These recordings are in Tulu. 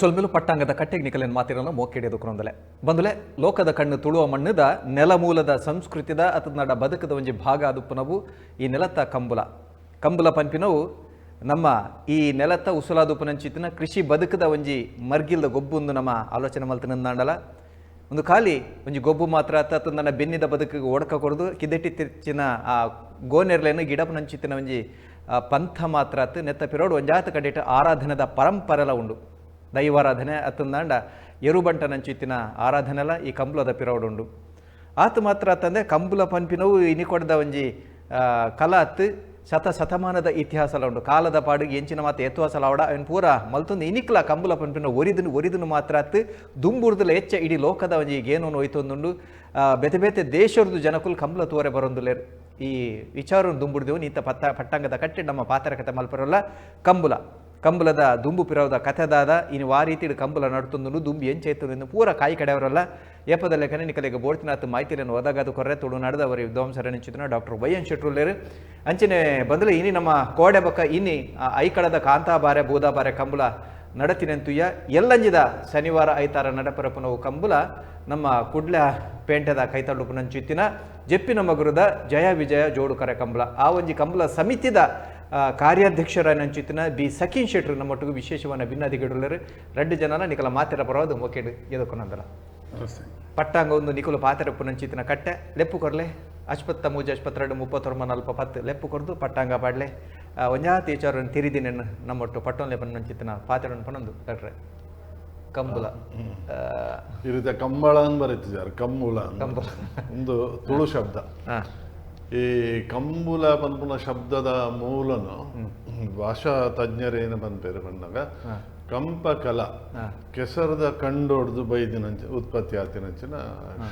ಸೊಲ್ಮೆಲು ಪಟ್ಟಾಂಗದ ಕಟ್ಟೆಗ್ ನಿಕಲೆನ್ ಮಾತಿರನ ಮೋಕೆಡೆ ದುಕ್ರೊಂದಲೆ ಬಂದುಲೆ. ಲೋಕದ ಕಣ್ಣು ತುಳುವ ಮಣ್ಣುದ ನೆಲಮೂಲದ ಸಂಸ್ಕೃತಿದ ಅತನಾಡ ಬದುಕದ ಒಂಜಿ ಭಾಗ ಆದುಪ್ಪುನವು ಈ ನೆಲತ್ತ ಕಂಬುಲ. ಕಂಬುಲ ಪನ್ಪಿನವು ನಮ್ಮ ಈ ನೆಲತ್ತ ಉಸುಲಾದುಪ್ಪುನಂಚಿತ್ತಿನ ಕೃಷಿ ಬದುಕದ ಒಂಜಿ ಮರ್ಗಿಲ್ದ ಗೊಬ್ಬುಂದು ನಮ್ಮ ಆಲೋಚನೆ ಮಲ್ತಿನಂದಾಂಡಲ, ಒಂದು ಖಾಲಿ ಒಂಜಿ ಗೊಬ್ಬು ಮಾತ್ರ ಅತ್ತ. ನನ್ನ ಬೆನ್ನಿದ ಬದುಕಿಗೆ ಒಡಕ ಕೊರ್ದು ಕಿದೆಟಿ ತಿರ್ಚಿನ ಆ ಗೋನೆರ್ಲೆನ್ ಗಿಡಪುನಂಚಿತ್ತಿನ ಒಂಜಿ ಪಂಥ ಮಾತ್ರ ಅತ್ತು. ನೆತ್ತ ಪಿರೋಡು ಒಂಜಾತ ಕಡೆಟ್ ಆರಾಧನೆದ ಪರಂಪರೆಲ ಉಂಡು. ದೈವಾರಾಧನೆ ಅತ್ತಂದಾಂಡ ಎರುಬಂಟನಂಚಿತ್ತಿನ ಆರಾಧನೆಲ ಈ ಕಂಬುಲದ ಪಿರವುಡುಂಡು. ಆತು ಮಾತ್ರ ಅತ್ತಂದೆ ಕಂಬುಲ ಪನ್ಪಿನವು ಇನಿಕೊಡ್ದ ಒಂಜಿ ಕಲಾ ಅತ್ತು, ಶತ ಶತಮಾನದ ಇತಿಹಾಸಲ ಉಂಡು. ಕಾಲದ ಪಾಡಿಗೆ ಎಂಚಿನ ಮಾತ ಎತ್ವಾಸಲ ಅವಡ ಅವನ್ ಪೂರ ಮಲ್ತೊಂದು ಇನಿಕ್ಲ ಕಂಬುಲ ಪನ್ಪಿನ ಒರಿದನು ಒರಿದನು ಮಾತ್ರ ಅತ್ತು, ದುಂಬುರ್ದಲ ಹೆಚ್ಚ ಇಡೀ ಲೋಕದ ಒಂಜಿ ಗೇನನ್ನು ಒಯ್ತೊಂದುಂಡು. ಬೇತೆ ಬೇತೆ ದೇಶರ್ದು ಜನಕುಲು ಕಂಬುಲ ತೋರೆ ಬರೊಂದುಲ್ಲೆರ್. ಈ ವಿಚಾರ ದುಂಬುಡ್ದೇವು ನೀತ ಪತ್ತ ಪಟ್ಟಂಗದ ಕಟ್ಟಿ ನಮ್ಮ ಪಾತ್ರ ಕತೆ ಮಲ್ಪರಲ್ಲ. ಕಂಬುಲ ಕಂಬುಲದ ದುಂಬು ಪಿರವದ ಕಥೆದಾದ, ಇನ್ನು ವಾ ರೀತಿಡ್ ಕಂಬುಲ ನಡ್ತೊಂದುಂಡು, ದುಂಬು ಎಂಚೈತುಂಡು ಪೂರ ಕಾಯಿ ಕಡೆಯವರಲ್ಲ. ಏಪದ ಲೆಕ್ಕನೆ ನಿಕಲೆಗ್ ಬೋಡ್ತಿನಾತ್ ಮಾಹಿತಿಯನ್ನು ಒದಗಾದು ಕೊರ್ರೆ ತುಳುನಾಡದ ಅವರ ವಿದ್ವಾಂಸರ ನಿಂಚಿನ ಡಾಕ್ಟರ್ ವೈ ಎನ್ ಶೆಟ್ರುಲ್ಲೇರು. ಅಂಚನೆ ಬಂದಲು ಇನಿ ನಮ್ಮ ಕೋಡೆ ಬೊಕ್ಕ ಇನಿ ಐಕಳದ ಕಾಂತಾಬಾರೆ ಬೂದಾಬಾರೆ ಕಂಬುಲ ನಡತಿನಂತುಯ್ಯ. ಎಲ್ಲಂಜಿದ ಶನಿವಾರ ಐತಾರ ನಡಪರಪುನವು ಕಂಬುಲ ನಮ್ಮ ಕುಡ್ಲ ಪೇಂಟೆದ ಕೈತಳ್ಳುಪುನಂಚಿತ್ತಿನ ಜೆಪ್ಪಿನ ಮಗುರದ ಜಯ ವಿಜಯ ಜೋಡುಕರೆ ಕಂಬುಲ. ಆ ಒಂಜಿ ಕಂಬುಲ ಸಮಿತಿದ ಕಾರ್ಯಾಧ್ಯಕ್ಷರಾಯನಂಚಿತ್ತಿನ ಬಿ ಸಖಿನ್ ಶೆಟ್ರು ನಮ್ಮೊಟ್ಟಿಗೆ ವಿಶೇಷವಾದ ಭಿನ್ನಾದಿಗಡುಲ್ಲರು. ರಡ್ಡು ಜನನ ನಿಕಲ ಮಾತೆರ ಪರವಾದ ಮೊಕೆಡು ಎದಕ್ಕೊನಂದಲ. ಪಟ್ಟಾಂಗ ಒಂದು ನಿಕುಲು ಪಾತೆರ ಪುನಂಚಿತ್ತಿನ ಕಟ್ಟೆ ಲೆಪ್ಪು ಕೊರ್ಲೆ. ಅಶ್ಪತ್ತ ಮೂಜಿ ಅಶ್ಪತ್ತೆರಡು 39 40 10 ಲೆಪ್ಪು ಕೊರ್ದು ಪಟ್ಟಾಂಗ ಪಾಡ್ಲೆ. ಒಂಜಾತಿ ವಿಚಾರವನ್ನು ತಿರಿದಿನ ನಮ್ಮೊಟ್ಟು ಪಟ್ಟೊನ್ಲೆ ಪನ್ನಂಚಿತ್ತಿನ ಪಾತೆರನ್ನು ಪನೊಂದು ಡಾಕ್ಟ್ರೆ ಕಂಬುಲ. ಈ ರೀತಿಯ ಕಂಬಳ ಅಂತ ಬರೀತಿದ್ದಾರೆ, ಕಂಬುಲ ಕಂಬುಲ ಒಂದು ತುಳು ಶಬ್ದ. ಈ ಕಂಬುಲ ಪನ್ಪುನ ಶಬ್ದದ ಮೂಲನು ಭಾಷಾ ತಜ್ಞರೇನು ಪನ್ಪೇರು ಪನ್ನಾಗ ಕಂಪ ಕಲ ಕೆಸರದ ಕಂಡೊಡ್ದು ಬೈದಿನಂಚ ಉತ್ಪತ್ತಿ ಆತಿನಂಚಿನ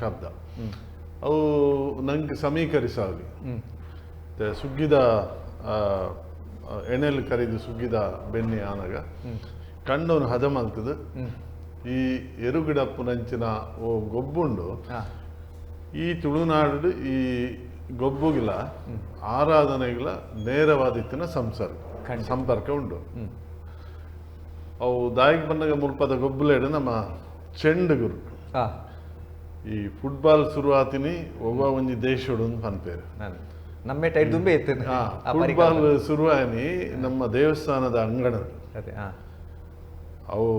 ಶಬ್ದ. ಅವು ನಂಗೆ ಸಮೀಕರಿಸಾಗಿ ಸುಗ್ಗಿದ ಎಣೆಲ್ ಕರಿದು ಸುಗ್ಗಿದ ಬೆನ್ನಿ ಆನಗ ಕಂಡವನು ಹದ ಮಲ್ತದು ಈ ಎರುಗಿಡಪ್ಪುನಂಚಿನ ಓ ಗೊಬ್ಬುಂಡು. ಈ ತುಳುನಾಡು ಈ ಗೊಬ್ಬುಗಿಲ ಆರಾಧನೆಗಳ ನೇರವಾದಿತ್ತಿನ ಸಂಸರ್ಗ ಸಂಪರ್ಕ ಉಂಡು. ಅವು ದಾಯಿಗೆ ಬಂದಾಗ ಮುಲ್ಪದ ಗೊಬ್ಬುಲೇಡು ನಮ್ಮ ಚೆಂಡು ಗುರು ಈ ಫುಟ್ಬಾಲ್ ಶುರುವಾತಿನಿ ಒಬ್ಬ ಒಂಜಿ ದೇಶಡು ಪನ್ಪೇರು. ನಮ್ಮೆ ಟೈಟ್ ದುಂಬೆ ಇತ್ತು. ಫುಟ್ಬಾಲ್ ಶುರುವಾನಿ ನಮ್ಮ ದೇವಸ್ಥಾನದ ಅಂಗಣ ಅವು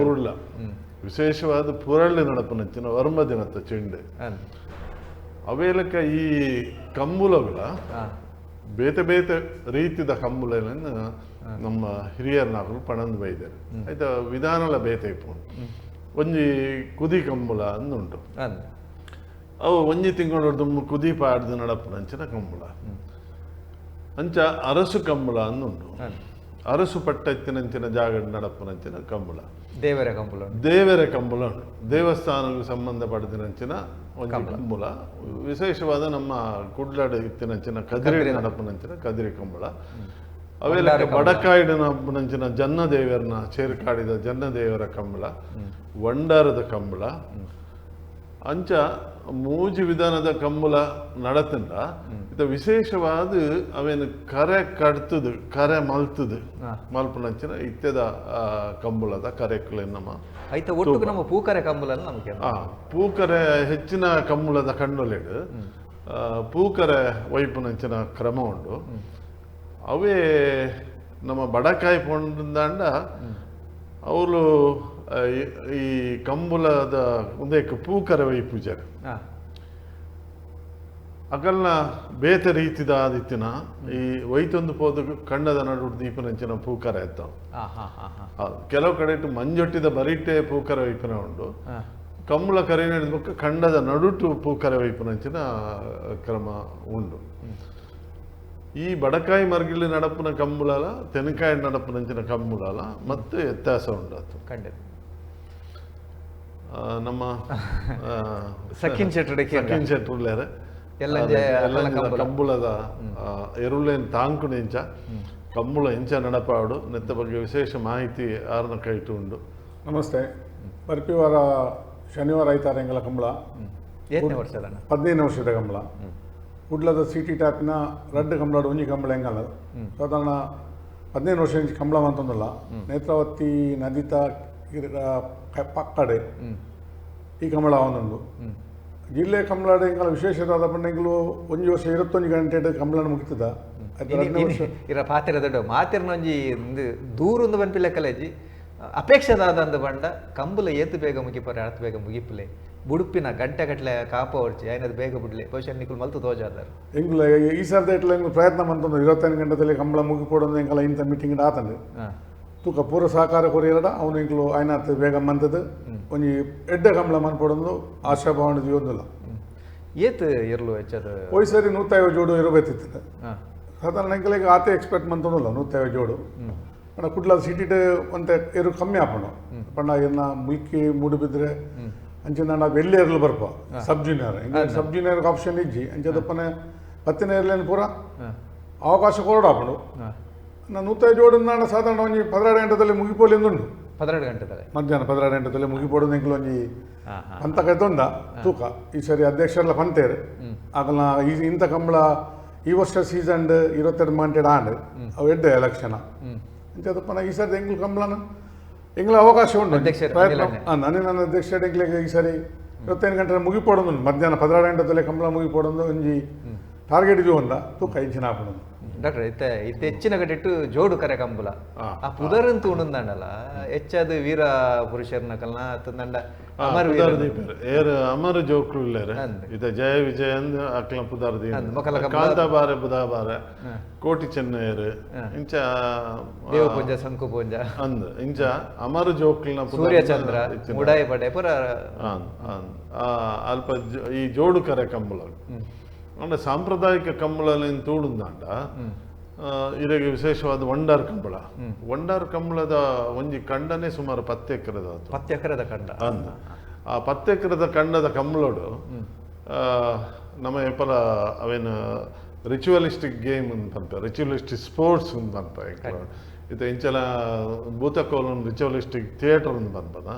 ಊರುಳ್ಳ ವಿಶೇಷವಾದ ಪುರಳ್ಳಿ ನಡಪನಂಚಿನ ವರ್ಮ ದಿನತ್ತ ಚೆಂಡೆ ಅವೇಲಕ ಈ ಕಂಬುಲಗಳ ಬೇತೆ ಬೇತೆ ರೀತಿದ ಕಂಬುಲನ್ನು ನಮ್ಮ ಹಿರಿಯರ್ನಾಕಲು ಪಣಂದು ಬೈದಾರೆ. ಆಯ್ತಾ ವಿಧಾನಲ ಬೇತೆ ಇಪ್ಪು. ಒಂಜಿ ಕುದಿ ಕಂಬುಲ ಅಂದುಂಟು. ಅವು ಒಂಜಿ ತಿಂಗಳು ಕುದಿ ಪಾಡ್ದು ನಡಪುನಂಚಿನ ಕಂಬುಲ. ಅಂಚ ಅರಸು ಕಂಬುಲ ಅಂದುಂಟು. ಅರಸು ಪಟ್ಟ ಎತ್ತಿನಂಚಿನ ಜಾಗ ನಡಪುನಂಚಿನ ಕಂಬುಲ. ದೇವರ ಕಂಬುಲ. ದೇವರ ಕಂಬುಲ ಉಂಟು. ದೇವಸ್ಥಾನಕ್ಕೆ ಸಂಬಂಧಪಟ್ಟಿನಂಚಿನ ಒಂದು ಕಂಬುಲ. ವಿಶೇಷವಾದ ನಮ್ಮ ಕುಡ್ಲಾಡು ಇತ್ತಿನಂಚಿನ ಕದಿರಿ ನಡಪುನಂಚಿನ ಕದಿರಿ ಕಂಬುಲ. ಅವೆಲ್ಲ ಬಡಕಾಯಿಡನಂಚಿನ ಜನ್ನ ದೇವರನ್ನ ಚೇರ್ಕಾಡಿದ ಜನ್ನ ದೇವರ ಕಂಬಳ, ವಂಡಾರದ ಕಂಬಳ. ಅಂಚ ಮೂಜಿ ವಿಧಾನದ ಕಂಬುಲ ನಡತಂಡ ಇದು ವಿಶೇಷವಾದ ಅವೇನು ಕರೆ ಕಡ್ತದು ಕರೆ ಮಲ್ತದು ಮಲ್ಪುನಂಚಿನ ಇತ್ಯದ ಕಂಬುಲದ ಕರೆಕ್ಲೆ ನಮ್ಮ ಐತ ಒಟ್ಟು ನಮ್ಮ ಪೂಕರೆ ಕಂಬುಲ ನಮಗೆ. ಪೂಕರೆ ಹೆಚ್ಚಿನ ಕಂಬುಲದ ಕಣ್ಣುಲೆಡು ಪೂಕರೆ ವೈಪುನಂಚಿನ ಕ್ರಮ ಉಂಡು. ಅವೇ ನಮ್ಮ ಬಡಕಾಯಿ ಪೋಂಡಾಂಡ ಅವರು ಈ ಕಂಬುಲದ ಒಂದೇಕ್ ಪೂಕರೆ ವೈಪೂಜಾರೆ ಅಕಲ್ನ ಬೇತೆ ರೀತಿದ ಆದಿತ್ತಿನ ಈ ವೈತೊಂದು ಪೋದು ಕಣ್ಣದ ನಡು ದೀಪನಂಚಿನ ಪೂಕರೆ ಇತ್ತಾವ. ಕೆಲವು ಕಡೆ ಮಂಜೊಟ್ಟಿದ ಬರಿಟೆ ಪೂಕರೆ ವೈಪುನ ಉಂಡು. ಕಂಬುಲ ಕರೆ ನಡೆದ ಬೊಕ್ಕ ಕಂಡದ ನಡುಟು ಪೂಕರೆ ವೈಪುನಂಚಿನ ಕ್ರಮ ಉಂಡು. ಈ ಬಡಕಾಯಿ ಮರ್ಗಿಲಿ ನಡಪುನ ಕಂಬುಲಲ ತೆನಕಾಯಿ ನಡಪುನಂಚಿನ ಕಂಬುಲಲ ಮತ್ತು ವ್ಯತ್ಯಾಸ ಉಂಡಾತು. ಖಂಡಿತ. ನಮ್ಮ ಸಖಿನ್ ಶೆಟ್ಟರ್ ಸಖಿನ್ ಶೆಟ್ಟರ್ ಕಂಬುಲದ ಎರುಳೇನು ತಾಂಕುನ ಎಂಚ ಕಂಬುಲ ಎಂಚ ನಡಪಾಡು ನೆತ್ತ ಬಗ್ಗೆ ವಿಶೇಷ ಮಾಹಿತಿ ಆರ್ನ ಕೈಟು ಉಂಡು. ನಮಸ್ತೆ. ಬರ್ಪಿ ವಾರ ಶನಿವಾರ ಐತಾರ ಎಂಗಲ ಕಂಬಳ. 15 ವರ್ಷದ ಕಂಬಳ. ಕುಡ್ಲದ ಸಿಟಿ ಟಾಪಿನ ರಡ್ಡು ಕಂಬಳ ಒಂಜಿ ಕಂಬಳ ಎಂಗಲ್ಲ ಸಾಧಾರಣ 15 ವರ್ಷ ಇಂಚಿ ಕಂಬಳ ಮಂತೊಂದುಲ್ಲ ನೇತ್ರಾವತಿ ನದಿತ ಪಕ್ಕಡೆ ಈ ಕಂಬಳ ಒಂದೊಂದು ಜಿಲ್ಲೆ ಕಂಬಳಾಡ ಎಂಕಲ ವಿಶೇಷವಾದ ಪಂಡ ಎಂಕಲು ಒಂಜಿ ವರ್ಷ 21 ಗಂಟೆ ಕಂಬಳನ ಮುಗಿತದ ಇರ ಪಾತೆರ ದೊಡ್ಡ ಮಾತೆರ್ನೊಂಜಿ ದೂರೊಂದು ಪನ್ಪಿ ಲೆಕ್ಕಲೇಜಿ ಅಪೇಕ್ಷೆದಾದಂದು ಬಂಡ ಕಂಬುಲ ಏತು ಬೇಗ ಮುಗಿಪರೆ ಅರ್ಥ ಬೇಗ ಮುಗಿಪುಲೆ ಬುಡುಪಿನ ಗಂಟೆ ಗಟ್ಟಲೆ ಕಾಪ ಹೊಡ್ಚಿ ಐನದು ಬೇಗ ಬುಡ್ಲೆ ಬಹುಶಃ ನಿಕುಲು ಮಲ್ತು ತೋಜಾದಾರು ಎಂಕುಲು ಈ ಸರ್ದ ಇಟ್ಲ ಎಂಕುಲು ಪ್ರಯತ್ನ ಮಂತೊಂದು 25 ಗಂಟೆದಲ್ಲಿ ಕಂಬಳ ಮುಗಿಪೋಡೊಂದು ಎಂಕಲ ಇಂಥ ಮೀಟಿಂಗ್ ಆತಂಡು ತೂಕ ಪೂರ ಸಹಕಾರ ಕೊರಿಯರಡ ಅವನು ಎಂಕುಲು ಐನಾತ್ ಬೇಗ ಮಂತದ್ದು ಒಂಜಿ ಎಡ್ಡೆ ಕಂಬಳ ಮನ್ಪೊಡೊಂದು ಆಶಾಭಾವನೆ ಜೀವನದಿಲ್ಲ ಏತ್ ಇರ್ಲು ಹೆಚ್ಚದು ಹೋಯ್ ಸರಿ 150 ಜೋಡು ಇರಬೇಕಿತ್ತು ಸಾಧಾರಣ ಎಂಕಲಿಗೆ ಆತೆ ಎಕ್ಸ್ಪೆಕ್ಟ್ ಮಂತೊಂದಿಲ್ಲ 150 ಜೋಡು ಪಂಡ ಕುಡ್ಲ ಸಿಟಿಟ್ ಒಂತೆ ಎರು ಕಮ್ಮಿ ಆಪುಂಡು ಪಂಡ ಎನ್ನ ಮುಲ್ಕಿ ಮೂಡುಬಿದ್ರೆ ಅಂಚಿನ ಬೆಲ್ಲಿ ಎರ್ಲು ಬರ್ಪ sub junior sub junior option ಇಜ್ಜಿ ಅಂಚದಪ್ಪನೆ ಪತ್ತಿನ ಎರ್ಲೇನು ಪೂರ ಅವಕಾಶ ಕೊರಡು ಆಪುಂಡು ನಾನು 150 ಜೋಡು ನಾನು ಸಾಧಾರಣ ಒಂಜಿ 12 ಗಂಟೆದಲ್ಲಿ ಮುಗಿಪೋಲಿಂದುಂಡು 12 ಗಂಟೆದಲ್ಲಿ ಮಧ್ಯಾಹ್ನ 12 ಗಂಟೆದಲ್ಲಿ ಮುಗಿಪೋಡು ಎಂಕುಲು ಒಂಜಿ ಪಂತ ಕೈತೊಂದ ತೂಕ ಈ ಸರಿ ಅಧ್ಯಕ್ಷರೆಲ್ಲ ಪಂತೇರು ಆಗಲ ಈ ಇಂಥ ಕಂಬಳ ಈ ವರ್ಷ ಸೀಸನ್ 22 ಗಂಟೆ ಆಂಡ್ ಅವು ಎಡ್ಡೆ ಎಲೆಕ್ಷನ್ ಅಂಚದಪ್ಪನ ಈ ಸರಿ ಎಂಗ್ಲು ಕಂಬಳನ ಎಂಗ್ಲ ಅವಕಾಶ ಉಂಟು ಅನಿಲ್ ನನ್ನ ಅಧ್ಯಕ್ಷರು ಎಂಗ್ಲಿಗೆ ಈ ಸರಿ 25 ಗಂಟೆ ಮುಗಿಪೋಡೊಂದು ಮಧ್ಯಾಹ್ನ 12 ಗಂಟೆದಲ್ಲಿ ಕಂಬಳ ಮುಗಿಪೋಡೊಂದು ಒಂಜಿ ಟಾರ್ಗೆಟ್ ಇದು ಒಂದ ತೂಕ ಇಂಚಿನ ಆಪುಂಡು ಡಾಕ್ಟರ್ ಇತ್ತೆ ಇತ್ತೆ ಹೆಚ್ಚಿನ ಕಡೆಟ್ಟು ಜೋಡು ಕರೆ ಕಂಬುಲ ಆ ಪುದರಂತೂ ಉಣುಂದಾಂಡಲ ಹೆಚ್ಚಾದ ವೀರ ಪುರುಷರ್ನ ಕಲ್ನ ತಂದಂಡ ಅಮರ್ ಏರ್ ಅಮರ ಜೋಕ್ಲು ಇತ ಜಯ ವಿಜಯ ಅಂದ್ ಅಕ್ಲ ಪುದರ್ ದೀಪ ಕಾಂತಾಬಾರೆ ಬುಧಾಬಾರೆ ಕೋಟಿ ಚೆನ್ನಯರು ಇಂಚ ದೇವ ಪೂಂಜ ಸಂಕು ಪೂಂಜ ಅಂದ್ ಇಂಚ ಅಮರ ಜೋಕ್ಲಿನ ಸೂರ್ಯಚಂದ್ರ ಮುಡಾಯಿ ಪಡೆ ಪುರ ಅಲ್ಪ ಈ ಜೋಡು ಕರೆ ಕಂಬುಲ ಅಂದ್ರೆ ಸಾಂಪ್ರದಾಯಿಕ ಕಂಬಳಲ್ಲಿ ತೂಡುಂದಾಂಡ ಇರೆಗೆ ವಿಶೇಷವಾದ ವಂಡಾರ್ ಕಂಬಳ ವಂಡಾರ್ ಕಂಬಳದ ಒಂಜಿ ಕಂಡನೆ ಸುಮಾರು 10 ಎಕರೆದ 10 ಎಕರೆದ ಕಂಡ ಅಂದ ಆ 10 ಎಕರೆದ ಕಂಡದ ಕಂಬಳೋಡು ನಮ್ಮ ಎಪ್ಪಲ ಅವೇನು ರಿಚುವಲಿಸ್ಟಿಕ್ ಗೇಮ್ ಅಂತ ರಿಚುವಲಿಸ್ಟಿಕ್ ಸ್ಪೋರ್ಟ್ಸ್ ಅಂತ ಇತ್ತ ಇಂಚಲ ಭೂತಕೋಲನ್ ರಿಚುವಲಿಸ್ಟಿಕ್ ಥಿಯೇಟರ್ ಅಂತ ಪನ್ಪದ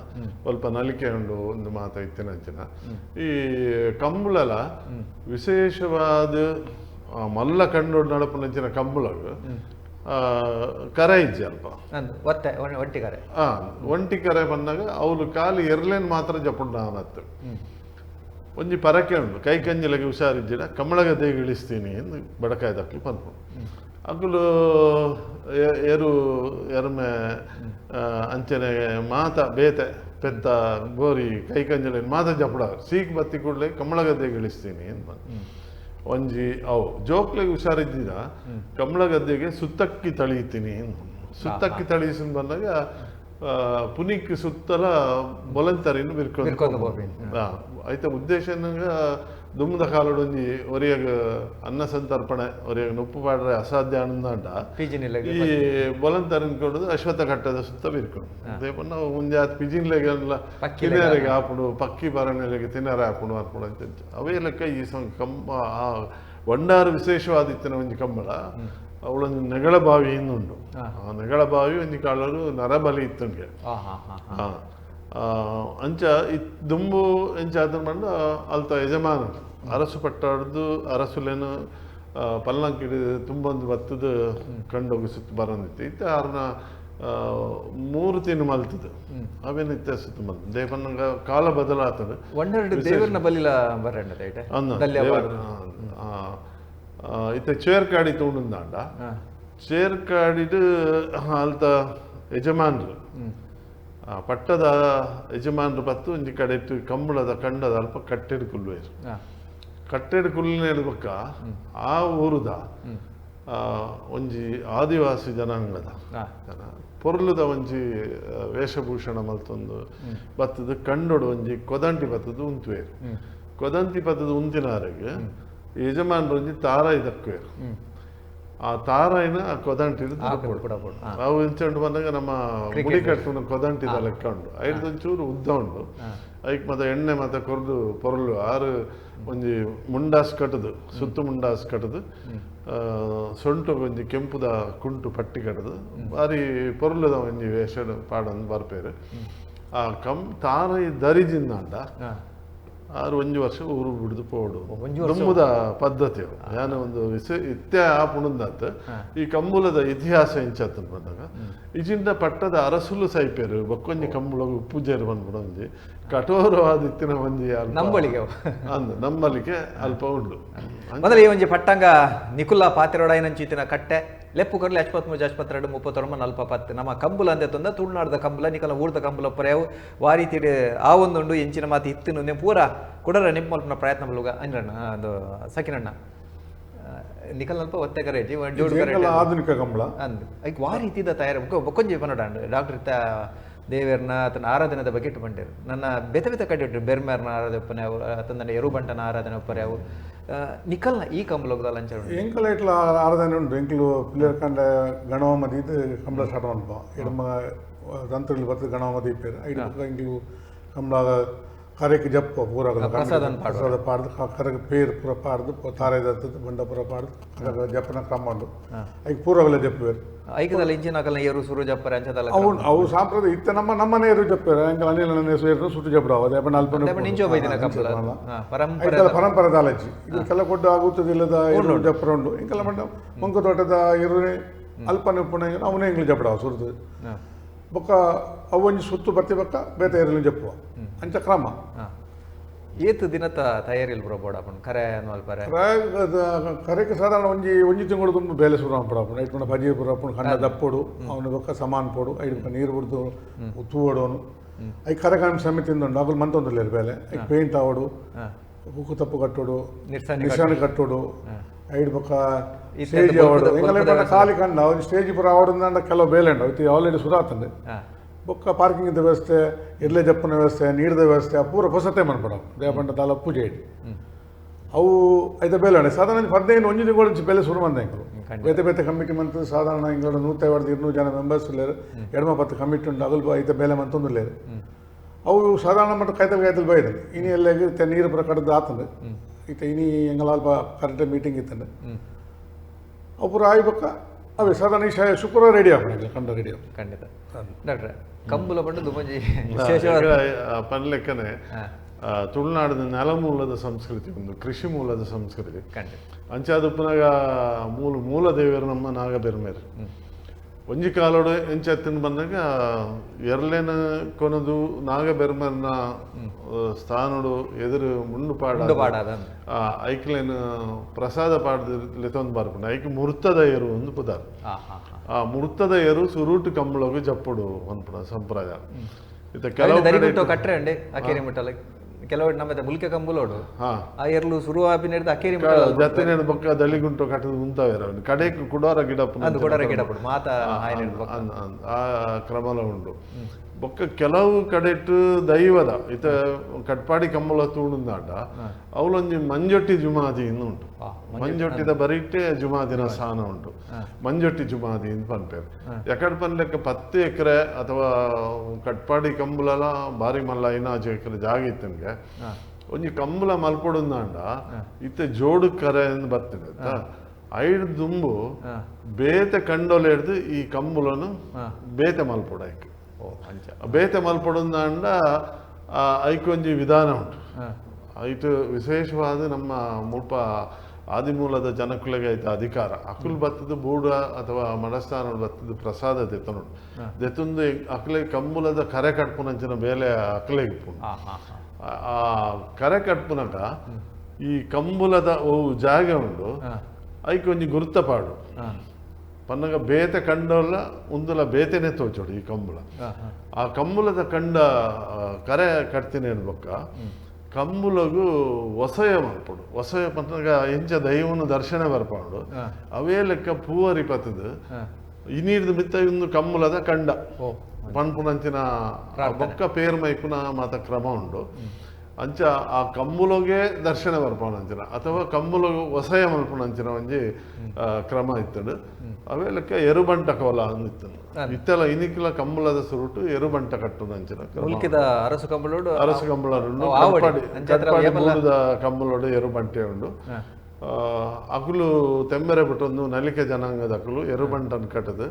ಸ್ವಲ್ಪ ನಲಿಕೆ ಉಂಡು ಒಂದು ಮಾತ ಇತ್ತಿನ ಅಂಚಿನ ಈ ಕಂಬಳಲ ವಿಶೇಷವಾದ ಮಲ್ಲ ಕಂಡು ನಡಪುನಂಚಿನ ಕಂಬಳಗ್ ಕರೆ ಇಜ್ಜಿ ಅಲ್ಪ ಒಂಟಿ ಕರೆ ಒಂಟಿ ಕರೆ ಬಂದಾಗ ಅವಳು ಕಾಲು ಎರ್ಲೇನ್ ಮಾತ್ರ ಜಪುಂಡ ಅವನತ್ತು ಒಂಜಿ ಪರಕೆ ಉಂಡು ಕೈ ಕಂಜಿಲಗೆ ಹುಷಾರಿಜ್ಜಿಡ ಕಮಳಗದ್ದೆಗೆ ಇಳಿಸ್ತೀನಿ ಎಂದು ಬಡಕಾಯ್ದಕ್ಲು ಪನ್ಪು ಅಕುಲು ಎರು ಎರ್ಮೆ ಅಂಚನೆ ಮಾತ ಬೇತೆ ಪೆತ್ತ ಗೋರಿ ಕೈ ಕಂಜಲೆ ಮಾತ ಜಪುಡ ಸೀಕ್ ಬತ್ತಿ ಕೂಡಲೇ ಕಮಳಗದ್ದೆಗೆ ಇಳಿಸ್ತೀನಿ ಅಂತ ಒಂಜಿ ಅವು ಜೋಕ್ಲೆಗೆ ಹುಷಾರಿದ್ದಿದ ಕಮಳಗದ್ದೆಗೆ ಸುತ್ತಕ್ಕಿ ತಳೀತೀನಿ ಸುತ್ತಕ್ಕಿ ತಳೀಸಿನ ಬಂದಾಗ ಪುನಿಕ್ ಸುತ್ತಲ ಬೊಲಂತರಿನ ಬಿರ್ಕೊಂಡು ಆಯ್ತ ಉದ್ದೇಶ ದುಮ್ಮದ ಕಾಲಡೊಂಜಿ ಒರಿಯಾಗ ಅನ್ನ ಸಂತರ್ಪಣೆ ಒರಿಯಾಗ ನುಪ್ಪು ಪಾಡ್ರೆ ಅಸಾಧ್ಯ ಆನಂದಾಂಡ ಈ ಬೊಲಂತರಿನ ಕೊಡುದು ಅಶ್ವತ್ಥ ಕಟ್ಟದ ಸುತ್ತ ಬಿರ್ಕೊಂಡು ದೇಪನ್ನ ಮುಂಜಾತ್ ಪಿಜಿನ್ಲೆಗೆಲ್ಲ ತಿನ್ನರೆಗೆ ಆಪುಡು ಪಕ್ಕಿ ಬರನೆಲೆಗೆ ತಿನ್ನರೆ ಆಪುಡು ಅರ್ಪುಡು ಅಂತ ಅವೇ ಲೆಕ್ಕ ಈ ಕಂಬ ಆ ವಂಡಾರು ವಿಶೇಷವಾದಿತ್ತಿನ ಒಂಜಿ ಕಂಬಳ ಅವಳೊಂದು ನೆಗಳ ಬಾವಿ ಇನ್ನುಂಡು ಆ ನೆಗಳ ಬಾವಿ ಒಂಜಿ ಕಾಲರು ನರಬಲಿ ಇತ್ತುಂಗೆ ಅಂಚ ದುಂಬು ಎಂಚ ಅದನ್ನ ಪಂಡ ಅಲ್ತ ಯಜಮಾನ ಅರಸು ಪಟ್ಟಾಡ್ದು ಅರಸುಲೇನು ಪಲ್ಲಂಕಿಡಿ ತುಂಬೊಂದು ಬತ್ತದ ಕಂಡೋಗಿ ಸುತ್ತ ಬರೋದಿತ್ತು ಇತ್ತ ಆರ್ನ 3 ತಿನ್ನು ಮಲ್ತದ ಅವೇನು ಇತ್ತ ಸುತ್ತ ಮಲ್ತ ದೇಪನ್ನಂಗ ಕಾಲ ಬದಲಾತದ ಒಂದೆರಡು ದೇವರನ್ನ ಬಲಿಲ ಬರಣ್ಣ ಇತ್ತ ಚೇರ್ಕಾಡಿ ತೂಂಡುಂದಾಂಡ ಚೇರ್ಕಾಡಿಡು ಅಲ್ತ ಯಜಮಾನರು ಪಟ್ಟದ ಯಜಮಾನರು ಬತ್ತು ಒಂಜಿ ಕಡೆ ಇಟ್ಟು ಕಂಬಳದ ಕಂಡದ ಅಲ್ಪ ಕಟ್ಟೆಡ್ ಕುಲ್ಲುವೇರು ಕಟ್ಟೆಡ್ ಕುಲ್ಲಿನ ಬೊಕ್ಕ ಆ ಊರುದ ಒಂಜಿ ಆದಿವಾಸಿ ಜನಾಂಗದ ಜನ ಪೊರ್ಲುದ ಒಂಜಿ ವೇಷಭೂಷಣ ಮಲ್ತೊಂದು ಬತ್ತದ ಕಂಡೊಡು ಒಂಜಿ ಕೊದಂಟಿ ಬತ್ತದ ಉಂತುವೇರು ಕೊದಂತಿ ಬತ್ತದ ಉಂತಿನಾರೆಗ್ ಯಜಮಾನರು ಒಂಜಿ ತಾರ ಇದಕ್ಕೇರು ಆ ತಾರಾಯಿನ ಆ ಕೊದಂಟಿದ ಅವು ಇಂಚಂಡು ಬಂದಾಗ ನಮ್ಮ ಮುಡಿ ಕಟ್ಟುನ ಕೊದಂಟಿದ ಲೆಕ್ಕ ಉಂಡು ಐದು ಒಂಚೂರು ಉದ್ದ ಉಂಡು ಐಕ್ ಮತ್ತೆ ಎಣ್ಣೆ ಮತ್ತೆ ಕೊರ್ದು ಪೊರಲು ಆರು ಒಂಜಿ ಮುಂಡಾಸ್ ಕಟ್ಟದು ಸುತ್ತು ಮುಂಡಾಸ್ ಕಟ್ಟದು ಸೊಂಟು ಒಂಜಿ ಕೆಂಪುದ ಕುಂಟು ಪಟ್ಟಿ ಕಟ್ಟದು ಬಾರಿ ಪೊರ್ಲುದ ಒಂಜಿ ವೇಷ ಪಾಡೊಂದು ಬರ್ಪೇರು ಆ ಕಂ ತಾರಾಯಿ ದರಿಜಿಂದಾಂಡ ಆರು ಒಂಜಿ ವರ್ಷ ಊರು ಬಿಡ್ದು ಪೋಡು ದುಂಬುದ ಪದ್ಧತಿ ಯಾನ ಒಂದು ಇತ್ತೆ ಆಪುಣಂದಾತ್ ಈ ಕಂಬುಲದ ಇತಿಹಾಸ ಎಂಚತ್ತನ್ ಬಂದಾಗ ಇಜಿಂದ ಪಟ್ಟದ ಅರಸುಲು ಸೈಪೇರು ಬೊಕ್ಕೊಂಜಿ ಕಂಬುಲ ಪೂಜೆರು ಬಂದ್ಬಿಡ ಒಂಜಿ ಕಠೋರವಾದ ಇತ್ತಿನ ಒಂಜಿ ನಂಬಳಿಗೆ ಅಂದ್ ನಂಬಲಿಕೆ ಅಲ್ಪ ಉಂಡು. ಮೊದಲ ಈ ಒಂಜಿ ಪಟ್ಟಂಗ ನಿಕುಲ ಪಾತಿರೋಡಾಯಿನಂಚಿತ್ತಿನ ಕಟ್ಟೆ ಲೆಪ್ಪು ಕೊರ್ಲಿ 83 82 39 40 10 ನಮ್ಮ ಕಂಬುಲ ಅಂದೆ ತೊಂದ ತುಳುನಾಡ್ದ ಕಂಬುಲ ನಿಕಲ ಊರ್ದ ಕಂಬುಲ ಪರ್ಯಾವು ವಾರೀತಿಡ್ ಆ ಒಂದುಂಡು ಎಂಚಿನ ಮಾತು ಇತ್ತಿನ ಪೂರ ಕುಡರ ನಿಪ್ಪಲ್ಪನ ಪ್ರಯತ್ನ ಮಲ್ಪುಗ ಅಂದ್ರಣ್ಣ ಅದು ಸಕಿನಣ್ಣ ನಿಕಲ್ ಅಲ್ಪ ಒತ್ತೆ ಕರೇಜಿ ಜೋಡು ಕರೆ ಆಧುನಿಕ ಕಂಬಳ ಅಂದ್ ಐಕ್ ವಾ ರೀತಿದ ತಯಾರಿ ಬೊಕ್ಕೊಂಜಿ ಪನೋಡಾಂಡ್ ಡಾಕ್ಟರ್ ಇತ್ತ ದೇವೆರ್ನ ಆತನ ಆರಾಧನೆದ ಬಗ್ಗೆ ಇಟ್ಟು ನನ್ನ ಬೆತೆ ಬೆತೆ ಕಡೆ ಇಟ್ಟು ಬೆರ್ಮೇರ್ನ ಆರಾಧನೆ ಒಪ್ಪನೆ ಅವು ತಂದನ ಎರುಬಂಟನ ಆರಾಧನೆ ಒಪ್ಪರೆ ಅವು ನಿಕಲ್ನ ಈ ಕಂಬಲೋಗದ ಲಂಚ ಎಂಕಲ ಇಟ್ಲ ಆರಾಧನೆ ಉಂಟು. ಎಂಕಲು ಪಿಲ್ಲರ್ ಕಂಡ ಗಣವಾಮ ದೀದ್ ಕಂಬಳ ಸ್ಟಾರ್ಟ್ ಮಲ್ಪ ಎಡಮ ತಂತ್ರಗಳು ಬರ್ತದೆ ಗಣವಾಮ ದೀಪೇರು ಐದು ಎಂಕಲು ಕಂಬಳ ಕರೆಕ್ ಜಪ್ಪ ಪೂರ ಪ್ರಸಾದ ಪಾಡ್ದು ಕರಗ ಪೇರು ಪೂರ ಪಾಡ್ದು ತಾರೆ ದತ್ತದ ಬಂಡ ಪೂರ ಪಾಡ್ದು ಕರಗ ಜಪ್ಪನ ಕ್ರಮ ಉಂಡು. ಐಕ್ ಪೂರಗಲ ಜಪ್ಪುವೇರು ಐಕದಲ್ಲ ಇಂಚಿನ ಅಕಲ್ನ ಏರು ಸುರು ಜಪ್ಪರೆ ಅಂಚದಲ್ಲ ಅವು ಅವು ಸಾಂಪ್ರದಾಯ ಇತ್ತ ನಮ್ಮ ನಮ್ಮನೆ ಏರು ಜಪ್ಪೇರು ಎಂಕಲ್ ಅನಿಲ ಏರು ಸುಟ್ಟು ಜಪ್ಪಡಾವ ಅದೇ ಅಲ್ಪ ನಿಂಚೋ ಬೈದಿನ ಕಂಬಳ ಪರಂಪರೆ ಪರಂಪರೆ ದಾಲಜ್ಜಿ ಇದು ಕೆಲ ಕೊಡ್ಡು ಆಗುತ್ತದಿಲ್ಲದ ಏರು ಜಪ್ಪರ ಉಂಡು. ಎಂಕಲ ಮಂಡ ಮಂಕ ತೋಟದ ಏರುನೆ ಅಲ್ಪನೆ ಉಪ್ಪುನ ಅವನೇ ಎಂಗ್ಲು ಜಪ್ಪಡಾವ ಸುರುದು ಬೊಕ್ಕ ಅವು ಒಂಜಿ ಸುತ್ತು ಬತ್ತಿ ಬೊಕ್ಕ ಬೇತೆ ಏರಲು ಜಪ್ಪುವ ಅಂಚ ಕ್ರಮ. ಏತು ದಿನತ ತಯಾರಿಲ್ ಬ್ರೋ ಬೋಡ ಕರೆ ಅನ್ವಲ್ಪರೆ ಕರೆಕ್ ಸಾಧಾರಣ ಒಂಜಿ ಒಂಜಿ ತಿಂಗಳು ತುಂಬ ಬೇಲೆ ಶುರು ಪಡಪುಂಡು ಐಟ್ ಬಜಿ ಪುರಪುಂಡು ಕಂಡ ದಪ್ಪೊಡು ಅವನು ಬೊಕ್ಕ ಸಮಾನ್ ಪೋಡು ಐಟ್ ಬೊಕ್ಕ ನೀರು ಬಿಡ್ದು ತೂವಡೋನು I ಕರೆಕಾಮ ಸಮಿತಿ ಉಂಡು ಅಗಲು ಮಂತೊಂದುಲ್ಲೇರು ಬೇಲೆ ಐಕ್ ಪೇಂಟ್ ಆವಡು ಉಕ್ಕು ತಪ್ಪು ಕಟ್ಟೋಡು ನಿಶಾನೆ ಕಟ್ಟೋಡು ಐಡ್ ಬೊಕ್ಕ ಸ್ಟೇಜ್ ಆವಡು ಎಂಕಲೆ ಖಾಲಿ ಕಂಡ ಒಂದು ಸ್ಟೇಜ್ ಪೂರ ಆವಡು ಕೆಲವು ಬೇಲೆ ಉಂಡು ಇದು ಆಲ್ರೆಡಿ ಶುರು ಆತಂದೆ. ಬೊಕ್ಕ ಪಾರ್ಕಿಂಗ್ ವ್ಯವಸ್ಥೆ ಇರ್ಲೆ ಜಪ್ಪನ ವ್ಯವಸ್ಥೆ ನೀರಿದ ವ್ಯವಸ್ಥೆ ಆ ಪೂರ ಹೊಸತೆ ಮನ್ಪಡ ದೇವಪಂಡ ತಾಲ ಪೂಜೆ ಇಟ್ಟು ಅವು ಐತ ಬೇಲೆ ಉಂಡು ಸಾಧಾರಣ 15 ಒಂಜಿ ತಿಂಗಳು ಬೇಲೆ ಶುರು ಮಂದ ಎಂಕಲು ಬೇತೆ ಬೇತೆ ಕಮಿಟಿ ಮಂತ್ ಸಾಧಾರಣ ಇಂಗ್ಲಂಡ್ 150 200 ಜನ ಮೆಂಬರ್ಸ್ ಉಲ್ಲೇರು 2 10 ಕಮಿಟಿ ಉಂಡು ಅಗಲ್ ಐತ ಬೇಲೆ ಮಂತೊಂದುಲ್ಲೇರು ಅವು ಸಾಧಾರಣ ಮಟ್ಟ ಕಾಯ್ತಲ್ ಕಾಯ್ತಲ್ ಬೈದಂಡು ಇನಿ ಎಲ್ಲ ನೀರು ಪೂರ ಕಡ್ದು ಆತಂಡು ಇತ್ತ ಇನಿ ಎಂಗಲ ಅಲ್ಪ ಕರೆಕ್ಟ್ ಮೀಟಿಂಗ್ ಇತ್ತಂಡು ಅವು ಪೂರ ಆಯಿ ಬೊಕ್ಕ ಅವೇ ಸಾಧಾರಣ ಈ ಶುಕ್ರವಾರ ರೆಡಿ ಆಪುಂಡು ಕಂಡ ರೆಡಿ ಆಪುಂಡು. ಖಂಡಿತ ಡಾಕ್ಟ್ರೆ ಕಂಬುಲ ಪಂಡ ದುಮಂಜಿ ಪನ್ಲೆಕ್ಕನೆ ತುಳುನಾಡಿನ ನೆಲಮೂಲದ ಸಂಸ್ಕೃತಿ ಒಂದು ಕೃಷಿ ಮೂಲದ ಸಂಸ್ಕೃತಿ. ಖಂಡಿತ ಅಂಚಾದುಪ್ಪನಾಗ ಮೂಲ ಮೂಲ ದೇವರು ನಮ್ಮ ನಾಗಬೆರ್ಮೇರು ಒಂಜಿ ಕಾಲೋಡು ಎಂಚತ್ತಿನ ಬಂದಾಗ ಎರ್ಲೆನ ಕೊನದು ನಾಗಬೆರ್ಮರ್ನ ಸ್ಥಾನಡು ಎದುರು ಮುಂಡು ಪಾಡ ಐಕ್ಲೇನ ಪ್ರಸಾದ ಪಾಡ್ದು ಲೆತೊಂದು ಬರ್ಪುಂಡು ಐಕ್ ಮುರ್ತದ ಎರು ಒಂದು ಪುದಾರ್ ಆ ಮುರ್ತದ ಎರು ಸುರೂಟು ಕಂಬಳಗು ಜಪ್ಪುಡು ಅನ್ಪುಣ ಸಂಪ್ರದಾಯ. ಇತ್ತ ಕೆಲವು ಕಟ್ರೆ ಅಂడి ಅಕೇರಿ ಮುಟ್ಟಲ ಕೆಲವು ನಮ್ಮ ಮುಲ್ಕೆ ಕಂಬುಲೋಡು ಆ ಎರ್ಲು ಸುರು ಆಪಿನ ಅಕೇರಿ ಜತ್ತಿನ ಬೊಕ್ಕ ದಳಿಗುಂಟು ಕಟ್ಟದ ಮುಂತಾವೇರ ಕಡೆಕ್ ಕುಡಾರ ಗಿಡ ಕುಡಾರ ಗಿಡ ಮಾತಾ ಆ ಕ್ರಮಲ ಉಂಡು. ಬೊಕ್ಕ ಕೆಲವು ಕಡೆಟ್ ದೈವದ ಇತ ಕಟ್ಪಾಡಿ ಕಂಬಳ ತೂಣುಂದಾಟ ಅವಳೊಂಜಿ ಮಂಜೊಟ್ಟಿ ಜುಮಾದಿ ಉಂಟು. ಮಂಜೊಟ್ಟಿದ ಬರಿಟ್ಟೆ ಜುಮಾದಿನ ಸ್ಥಾನ ಉಂಟು. ಮಂಜೊಟ್ಟಿ ಜುಮಾದಿ ಅಂತ ಪನ್ಪೇರು ಎಕಡೆ ಪನ್ಲೆಕ್ಕ 10 ಎಕರೆ ಅಥವಾ ಕಟ್ಪಾಡಿ ಕಂಬುಲಲ ಬಾರಿ ಮಲ್ಲ 5 ಎಕರೆ ಜಾಗ ಇತ್ತನ್ಗೆ ಒಂಜಿ ಕಂಬುಲ ಮಲ್ಪೊಡುಂದಾಂಡ ಇತ್ತ ಜೋಡು ಕರೆ ಅಂತ ಬರ್ತದೆ ಐದು ದುಂಬು ಬೇತೆ ಕಂಡೋಲೆ ಹಿಡ್ದು ಈ ಕಂಬುಲನು ಬೇತೆ ಮಲ್ಪೊಡು ಐಕ್ ಬೇತೆ ಮಲ್ಪೊಡುಂದಾಂಡ ಐಕೊಂಜಿ ವಿಧಾನ ಉಂಟು. ಐಟು ವಿಶೇಷವಾದ ನಮ್ಮ ಮುಲ್ಪ ಆದಿಮೂಲದ ಜನಕುಲೆಗೆ ಐತ ಅಧಿಕಾರ ಅಕುಲ್ ಬತ್ತದ ಬೂಡ ಅಥವಾ ಮಡಸ್ಥಾನ ಬತ್ತದ ಪ್ರಸಾದ ದೆತ್ತನು ದೆತ್ತೊಂದು ಅಕಲೆ ಕಂಬುಲದ ಕರೆ ಕಟ್ಪುನಂಚಿನ ಬೇಲೆ ಅಕಲೆಗೆ ಆ ಕರೆ ಕಟ್ಪುನಕ ಈ ಕಂಬುಲದ ಓ ಜಾಗ ಉಂಡು ಐಕೊಂಜಿ ಗುರುತ ಪಾಡು ಪನ್ನಗ ಬೇತೆ ಕಂಡೋಲ್ಲ ಉಂದುಲ ಬೇತೆನೆ ತೋಚೋಡು ಈ ಕಂಬುಲ ಆ ಕಂಬುಲದ ಕಂಡ ಕರೆ ಕಟ್ತೀನಿ ಅನ್ಬೊಕ್ಕ ಕಂಬುಲಗು ವಸಯ ಮಲ್ಪಡು ವಸಯ ಪನ್ನಗ ಎಂಚ ದೈವನು ದರ್ಶನ ಬರ್ಪಾಡು ಅವೇ ಲೆಕ್ಕ ಪೂವರಿ ಪತ್ತದು ಇನ್ನೀರ್ದು ಮಿತ್ತ ಒಂದು ಕಂಬುಲದ ಕಂಡ ಪನ್ಪುನಂಚಿನ ಬೊಕ್ಕ ಪೇರ್ ಮೈಪುನ ಮಾತ ಕ್ರಮ ಉಂಡು. ಅಂಚ ಆ ಕಂಬುಲೊಗೆ ದರ್ಶನ ಬರ್ಪಣಂಚಿನ ಅಥವಾ ಕಂಬುಲೊಗು ವಸಯ ಮಲ್ಪಣಂಚಿನ ಒಂಜಿ ಕ್ರಮ ಇತ್ತಡು. ಅವೇ ಲೆಕ್ಕ ಎರುಬಂಟ ಕೋಲ ಅಂದಿತ್ತು ಇತ್ತೆಲ್ಲ ಇನಿಕ್ಲ ಕಂಬುಲದ ಸುರುಟು ಎರುಬಂಟ ಕಟ್ಟುನಂಚಿನ ಅರಸು ಕಂಬಳೋಡು ಅರಸು ಕಂಬಳರುಂಡು ಕಂಬಳೋಡು ಎರುಬಂಟೆ ಉಂಡು. ಅಕುಲು ತೆಮ್ಮೆರೆ ಬಿಟ್ಟೊಂದು ನಲಿಕೆ ಜನಾಂಗದ ಅಕುಲು ಎರುಬಂಟನ್ ಕಟ್ಟದು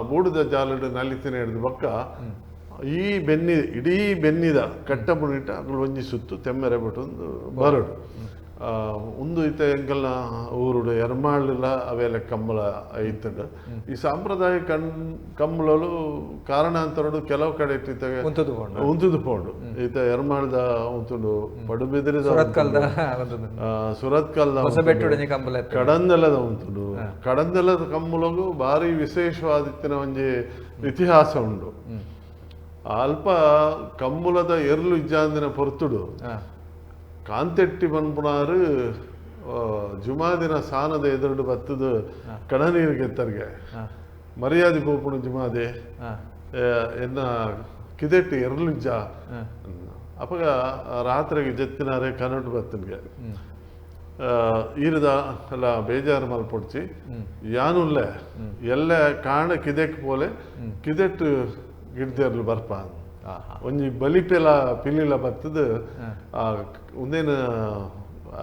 ಬೂಡುದ ಜಾಲಡು ನಲಿತಿನ ಹಿಡಿದು ಬೊಕ್ಕ ಈ ಬೆನ್ನಿ ಇಡೀ ಬೆನ್ನಿದ ಕಟ್ಟಪುಣಿಟ ಅಕುಲು ಒಂಜಿ ಸುತ್ತು ತೆಮ್ಮೆರೆ ಬಿಟ್ಟೊಂದು ಬರಡು. ಒಂದು ಇತ್ತೆ ಎಂಕಲ್ನ ಊರುಡು ಎರ್ಮಾಳುಲ ಅವೆಲ್ಲ ಕಂಬಳ ಇತ್ತಂಡು. ಈ ಸಾಂಪ್ರದಾಯಿಕ ಕಂಬಳಲು ಕಾರಣಾಂತರಡು ಕೆಲವು ಕಡೆ ಇತ್ತ ಉಂತುದು ಪೋಂಡು. ಇತ್ತ ಎರ್ಮಾಳ್ದ ಉಂತುಂಡು, ಪಡುಬಿದಿರಿದ ಸುರತ್ಕಲ್ದ ಕಡಂದೆಲದ ಉಂತುಂಡು. ಕಡಂದೆಲದ ಕಂಬಳಗು ಭಾರಿ ವಿಶೇಷವಾದಿತ್ತಿನ ಒಂಜಿ ಇತಿಹಾಸ ಉಂಡು. ಅಲ್ಪ ಕಂಬುಲದ ಎರ್ಲು ಇಜ್ಜಾಂದಿನ ಪೊರ್ತುಡು ಕಾಂತೆಟ್ಟಿ ಪನ್ಪುನಾರು ಜುಮಾದಿನ ಸಾನದ ಎದುರುಡು ಬತ್ತದು ಕಣನೀರು ಗೆತ್ತರ್ಗೆ ಮರ್ಯಾದೆ ಪೋಪುಣು ಜುಮಾದೆ ಎನ್ನ ಕಿದೆಟ್ಟಿ ಎರ್ಲುಜ್ಜ ಅಪಗ ರಾತ್ರಿಗೆ ಜತ್ತಿನಾರೆ ಕನಟು ಬತ್ತನ್ಗೆ ಈರದ ಎಲ್ಲ ಬೇಜಾರು ಮಲ್ಪೊಡ್ಚಿ ಯಾನುಲ್ಲೆ ಎಲ್ಲ ಕಾಣ ಕಿದೆಕ್ ಪೋಲೆ ಕಿದೆಟ್ಟು ಗಿಡ್ದೆರ್ಲು ಬರ್ಪ ಒಂಜಿ ಬಲಿಪೆಲ ಪಿಲಿಲ ಬತ್ತದು ಒಂದೇನು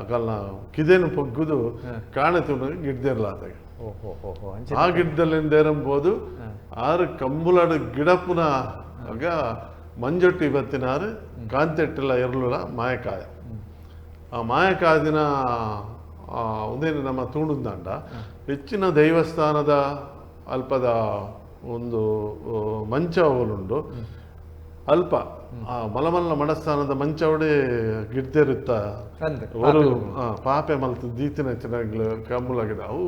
ಅಕಲ್ನ ಕಿದೆನು ಪೊಗ್ಗುದು ಕಾಣೆ ಗಿಡ್ದೆರ್ಲ ಆತಾಗ ಆ ಗಿಡ್ದಲ್ಲಿಂದ ಏರಂಬೋದು ಆರು ಕಂಬುಲಾಡು ಗಿಡಪುನ ಆಗ ಮಂಜೊಟ್ಟಿ ಬತ್ತಿನಾರು ಕಾಂತೆಟ್ಟಿಲ್ಲ ಎರ್ಲುಲ ಮಾಯಕಾಯ. ಆ ಮಾಯಕಾದಿನ ಒಂದೇನು ನಮ್ಮ ತೂಣುಂದಾಂಡ ಹೆಚ್ಚಿನ ದೈವಸ್ಥಾನದ ಅಲ್ಪದ ಒಂದು ಮಂಚ ಅವಲುಂಡು. ಅಲ್ಪ ಆ ಮಲಮಲ್ಲ ಮಡಸ್ಥಾನದ ಮಂಚವಡೆ ಗಿಡ್ದೆರುತ್ತ ಅವರು ಪಾಪೆ ಮಲ್ತು ದೀತಿನ ಚೆನ್ನಾಗಿ ಕಂಬುಲಾಗಿದೆ. ಅವು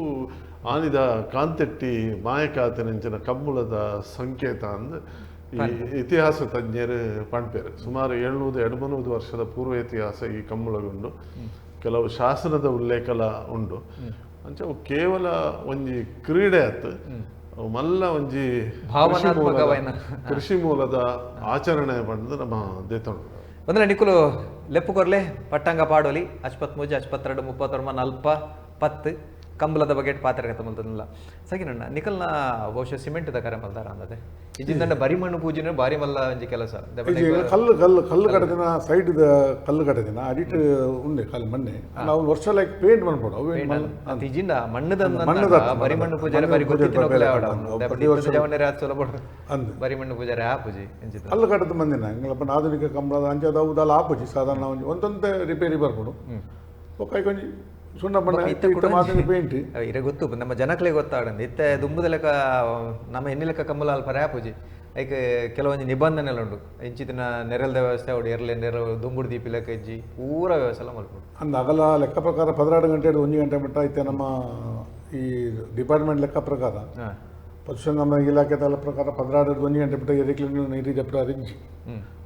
ಆನಿದ ಕಾಂತೆಟ್ಟಿ ಮಾಯಕಾತಿನಂಚಿನ ಕಂಬುಳದ ಸಂಕೇತ ಅಂದು ಈ ಇತಿಹಾಸ ತಜ್ಞರು ಪಣ್ಪೇರು. ಸುಮಾರು 700 ವರ್ಷದ ಪೂರ್ವ ಇತಿಹಾಸ ಈ ಕಂಬುಳಗುಂಡು. ಕೆಲವು ಶಾಸನದ ಉಲ್ಲೇಖಲ ಉಂಡು. ಅಂಚ ಅವು ಕೇವಲ ಒಂಜಿ ಕ್ರೀಡೆ ಆತು, ಮಲ್ಲ ಒಂಜಿ ಕೃಷಿ ಮೂಲದ ಆಚರಣೆ ಪಂಡ್ದು ನಮ್ಮ ದೇತೊಂಡು. ಒಂದ್ರೆ ನಿಕುಲು ಲೆಪ್ಪು ಕೊರ್ಲೆ ಪಟ್ಟಂಗ ಪಾಡೋಲಿ ಅಚ್ಪತ್ ಮೂಜಿ ಅಚ್ಪತ್ತೆರಡು ಮುಪ್ಪತ್ತೊರ್ಮ ನಲ್ಪ ಪತ್ತು ಕಂಬಳದ ಬಗ್ಗೆ ಪಾತ್ರ ಮಲ್ತದಲ್ಲ ಸಗಿನಣ್ಣ ನಿಕಲ್ನ ಬಹುಶಃ ಸಿಮೆಂಟ್ the ಕರೆ ಮಲ್ದಾರ ಅಂದದೆ ಇಜಿಂದಂಡ ಬರಿ ಮಣ್ಣು ಪೂಜಿನ ಬಾರಿ ಮಲ್ಲ ಒಂಜಿ ಕೆಲಸ ಕಲ್ಲು ಕಲ್ಲು ಕಲ್ಲು ಕಟ್ಟದಿನ ಸೈಡ್ ಕಲ್ಲು ಕಟ್ಟದಿನ ಅಡಿಟ್ ಉಂಡೆ ಕಲ್ಲು ಮಣ್ಣೆ ನಾವು ವರ್ಷ ಲೈಕ್ ಪೇಂಟ್ ಮಾಡ್ಬೋದು ಅವು ಇಜಿಂದ ಮಣ್ಣದ ಬರಿ ಮಣ್ಣು ಪೂಜಾರೆ ಬರಿ ಗೊತ್ತಿತ್ತಿನ ಬರಿ ಮಣ್ಣು ಪೂಜಾರೆ ಆ ಪೂಜೆ ಕಲ್ಲು ಕಟ್ಟದ ಮಂದಿನ ಎಂಗ್ಲಪ್ಪ ಆಧುನಿಕ ಕಂಬಳದ ಅಂಚದ ಅವು ಆಪುಜಿ ಸಾಧಾರಣ ಒಂಜಿ ಒಂದೊಂದೇ ರಿಪೇರಿ ಬರ್ಬೋದು ಒಕ್ಕ ಒಂಜಿ ಸುಣ್ಣ ಬಣ್ಣ ಪೇಂಟ್ ಇರೆ ಗೊತ್ತು ನಮ್ಮ ಜನಕ್ಲೆ ಗೊತ್ತಾಗಂದು ಇತ್ತೆ ದುಂಬುದ ಲೆಕ್ಕ ನಮ್ಮ ಎಣ್ಣೆ ಲೆಕ್ಕ ಕಂಬಳ ಅಲ್ಪ ರ್ಯಾಪುಜಿ ಐಕ್ ಕೆಲವೊಂಜಿ ನಿಬಂಧನೆಲ್ಲ ಉಂಡು ಇಂಚಿತ್ತಿನ ನೆರಲ್ದ ವ್ಯವಸ್ಥೆ ಉಂಡು ಎರ್ಲೆ ನೆರಳು ದುಂಬುಡು ದೀಪಿ ಲೆಕ್ಕ ಇಜ್ಜಿ ಪೂರ ವ್ಯವಸ್ಥೆ ಎಲ್ಲ ಮಲ್ಪುಂಡು. ಅಂದ್ ಅಗಲ ಲೆಕ್ಕ ಪ್ರಕಾರ 12 ಗಂಟೆ 1 ಗಂಟೆ ಮಟ್ಟ ಐತೆ ನಮ್ಮ ಈ ಡಿಪಾರ್ಟ್ಮೆಂಟ್ ಲೆಕ್ಕ ಪ್ರಕಾರ ಪಶುಸಂಗೋಪನಾ ಇಲಾಖೆ ಪ್ರಕಾರ 12 1 ಗಂಟೆ ಬಿಟ್ಟು ಎರಿಕ್ಲಿನ ನೀರು ಜಪ್ರ ಇಜ್ಜಿ.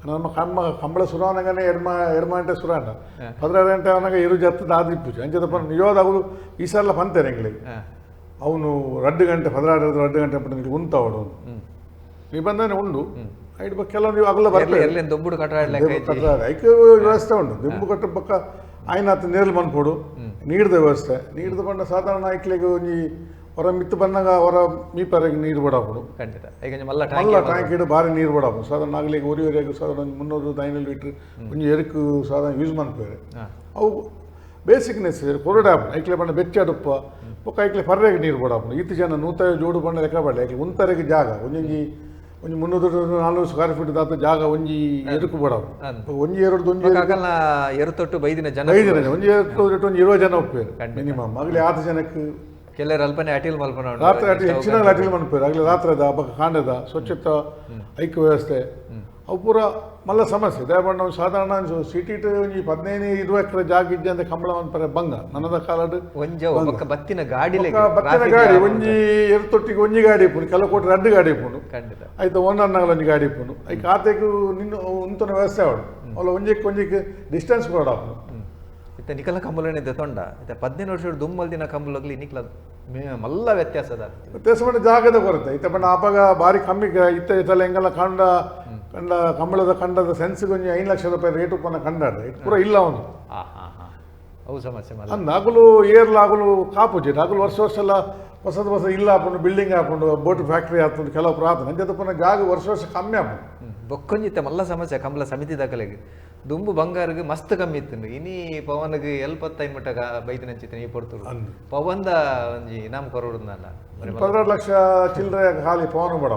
ನಮ್ಮ ಕಂಬ ಕಂಬಳ ಸುರಾನಗನೆ ಎಡ್ಮ ಎಡ್ಮ ಗಂಟೆ ಸುರಾಂಡ 12 ಗಂಟೆ ಅವನಾಗ ಇರು ಜತ್ತದ ಆದಿಪ್ಪುಜಿ ಅಂಚದಪ್ಪ ನಿಜವಾದ ಅವಳು ಈ ಸಲ ಪಂತೇನೆ ಎಂಗ್ಲಿಗೆ ಅವನು 2 ಗಂಟೆ 12 2 ಗಂಟೆ ಪಟ್ಟು ಉಂತಾವಡು ನಿಬಂಧನೆ ಉಂಡು. ಐದು ಪಕ್ಕ ಕೆಲವು ನೀವು ಅಗಲ ಬರ್ತದೆ ದೊಂಬುಡು ಕಟ್ಟಡ ಐಕೆ ವ್ಯವಸ್ಥೆ ಉಂಟು ದಿಂಬು ಕಟ್ಟ ಪಕ್ಕ ಆಯ್ನಾತ ನೇರ್ಲು ಮನ್ಪೋಡು ನೀರ್ದ ವ್ಯವಸ್ಥೆ ನೀರ್ದ ಬಣ್ಣ ಸಾಧಾರಣ ಐಕ್ಲಿಗೆ ಒಂಜಿ ಹೊರ ಮಿತ್ತು ಬಂದಾಗ ಹೊರ ಮೀಪರೆಗೆ ನೀರು ಬಡಾಪುಡು ಖಂಡಿತ ಮಲ್ಲ ಟ್ಯಾಂಕ್ ಇಡು ಭಾರಿ ನೀರು ಬಡಾಪು ಸಾಧಾರಣ ಆಗಲಿಕ್ಕೆ ಒರಿ ಒರಿಯಾಗ ಸಾಧಾರಣ ಒಂದು 300 500 ಲೀಟ್ರ್ ಒಂಜಿ ಎರುಕು ಸಾಧಾರಣ ಯೂಸ್ ಮನ್ಪೇರೆ ಅವು ಬೇಸಿಕ್ ನೆಸೆಸರಿ ಕೊರಡೆ ಆಪುಂಡು ಐಕ್ಲೆ ಬಣ್ಣ ಬೆಚ್ಚಾಡುಪ್ಪ ಬೊಕ್ಕ ಐಕ್ಲೆ ಪರ್ರೆಗೆ ನೀರು ಬಡಾಪುಂಡು ಈತ ಜನ ನೂತ ಜೋಡು ಬಣ್ಣ ಲೆಕ್ಕ ಬಡಲೆ ಐಕ್ಲೆ ಒಂತರೆಗೆ ಜಾಗ ಒಂಜೊಂಜಿ ಒಂಜಿ 300 400 ಸ್ಕ್ವೇರ್ ಫೀಟ್ ದಾತ ಜಾಗ ಒಂಜಿ ಎರುಕು ಬಡಾಪು ಒಂಜಿ ಎರಡು ಒಂಜಿ ಎರುತೊಟ್ಟು ಬೈದಿನ ಜನ ಬೈದಿನ ಒಂಜಿ ಎರುತು ಒಂಜಿ 20 ಜನ ಒಪ್ಪೇರು ಮಿನಿಮಮ್ ಆಗಲಿ ಆತ ಜನಕ್ಕೆ ಕೆಲವರು ಅಲ್ಪನೆ ಅಟೀಲ್ ಮಲ್ಪನ ರಾತ್ರಿ ಅಟೀಲ್ ಹೆಚ್ಚಿನ ಅಟೀಲ್ ಮನ್ಪೇರು ಆಗಲಿ ರಾತ್ರಿದ ಬೊಕ್ಕ ಕಾಂಡದ ಸ್ವಚ್ಛತಾ ಐಕ್ಯ ವ್ಯವಸ್ಥೆ ಅವು ಪೂರ ಮಲ್ಲ ಸಮಸ್ಯೆ. ದಯಮಾಡಿ ನಾವು ಸಾಧಾರಣ ಸಿಟಿ ಒಂಜಿ 15 20 ಎಕರೆ ಜಾಗ ಇಜ್ಜಿ ಅಂತ ಕಂಬಳ ಮನ್ಪರೆ ಬಂಗ ನನದ ಕಾಲಡ್ ಒಂಜಿ ಬತ್ತಿನ ಗಾಡಿ ಬತ್ತಿನ ಗಾಡಿ ಒಂಜಿ ಎರುತೊಟ್ಟಿಗೆ ಒಂಜಿ ಗಾಡಿ ಇಪ್ಪುಂಡು ಕೆಲವು ಕೋಟಿ 2 ಗಾಡಿ ಇಪ್ಪುಂಡು ಆಯ್ತು ಓನರ್ನಾಗಲ ಒಂಜಿ ಗಾಡಿ ಇಪ್ಪುಂಡು ಐಕ್ ಆತೆಗ್ ನಿನ್ನ ಉಂತನ ವ್ಯವಸ್ಥೆ ಅವಳು ಅವಳ ಒಂಜಿಕ್ಕೆ ಒಂಜಿಕ್ಕೆ ಡಿಸ್ಟೆನ್ಸ್ ಕೊಡಾಪುಂಡು. ಇತ್ತೆ ನಿಕಲ ಕಂಬಳನೆ ದೆತೊಂಡ ಇತ್ತೆ 15 ವರ್ಷ ದುಮ್ಮಲ್ ದಿನ ಕಂಬಳಗ್ಲಿ ನಿಕ್ಲ ಮಲ್ಲ ವ್ಯತ್ಯಾಸ ಅದ ವ್ಯತ್ಯಾಸ ಮಾಡಿ ಜಾಗದ ಕೊರತೆ ಇತ್ತೆ ಬಣ್ಣ ಆಪಾಗ ಭಾರಿ ಕಮ್ಮಿ ಇತ್ತೆ ಇತ್ತಲ್ಲ ಎಂಗೆಲ್ಲ ಕಂಡ ಕಂಡ ಕಂಬಳದ ಕಂಡದ ಸೆನ್ಸ್ಗೆ ಒಂಜಿ 5 ಲಕ್ಷ ರೂಪಾಯಿ ರೇಟ್ ಉಪ್ಪನ ಕಂಡಾಡ it ಪೂರ ಇಲ್ಲ ಅವನು ಅವು ಸಮಸ್ಯೆ ಅಂದ್ ಅಗಲು ಏರ್ಲ ಅಗಲು ಕಾಪುಜಿ ಅಗಲು ವರ್ಷ ವರ್ಷ ಎಲ್ಲ ಹೊಸದು ಹೊಸ ಇಲ್ಲ ಹಾಕೊಂಡು ಬಿಲ್ಡಿಂಗ್ ಹಾಕೊಂಡು ಬೋಟ್ ಫ್ಯಾಕ್ಟ್ರಿ ಹಾಕೊಂಡು ಕೆಲವು ಪ್ರಾರ್ಥನೆ ಅಂಜದ ಪುನಃ ಜಾಗ ವರ್ಷ ವರ್ಷ ಕಮ್ಮಿ ಹಾಕೊಂಡು ಬೊಕ್ಕೊಂಜಿತ್ತೆ ಮಲ್ಲ ಸಮಸ್ಯೆ ಕಂಬಳ ಸಮಿತಿ ದಾಖಲೆಗೆ ದುಂಬು ಬಂಗಾರಗ್ ಮಸ್ತ್ ಕಮ್ಮಿ ಇತ್ತು. ಇನಿ ಪವನ್ಗ್ ಎಲ್ಪತ್ತೈನ್ ಮುಟ್ಟ ಬೈದಿನಂಚಿತ್ತಿನ ಈ ಪೊರ್ತುಡು ಪವನ್ದ ಒಂಜಿ ಇನಾಮ್ ಕೊರೊಡುಂದಲ್ಲ 12 ಲಕ್ಷ ಚಿಲ್ಲರೆ ಖಾಲಿ ಪವನ್ ಬಡ.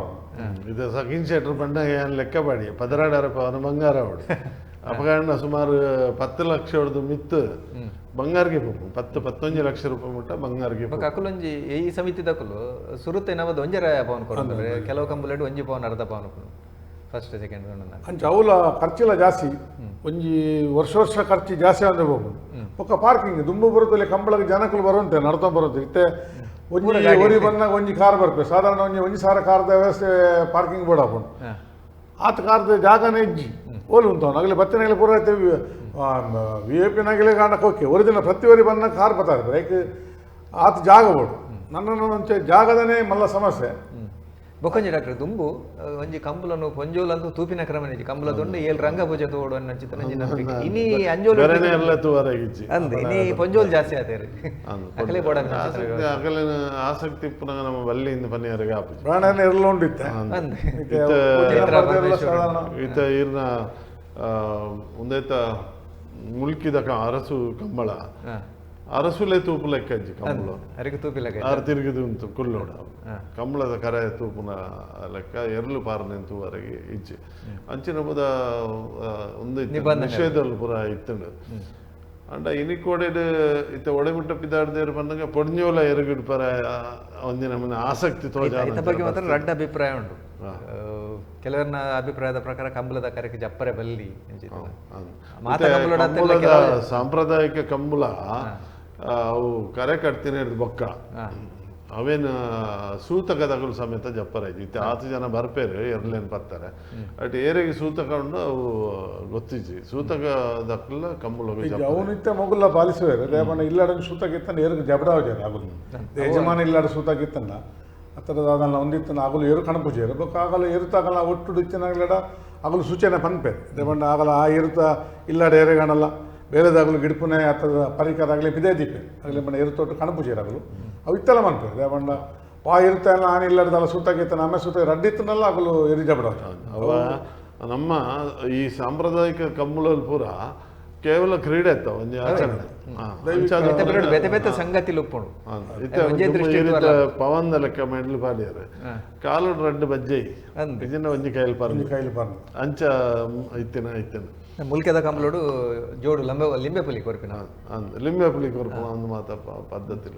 ಇದು ಸಕಿನ್ ಶೆಟ್ರ್ ಪಂಡ ಏನ್ ಲೆಕ್ಕ ಪಾಡಿ 16 ಪವನ ಬಂಗಾರ ಅವಡು ಅಪಗಾಂಡ ಸುಮಾರು 10 ಲಕ್ಷ ಹೊಡೆದು ಮಿತ್ತು ಬಂಗಾರಿಗೆ ಪೋಪು 10-11 ಲಕ್ಷ ರೂಪಾಯಿ ಮುಟ್ಟ ಬಂಗಾರಿಗೆ. ಅಕುಲೊಂಜಿ ಈ ಸಮಿತಿ ದಕುಲು ಸುರುತ ನಮ್ಮದು ಒಂಜರ ಪವನ್ ಕೊಡ್ತಾರೆ, ಕೆಲವು ಕಂಬುಲೆಡ್ ಒಂಜಿ ಪವನ್ ಅರ್ಧ ಪವನ್ ಫಸ್ಟ್ ಸೆಕೆಂಡ್. ಅಂಚ ಅವಲ ಖರ್ಚಿಲ್ಲ ಜಾಸ್ತಿ, ಒಂಜಿ ವರ್ಷ ವರ್ಷ ಖರ್ಚು ಜಾಸ್ತಿ ಅಂದ್ರೆ ಹೋಗುದು. ಒಕ್ಕ ಪಾರ್ಕಿಂಗ್ ದುಂಬು ಬರುತ್ತಲ್ಲಿ ಕಂಬಳಕ್ಕೆ ಜನಕಲು ಬರುವಂತೆ ನಡ್ತಾ ಬರುತ್ತೆ. ಇತ್ತೆ ಒಂಜಿ ಒರಿ ಬಂದಾಗ ಒಂಜಿ ಕಾರ್ ಬರ್ಪೆ ಸಾಧಾರಣ ಒಂಜಿ ಒಂಜಿ ಸಾವಿರ ಕಾರ್ದ ವ್ಯವಸ್ಥೆ ಪಾರ್ಕಿಂಗ್ ಬೋರ್ಡ್ ಹಾಕೊಂಡು ಆತ ಕಾರ್ದ ಜಾಗನೇ ಇಜ್ಜಿ ಓಲು ಉಂಟು ಆಗಲಿ ಬತ್ತಿನಾಗಲಿ ಪೂರ ವಿ I ಪಿನಾಗಲೇ ಕಾಣಕ್ಕೆ ಓಕೆ ಒರಿದಿನ ಪ್ರತಿ ಒರಿ ಬಂದಾಗ ಕಾರ್ ಬರ್ತಾರೆ ಲೈಕ್ ಆತ ಜಾಗ ಬೋರ್ಡು ನನ್ನ ಒಂಚೆ ಜಾಗದನೇ ಮಲ್ಲ ಸಮಸ್ಯೆ. ಬೊಕೊಂಜಿ ಡಾಕ್ಟರ್ ದುಂಬು ಒಂಜಿ ಕಂಬುಲನು ಪೊಂಜೋಲಂತೂ ತೂಪಿನ ಕ್ರಮ ನಿಜಿ ಕಂಬುಲ ದೊಂಡು ಏಲ್ ರಂಗ ಪೂಜೆ ತೋಡು ಅನ್ನಂಚಿತ ನಂಜಿ ನಂಬಿಕೆ. ಇನಿ ಅಂಜೋಲು ಎಲ್ಲ ತೂವರಾಗಿಜ್ಜಿ ಅಂದ್ ಇನಿ ಪೊಂಜೋಲ್ ಜಾಸ್ತಿ ಆತೇರಿ ಅಕಲೆ ಬೋಡ ಅಕಲಿನ ಆಸಕ್ತಿ ಪುನಃ ನಮ್ಮ ಬಲ್ಲಿಯಿಂದ ಪನ್ನಿಯರಿಗೆ ಆಪುಜಿ ಪ್ರಾಣನ ಇರಲು ಉಂಡಿತ್ತೆ ಅಂದ್ ಇತ್ತ ಇರ್ನ ಒಂದೈತ ಮುಲ್ಕಿದ ಅರಸು ಕಂಬಳ ಅರಸುಲೆ ತೂಪು ಲೆಕ್ಕಜ್ಜಿ ಕಂಬಳ ಅರಿಗೆ ತೂಪಿ ಲೆಕ್ಕ ಆರು ತಿರುಗಿದು ಉಂಟು ಕುಲ್ಲೋಡ ಕಂಬಳದ ಕರೆ ತೂಪುನ ಲೆಕ್ಕ ಎರಲು ಪಾರನೆ ತೂವರೆಗೆ ಇಜ್ಜಿ ಅಂಚಿನ ಪುದ ಒಂದು ನಿಷೇಧಲು ಪೂರ ಇತ್ತುಂಡು. ಅಂಡ ಇನಿಕೋಡೆಡ್ ಇತ್ತ ಒಡೆಮುಟ್ಟ ಪಿದಾಡ್ದೇರು ಬಂದಾಗ ಪೊಡ್ഞ്ഞೋಲ ಎರಗಿಡ್ ಪರ ಒಂದಿನ ನಮ್ಮನ್ನ ಆಸಕ್ತಿ ತೋಜ. ಇತ್ತ ಬಗ್ಗೆ ಮಾತ್ರ ರಡ್ಡ ಅಭಿಪ್ರಾಯ ಉಂಟು. ಕೆಲವರನ್ನ ಅಭಿಪ್ರಾಯದ ಪ್ರಕಾರ ಕಂಬಳದ ಕರೆಗೆ ಜಪ್ಪರೆ ಬಲ್ಲಿ ಸಾಂಪ್ರದಾಯಿಕ ಕಂಬಳ ಅವು ಕರೆ ಕಟ್ತೀನಿ ಹಿಡ್ದು ಬೊಕ್ಕ ಅವೇನು ಸೂತಕದಗಳು ಸಮೇತ ಜಪ್ಪರ ಇತ್ತು. ಆತು ಜನ ಬರ್ಪೇರು ಎರ್ಲೇನು ಬರ್ತಾರೆ ಅಟ್ ಏರಿಗೆ ಸೂತಕ ಉಂಡು ಅವು ಗೊತ್ತಿಜ್ಜಿ ಸೂತಕದಕ್ಕಲ್ಲ ಕಂಬಳ ಅವು ನಿತ್ಯ ಮಗುಲ್ಲ ಪಾಲಿಸುವೇರು ದೇವಣ್ಣ ಇಲ್ಲಾಡ ಸೂತಕ ಇತ್ತಂಡ ಏರಿಗೆ ಜಬಡಾವಜಾರ ಆಗಲು ಯಜಮಾನ ಇಲ್ಲಾಡ ಸೂತಕ ಇತ್ತಂಡ ಆ ಥರದ ಅದನ್ನ ಒಂದಿತ್ತನ ಆಗಲು ಏರು ಕಣಪುಜೇರು ಬೊಕ್ಕ ಆಗಲ ಏರುತ್ತಾಗಲ್ಲ ಒಟ್ಟು ಇತ್ತಿನಾಗಲಡ ಆಗಲು ಸೂಚನೆ ಪನ್ಪೇರು ದೇವಣ್ಣ ಆಗಲ ಆ ಏರುತ್ತ ಇಲ್ಲಾಡ ಏರೆಗಾಣಲ್ಲ ಬೇರೆದಾಗಲು ಗಿಡಪುನೆ ಆ ಥರದ ಪರಿಕರ ಆಗಲಿ ಬಿದೇ ದೀಪೆ ಆಗಲಿ ಮನೆ ಏರುತೋಟು ಕಣಪುಜೇರಾಗಲು ಅವು ಇತ್ತಲ್ಲ ಮನ್ಪೇರು ದೇವಣ್ಣ ಪಾ ಇರುತ್ತೆ ಅಲ್ಲ ಆನೆ ಇಲ್ಲಾಡ್ದಲ್ಲ ಸೂತಾಗಿತ್ತಾನ ಆಮೇಲೆ ಸೂತ ರಡ್ಡಿತ್ತನಲ್ಲ ಆಗಲು ಎರಿಜ ಬಿಡೋ. ಅವ ನಮ್ಮ ಈ ಸಾಂಪ್ರದಾಯಿಕ ಕಂಬಳಲ್ಲಿ ಪೂರ ಕೇವಲ ಕ್ರೀಡೆ ಇತ್ತ ಒಂಜಿ ಆಚರಣೆ ಬೇತೆ ಬೇತೆ ಸಂಗತಿ ಲುಪ್ಪುಂಡು ಪವನ್ದ ಲೆಕ್ಕ ಮೆಡ್ಲು ಪಾಡಿಯಾರು ಕಾಲು ರಡ್ಡು ಬಜ್ಜೈ ಇದನ್ನ ಒಂಜಿ ಕೈಲಿ ಪಾರ್ದು ಕೈಲಿ ಪಾರ್ದು ಅಂಚ ಇತ್ತಿನ ಇತ್ತಿನ ಮುಲ್ಕೆದ ಕಂಬಳೋಡು ಜೋಡು ಲಂಬೆ ಲಿಂಬೆ ಪುಲಿ ಕೊರ್ಪಿನ ಲಿಂಬೆ ಪುಲಿ ಕೊರ್ಪಿನ ಒಂದು ಮಾತ ಪದ್ಧತಿ.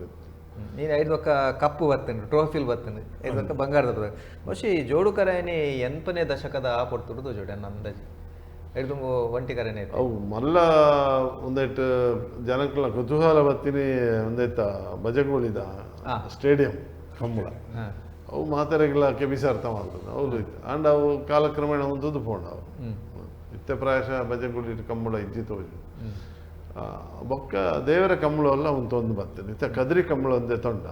ನೀನು ಐದು ಒಕ್ಕ ಕಪ್ಪು ಬತ್ತಂಡು ಟ್ರೋಫಿಲ್ ಬತ್ತಂಡು ಐದು ಒಕ್ಕ ಬಂಗಾರದ ಪದಕ. ಬಹುಶಃ ಈ ಜೋಡು ಕರೆಯನಿ 80ನೇ ದಶಕದ ಆ ಪೊರ್ತುಡುದು ಜೋಡಿ ನನ್ನ ಅಂದಾಜು ಐದು ಒಂಟಿ ಕರೆನೇ ಅವು ಮಲ್ಲ ಒಂದೈಟ್ ಜನಕ್ಲ ಕುತೂಹಲ ಬತ್ತಿನಿ ಒಂದೈತ ಬಜಗೋಳಿದ ಸ್ಟೇಡಿಯಂ ಕಂಬಳ ಅವು ಮಾತೆರೆಗ್ಲ ಕೆಬಿಸಾರ್ಥ ಮಾಡ್ತದೆ ಅವು ಇತ್ತು. ಅಂಡ್ ಅವು ಕಾಲಕ್ರಮೇಣ ಒಂದದ್ದು ಪೋಂಡ ಅವು ಇತ್ತೆ ಪ್ರಾಯಶಃ ಬಜಗುಳಿ ಕಂಬಳ ಇಜ್ಜಿ ತೋಜು ಬೊಕ್ಕ ದೇವರ ಕಂಬಳ ಎಲ್ಲ ಒಂದು ಬರ್ತದೆ. ಇತ್ತ ಕದ್ರಿ ಕಂಬಳ ಒಂದೇ ತೊಂಡ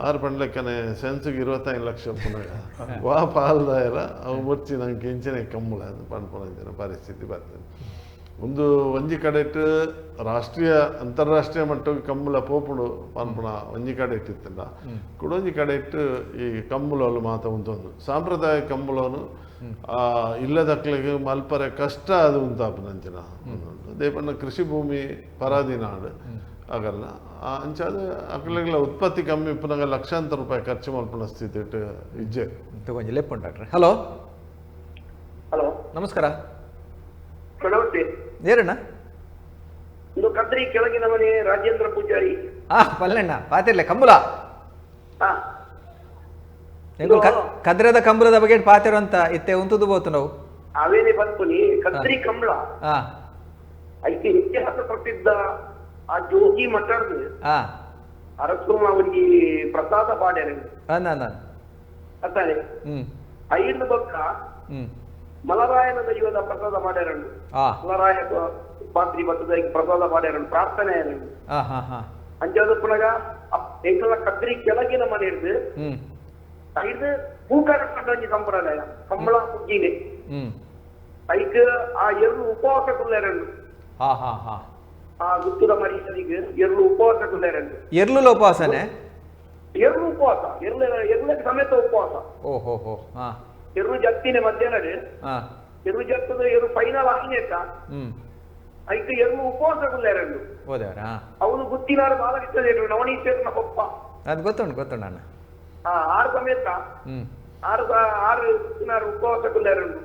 ಆರು ಪಂಡ್ಲೆಕ್ಕನೆ ಸೆನ್ಸಿಗೆ 25 ಲಕ್ಷ ಪುನಗ ವಾ ಪಾಲ್ದಾಯರ ಅವು ಬೊಚ್ಚಿ ನಂಗೆ ಇಂಚಿನ ಕಂಬಳ ಪನ್ಪುನಂಚಿನ ಪರಿಸ್ಥಿತಿ ಬರ್ತದೆ. ಒಂದು ಒಂಜಿ ಕಡೆಟ್ ರಾಷ್ಟ್ರೀಯ ಅಂತಾರಾಷ್ಟ್ರೀಯ ಮಟ್ಟಕ್ಕೆ ಕಂಬಳ ಪೋಪುಡು ಪನ್ಪುಣ ಒಂಜಿ ಕಡೆ ಇಟ್ಟಿತ್ತಲ್ಲ ಕುಡೊಂಜಿ ಕಡೆ ಇಟ್ಟು ಈ ಕಂಬಳಲು ಮಾತ ಉಂಟೊಂದು ಸಾಂಪ್ರದಾಯಿಕ ಕಂಬಳನು ಇಲ್ಲದಕ್ಲಿಗೆ ಮಲ್ಪರೆ ಕಷ್ಟ ಅದು ಉಂತಾಪುನಂಚಿನ ದೇಪಣ್ಣ ಕೃಷಿ ಭೂಮಿ ಪರಾಧೀನಾಡು ಆಗಲ್ಲ ಅಂಚಾದ ಅಕ್ಲೆಗ್ಲ ಉತ್ಪತ್ತಿ ಕಮ್ಮಿ ಪುನಗ ಲಕ್ಷಾಂತರ ರೂಪಾಯಿ ಖರ್ಚು ಮಲ್ಪುನ ಸ್ಥಿತಿ ಇಟ್ಟು ಇಜ್ಜೆ ತಗೊಂಜಿ ಲೆಪ್ಪುಂಡು ಡಾಕ್ಟ್ರೆ. ಹಲೋ ಹಲೋ ನಮಸ್ಕಾರ. ನಮಸ್ತೆ. ಏರಣ್ಣ ಇದು ಕದ್ರಿ ಕೆಳಗಿನ ಮನೆ ರಾಜೇಂದ್ರ ಪೂಜಾರಿ. ಪಲ್ಲಣ್ಣ ಪಾತಿರ್ಲೆ ಕಂಬುಲ ಕದ್ರದ ಕಂಬಳದ ಬಗ್ಗೆ ಪಾತಿರು ಅಂತ ಇತ್ತೆ ಉಂತುದು ಬೋತು ನಾವು ಅವೇನೆ ಬಂತು ಕದ್ರಿ ಕಂಬಳ ಇತಿಹಾಸ ಪ್ರಸಿದ್ಧ ಆ ಜೋಗಿ ಮಠದ ಅರಸು ಅವರಿಗೆ ಪ್ರಸಾದ ಪಾಡ್ಯಾರ ಅರ್ಥಾನೆ ಐದು ಬೊಕ್ಕ ಮಲರಾಯನ ದೈವದ ಪ್ರಸಾದ ಮಾಡ್ಯಾರಣ್ಣು ಮಲರಾಯ ಪಾತ್ರಿ ಭತ್ತದ ಪ್ರಸಾದ ಮಾಡ್ಯಾರಣ್ಣು ಪ್ರಾರ್ಥನೆ ಅಂಚಾದ ಪುನಗ ಎಂಕಲ ಕದ್ರಿ ಕೆಳಗಿನ ಮನೆ ಹಿಡ್ದು ಐದು ಪೂಕಾರ ಒಂಜಿ ಸಂಪ್ರದಾಯ ಕಂಬಳ ಪುಗ್ಗಿನೆ ಐಕ್ ಆ ಎರಡು ಉಪವಾಸ ಕುಲ್ಲೇರಣ್ಣು ಆ ಗುತ್ತದ ಮರಿಸಲಿಗೆ ಎರಡು ಉಪವಾಸ ಕುಲ್ಲೇರಣ್ಣು ಎರ್ಲು ಉಪವಾಸನೆ ಎರಡು ಉಪವಾಸ ಎರ್ಲ ಎರ್ಲಕ್ಕೆ ಸಮೇತ ಉಪವಾಸ ಓಹೋ ಹೋ ಎರ್ರು ಜತ್ತಿನ ಮಧ್ಯಾಹ್ನ ಎರು ಜತ್ತದ ಎರು ಫೈನಲ್ ಆಯಿನೇಕ ಐತೆ ಎರು ಉಪವಾಸ ಕುಲ್ಲೇರಂಡು ಅವನು ಗುತ್ತಿನಾರು ಬಾಲಕೃಷ್ಣ ಶೆಟ್ರು ನವನೀತ್ ಶೆಟ್ರನ ಪಪ್ಪ ಅದು ಗೊತ್ತುಂಟು ಗೊತ್ತುಂಟು ಅಣ್ಣ ಆರು ಸಮೇತ ಆರು ಆರು ಗುತ್ತಿನಾರು ಉಪವಾಸ ಕುಲ್ಲೇರಂಡು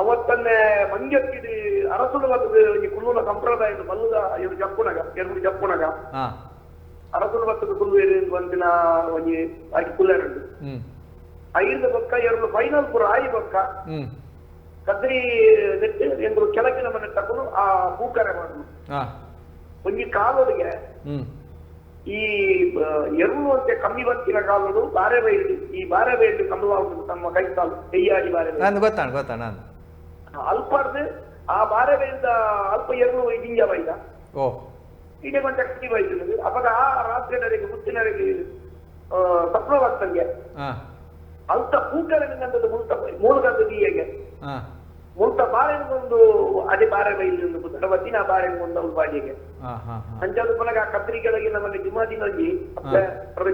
ಅವತ್ತನ್ನೇ ಮಂಜತ್ತಿದ ಅರಸುಡು ಬತ್ತದ ಈ ಕುಲ್ಲುನ ಸಂಪ್ರದಾಯದ ಮಲ್ಲುದ ಎರು ಜಪ್ಪುನಗ ಎರು ಜಪ್ಪುನಗ ಅರಸುಡು ಬತ್ತದ ಕುಲ್ಲು ಎರು ಒಂದಿನ ಒಂಜಿ ಆಯ್ತು ಕುಲ್ಲೇರಂಡು ಐದು ಬೊಕ್ಕ ಎರಡು ಫೈನಲ್ ಪೂರ ಆಯಿ ಬೊಕ್ಕ ಕದ್ರಿ ನೆಟ್ಟು ಎಂದ್ರು ಕೆಳಗಿನ ಮನೆ ತಕೊಂಡು ಆ ಪೂಕರೆ ಮಾಡುದು ಒಂಜಿ ಕಾಲೊಳಗೆ ಈ ಎರುಳು ಅಂತೆ ಕಮ್ಮಿ ಬತ್ತಿನ ಕಾಲೋಡು ಬಾರೆ ಬೈಲು ಈ ಬಾರೆ ಬೈಲು ಕಮಲ ತಮ್ಮ ಕೈ ಕಾಲು ಕೈಯಾಡಿ ಬಾರೆ ಗೊತ್ತಾಣ ಗೊತ್ತಾಣ ಅಲ್ಪರ್ದು ಆ ಬಾರೆ ಬೈಲ್ದ ಅಲ್ಪ ಎರುಳು ದಿಂಜ ಬೈದ ಇದೇ ಕೊಂಚ ಕಮ್ಮಿ ಬೈದು ಅವಾಗ ಆ ರಾತ್ರಿನವರೆಗೆ ಮುತ್ತಿನವರೆಗೆ ಸಪ್ನವಾಗ್ತಂಗೆ ಅಲ್ತ ಪೂಕರೆ ಮುಲ್ತ ಮೂಲಗಂತ ದೀಯಗೆ ಮುಲ್ತ ಬಾರೆಗೊಂದು ಅದೇ ಬಾರೆ ಬೈಲು ಬತ್ತಿನ ಬಾರೆ ಒಂದು ಅವ್ಳು ಬಾಡಿಗೆ ಅಂಚಾದ ಪುನಗ ಆ ಕತ್ರಿ ಕೆಳಗೆ ನಮ್ಮಲ್ಲಿ ಜುಮಾದಿನ ಒಂಜಿ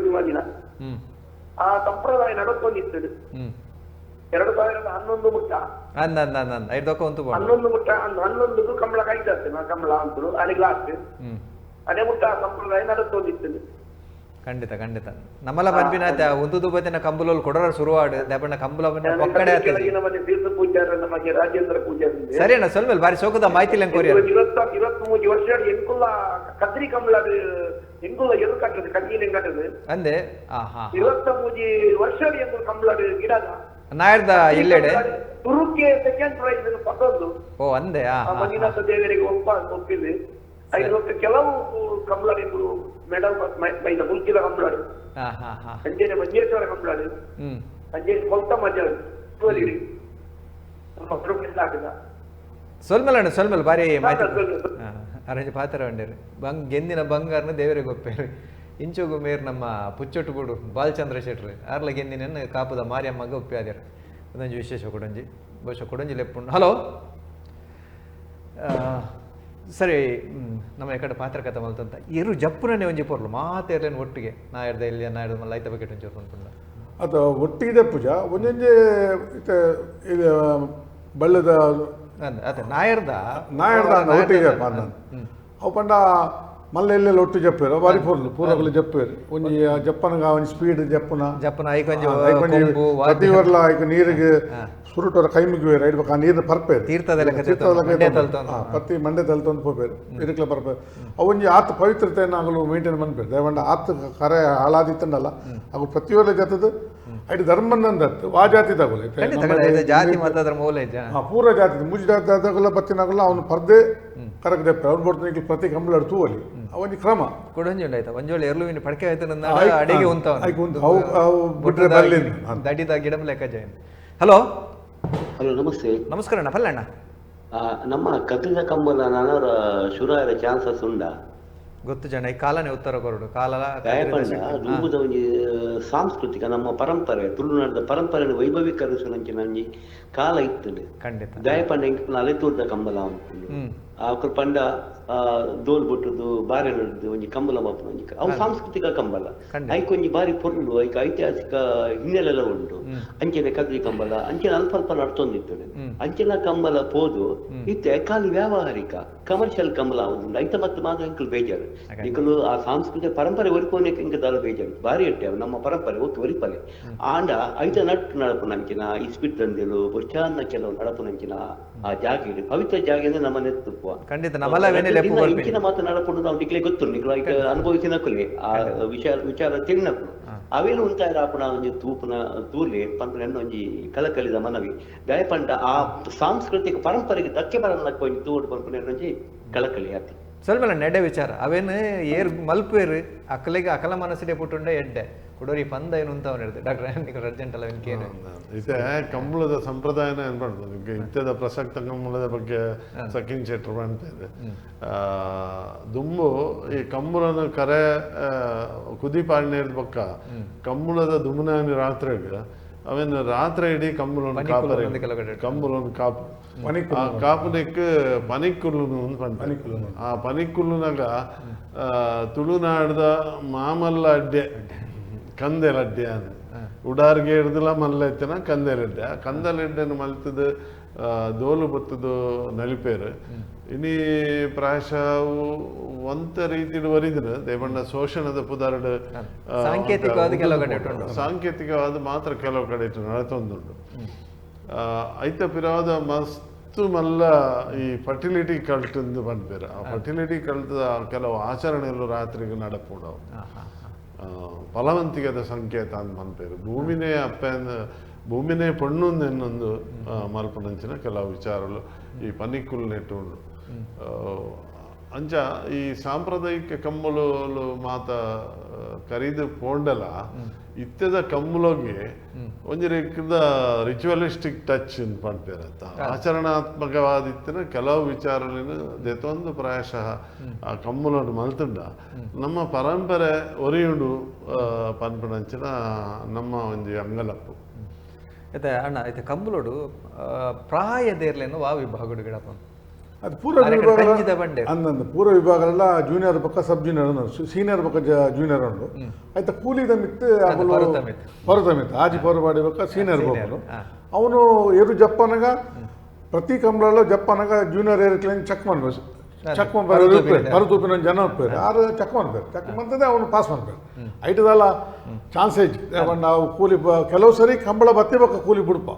ಜುಮಾದಿನ ಆ ಸಂಪ್ರದಾಯ ನಡ್ಕೊಂಡಿರ್ತದೆ 2011 ಮುಟ್ಟ 11 ಮುಟ್ಟ 11 ಕಂಬಳ ಕಾಯ್ತದೆ ಕಂಬಳ ಅಂತರು ಅಲ್ಲಿ ಲಾಸ್ಟ್ ಅದೇ ಮುಟ್ಟ ಆ ಸಂಪ್ರದಾಯ ನಡ್ಕೊಂಡಿರ್ತದೆ. ಖಂಡಿತ ಖಂಡಿತ ನಮ್ಮಲ್ಲ ಪನ್ಪಿನ ಒಂದು ಬತ್ತಿನ ಕಂಬುಲಲ್ಲಿ ಕೊಡರ ಶುರುವಾಡು ದಪಣ್ಣ ಕಂಬುಲ ಒಕ್ಕಡೆ ಪೂಜಾರ ನಮಗೆ ರಾಜೇಂದ್ರ ಪೂಜಾರಿ ಸರಿ ಅಣ್ಣ ಸ್ವಲ್ಪ ಬಾರಿ ಸೋಕದ ಮಾಹಿತಿ 23 ವರ್ಷ ಎಂಕುಲ್ಲ ಕದ್ರಿ ಕಂಬಳ ಎಂಕುಲ್ಲ ಎರು ಕಟ್ಟದು ಕಣ್ಣೀರು ಕಟ್ಟದು ಅಂದೆ 23 ವರ್ಷ ಎಂಕುಲ್ ಕಂಬಳ ಗಿಡದ ನಾಯರ್ದ ಎಲ್ಲೆಡೆ ತುರುಕ್ಕೆ ಸೆಕೆಂಡ್ ಪ್ರೈಸ್ ಪತ್ತೊಂದು ಓ ಅಂದೆ ಮಂಜುನಾಥ ದೇವರಿಗೆ ಒಪ್ಪ ಒಪ್ಪಿದೆ ಐದು ಕೆಲವು ಕಂಬಳ ಮೆಡಲ್ ಮೈದ ಮುಲ್ಕಿದ ಕಂಬಳಾಡು ಅಂಜನೆ ಮಂಜೇಶ್ವರ ಕಂಬಳಾಡು ಅಂಜನೆ ಕೊಲ್ತ ಮಜ ಸೊಲ್ಮಲ್ ಅಣ್ಣ ಸೊಲ್ಮಲ್ ಬಾರಿ ಮಾಹಿತಿ ಅರಂಜ ಪಾತ್ರ ಬಂಡೇರಿ ಬಂಗ್ ಗೆಂದಿನ ಬಂಗಾರನ ದೇವರಿಗೆ ಒಪ್ಪೇರಿ ಇಂಚೋಗು ಮೇರ್ ನಮ್ಮ ಪುಚ್ಚೊಟ್ಟು ಗೂಡು ಬಾಲಚಂದ್ರ ಶೆಟ್ರು ಆರ್ಲ ಗೆಂದಿನ ಕಾಪುದ ಮಾರಿಯಮ್ಮಗ ಒಪ್ಪ್ಯಾದ್ಯಾರ ಅದೊಂಜಿ ವಿಶೇಷ ಕೊಡೊಂಜಿ ಬಹುಶಃ ಕೊಡೊಂಜಿ ಲೆಪ್ಪುಂಡು. ಹಲೋ ಸರಿ ನಮ್ಮ ಎಕಡೆ ಪಾತ್ರಕಥ ಮಲ್ತಂತ ಇರು ಜಪ್ಪುನೇ ಒಂಜಿ ಪೊರ್ಲು ಮಾತೇರ್ಲೇನು ಒಟ್ಟಿಗೆ ನಾಯರ್ದ ಇಲ್ಲಿ ನಾಯರ್ದ ಮಲ್ಲ ಐತ ಬಕೆಟ್ ಒಂಚೂರು ಪನ್ಪುಂಡ ಅದು ಒಟ್ಟಿಗೆ ಪೂಜಾ ಒಂಜೊಂಜೆ ಇದು ಬಳ್ಳದ ಅದೇ ನಾಯರ್ದ ನಾಯರ್ದ ಒಟ್ಟಿಗೆ ಅವು ಪಂಡ ಮಲ್ಲ ಎಲ್ಲೆಲ್ಲ ಒಟ್ಟು ಜಪ್ಪೇರು ಬಾರಿ ಪೊರ್ಲು ಪೂರಕಲು ಜಪ್ಪೇರು ಒಂಜಿ ಜಪ್ಪನಗ ಒಂಜಿ ಸ್ಪೀಡ್ ಜಪ್ಪನ ಜಪ್ಪನ ಐಕೊಂಜಿ ಪ್ರತಿ ವರ್ಲ ಐಕ ನೀರಿಗೆ ಸುರುಟೋರ ಕೈ ಮುಗಿವೇರು ಐಡ್ಬೇಕು ಆ ನೀರು ಪರ್ಪೇರು ತೀರ್ಥದ ಪ್ರತಿ ಮಂಡೆ ತಲ್ತೊಂದು ಪೋಪೇರು ಇರುಕ್ಲ ಪರ್ಪೇರು ಅವೊಂಜಿ ಆತ ಪವಿತ್ರತೆಯನ್ನು ಆಗಲು ಮೇಂಟೈನ್ ಮನ್ಪೇರು ದಯವಂಡ ಆತ ಕರೆ ಹಾಳಾದಿತ್ತಂಡಲ್ಲ ಅವು ಪ್ರತಿಯೊಂದು ಜತದ ಐದು ಧರ್ಮನಂದತ್ತು ವಾ ಜಾತಿ ತಗೊಳ್ಳಿ ಜಾತಿ ಮತದ ಮೂಲ ಪೂರ ಜಾತಿ ಮುಜಿ ಜಾತಿ ತಗೊಲ್ಲ ಬತ್ತಿನಾಗಲ್ಲ ಅವನು ಪರ್ದೆ ಕರಕ್ ದೆಪ್ಪೆ ಅವ್ನು ಬರ್ತಾನೆ ಪ್ರತಿ ಕಂಬಳ ತೂವಲಿ ಅವನಿಗೆ ಕ್ರಮ ಕೊಡೊಂಜಿ ಉಂಡಾಯ್ತಾ ಒಂಜೋಳಿ ಎರ್ಲುವಿನ ಪಡಕೆ ಆಯ್ತು ನನ್ನ ಅಡಿಗೆ ಉಂತ ಅವು ಬಿಟ್ರೆ ಬರಲಿ ದಡಿದ ಗಿಡ ಲೆಕ್ಕ ಜೈನ್. Hello hello namaste. ನಮಸ್ಕಾರ ಅಣ್ಣ ಪಲ್ಲಣ್ಣ. ನಮ್ಮ ಕದ್ರಿದ ಕಂಬಳ ನಾನವರ ಶುರುವಾದ ಚಾನ್ಸಸ್ ಉಂಡ ಗೊತ್ತು ಜನ ಈ ಕಾಲನೇ ಉತ್ತರ ಕೊರಡು ಕಾಲ ದುಂಬುದ ಒಂಜಿ ಸಾಂಸ್ಕೃತಿಕ ನಮ್ಮ ಪರಂಪರೆ ತುಳುನಾಡದ ಪರಂಪರೆ ವೈಭವೀಕರಿಸುವಂಚಿನ ಒಂಜಿ ಕಾಲ ಇತ್ತು ಖಂಡಿತ. ದಯಪಂಡ ಎಂಕಲ್ನ ಅಲೆತೂರ್ದ ಕಂಬಲ ಉಂಟು ಅಕುಲು ಪಂಡ ದೋಲ್ ಬೊಟ್ಟುದು ಬಾರೆ ನಡ್ದು ಒಂಜಿ ಕಂಬಲ ಮಾಪುನ ಒಂಜಿ ಅವು ಸಾಂಸ್ಕೃತಿಕ ಕಂಬಲ ಐಕ್ ಒಂಜಿ ಬಾರಿ ಪೊರ್ಲು ಐಕ್ ಐತಿಹಾಸಿಕ ಹಿನ್ನೆಲೆಲ್ಲ ಉಂಟು. ಅಂಚನೆ ಕದ್ರಿ ಕಂಬಲ ಅಂಚನೆ ಅಲ್ಪ ಅಲ್ಪ ನಡ್ತೊಂದಿತ್ತು ಅಂಚಿನ ಕಂಬಲ ಪೋದು ಇತ್ತೆ ಖಾಲಿ ವ್ಯಾವಹಾರಿಕ ಕಮರ್ಷಿಯಲ್ ಕಂಬಲ ಉಂಟು ಐತ ಮತ್ತೆ ಮಾತ್ರ ಎಂಕಲು ಬೇಜಾರು ನಿಕಲು ಆ ಸಾಂಸ್ಕೃತಿಕ ಪರಂಪರೆ ಒರಿಪೋನೆ ಎಂಕ ದಾಲ ಬೇಜಾರು ಬಾರಿ ಎಟ್ಟೆ ನಮ್ಮ ಪರಂಪರೆ ಓಕೆ ಒರಿಪಲೆ ಆಂಡ ಐತ ನಟ್ಟು ನಡಪುನಂಚಿನ ಇಸ್ಪಿಟ್ ದಂದೆಲು ಬೊಚ್ಚಾನ್ನ ಕೆಲವು ನಡಪುನಂಚಿನ ಆ ಜಾಗೆ ಪವಿತ್ರ ಜಾಗೆ ಅಂದ್ರೆ ನಮ್ಮ ನೆತ್ತುಪ್ಪುವ ಖಂಡಿತ ನಮ್ಮಲ್ಲ ಇಂಚಿನ ಮಾತು ನಡಪುಂಡು ನಾವು ನಿಕ್ಲೆ ಗೊತ್ತು ನಿಕ್ಲು ಐತ ಅನುಭವಿಸಿನಕುಲೆ ಆ ವಿಚಾರ ವಿಚಾರ ತಿಳಿನಕುಲು ಅವೇನು ಉಂಟಾರ ಆಪುನ ಒಂಜಿ ತೂಪುನ ತೂಲೆ ಪನ್ಪುನ ಒಂಜಿ ಕಲಕಲಿದ ಮನವಿ ದಯಪಂಡ ಆ ಸಾಂಸ್ಕೃತಿಕ ಪರಂಪರೆಗೆ ಧಕ್ಕೆ ಬರಲ್ಲ ಒಂಜಿ ತೂಡು ಪನ್ಪುನ ಒಂಜಿ ಕಳಕಳಿ ಆತಿ. ಸ್ವಲ್ಪ ನೆಡೆ ವಿಚಾರ ಅವೇನು ಏರ್ ಮಲ್ಪೇರು ಅಕಲಿಗೆ ಅಕಲ ಮನಸ್ಸಿಗೆ ಪುಟ್ಟುಂಡೆ ಎಡ್ಡೆ ಕುಡೋರಿ ಪಂದ ಏನು ಅಂತ ಅವನಿರ್ತದೆ ಡಾಕ್ಟರ್ ಅರ್ಜೆಂಟ್ ಅಲ್ಲ ಏನು ಇತ್ತೆ ಕಂಬಳದ ಸಂಪ್ರದಾಯನ ಏನು ಮಾಡ್ಬೋದು ಇತ್ಯದ ಪ್ರಸಕ್ತ ಕಂಬಳದ ಬಗ್ಗೆ ಸಕಿನ್ ಶೆಟ್ಟರು ಮಾಡ್ತಾ ಇದೆ. ದುಂಬು ಈ ಕಂಬಳನ ಕರೆ ಕುದಿ ಪಾಡ್ನೇರ್ದ ಪಕ್ಕ ಕಂಬಳದ ದುಮ್ನಾನಿ ರಾತ್ರಿ ಅವೇನು ರಾತ್ರಿ ಇಡೀ ಕಂಬಳನ್ನು ಕಾಪರೆ ಕಂಬಳನ್ನು ಕಾಪು ಆ ಕಾಪುನೆಕ್ ಪನಿಕ್ಕುಲ್ಲು ಪಂಡ ಆ ಪನಿಕ್ಕುಲ್ಲುನಾಗ ತುಳುನಾಡ್ದ ಮಾಮಲ್ಲ ಅಡ್ಡೆ ಕಂದೆಲಡ್ಡೆ ಅಂತ ಉಡಾರ್ಗೆ ಹಿಡ್ದಲ ಮಲ್ಲ ಎತ್ತನ ಕಂದೆಲಡ್ಡೆ ಆ ಕಂದೆಲಡ್ಡೆನ ಮಲ್ತದ ದೋಲು ಬತ್ತದು ನಲಿಪೇರು ಇನಿ ಪ್ರಾಯಶಃ ಒಂತ ರೀತಿಡ್ ವರಿದಿನ ದೇವಣ್ಣ ಶೋಷಣದ ಪುದಾರಡು ಸಾಂಕೇತಿಕವಾದ ಕೆಲವು ಕಡೆ ಸಾಂಕೇತಿಕವಾದ ಮಾತ್ರ ಕೆಲವು ಕಡೆ ನಡತೊಂದುಂಡು ಐತ ಪಿರಾದ ಮಸ್ತು ಮಲ್ಲ ಈ ಫರ್ಟಿಲಿಟಿ ಕಲ್ಟ್ ಎಂದು ಪನ್ಪೇರು ಆ ಫರ್ಟಿಲಿಟಿ ಕಲ್ಟ್ ಕೆಲವು ಆಚರಣೆಗಳು ರಾತ್ರಿಗೆ ನಡಪುಡವು ಫಲವಂತಿಕೆದ ಸಂಕೇತ ಅಂತ ಪನ್ಪೇರು ಭೂಮಿನೇ ಅಪ್ಪ ಭೂಮಿನೇ ಪಣ್ಣು ಎನ್ನೊಂದು ಮಲ್ಪನಂಚಿನ ಕೆಲವು ವಿಚಾರಗಳು ಈ ಪನಿಕ್ಕುಲು ನೆಟ್ಟು ಉಂಡು ಅಂಚ ಈ ಸಾಂಪ್ರದಾಯಿಕ ಕಮ್ಮುಲು ಮಾತ ಕರೀದು ಪೋಂಡಲ ಇತ್ಯದ ಕಮ್ಮುಲೋಗಿ ಒಂಜಿ ರೀತಿದ ರಿಚುವಲಿಸ್ಟಿಕ್ ಟಚ್ ಅಂತ ಪನ್ಪೇರತ್ತ ಆಚರಣಾತ್ಮಕವಾದಿತ್ತಿನ ಕೆಲವು ವಿಚಾರಲಿನ ದೆತೊಂದು ಪ್ರಾಯಶಃ ಆ ಕಮ್ಮುಲನ್ನು ಮಲ್ತುಂಡ ನಮ್ಮ ಪರಂಪರೆ ಒರಿಯುಂಡು ಪನ್ಪನಂಚಿನ ನಮ್ಮ ಒಂಜಿ ಅಂಗಲಪ್ಪು. ಐತೆ ಅಣ್ಣ ಐತೆ ಕಂಬುಲೋಡು ಪ್ರಾಯ ದೇರ್ಲೇನು ವಾ ವಿಭಾಗಡು ಗಿಡಪ್ಪ ಅದು ಪೂರ್ವ ವಿಭಾಗ ಅಂದಂದು ಪೂರ್ವ ವಿಭಾಗಲ್ಲ ಜೂನಿಯರ್ ಪಕ್ಕ ಸಬ್ ಜೂನಿಯರ್ ಉಂಡು ಸೀನಿಯರ್ ಪಕ್ಕ ಜೂನಿಯರ್ ಉಂಡು ಆಯ್ತಾ ಕೂಲಿದ ಮಿತ್ತು ಪರುತ ಮಿತ್ತು ಆಜಿ ಪೌರು ಬಾಡಿ ಪಕ್ಕ ಸೀನಿಯರ್ ಬೋಪನು ಅವನು ಏರು ಜಪ್ಪನಗ ಪ್ರತಿ ಕಂಬಳಲ್ಲ ಜಪ್ಪನಗ ಜೂನಿಯರ್ ಏರು ಕ್ಲೈನ್ ಚೆಕ್ ಮಾಡ್ಬೇಕು ಚೆಕ್ ಮಾಡ್ಬೇಕು ಪರುತೂಪಿನ ಜನ ಉಪ್ಪೇರು ಆರು ಚೆಕ್ ಮಾಡ್ಬೇಕು ಚೆಕ್ ಮಾಡ್ತದೆ ಅವನು ಪಾಸ್ ಮಾಡ್ಬೇಕು ಐಟದಲ್ಲ ಚಾನ್ಸ್ ಐತಿ ನಾವು ಕೂಲಿ ಕೆಲವು ಸರಿ ಕಂಬಳ ಬತ್ತಿ ಬಕ್ಕ ಕೂಲಿ ಬುಡ್ಪ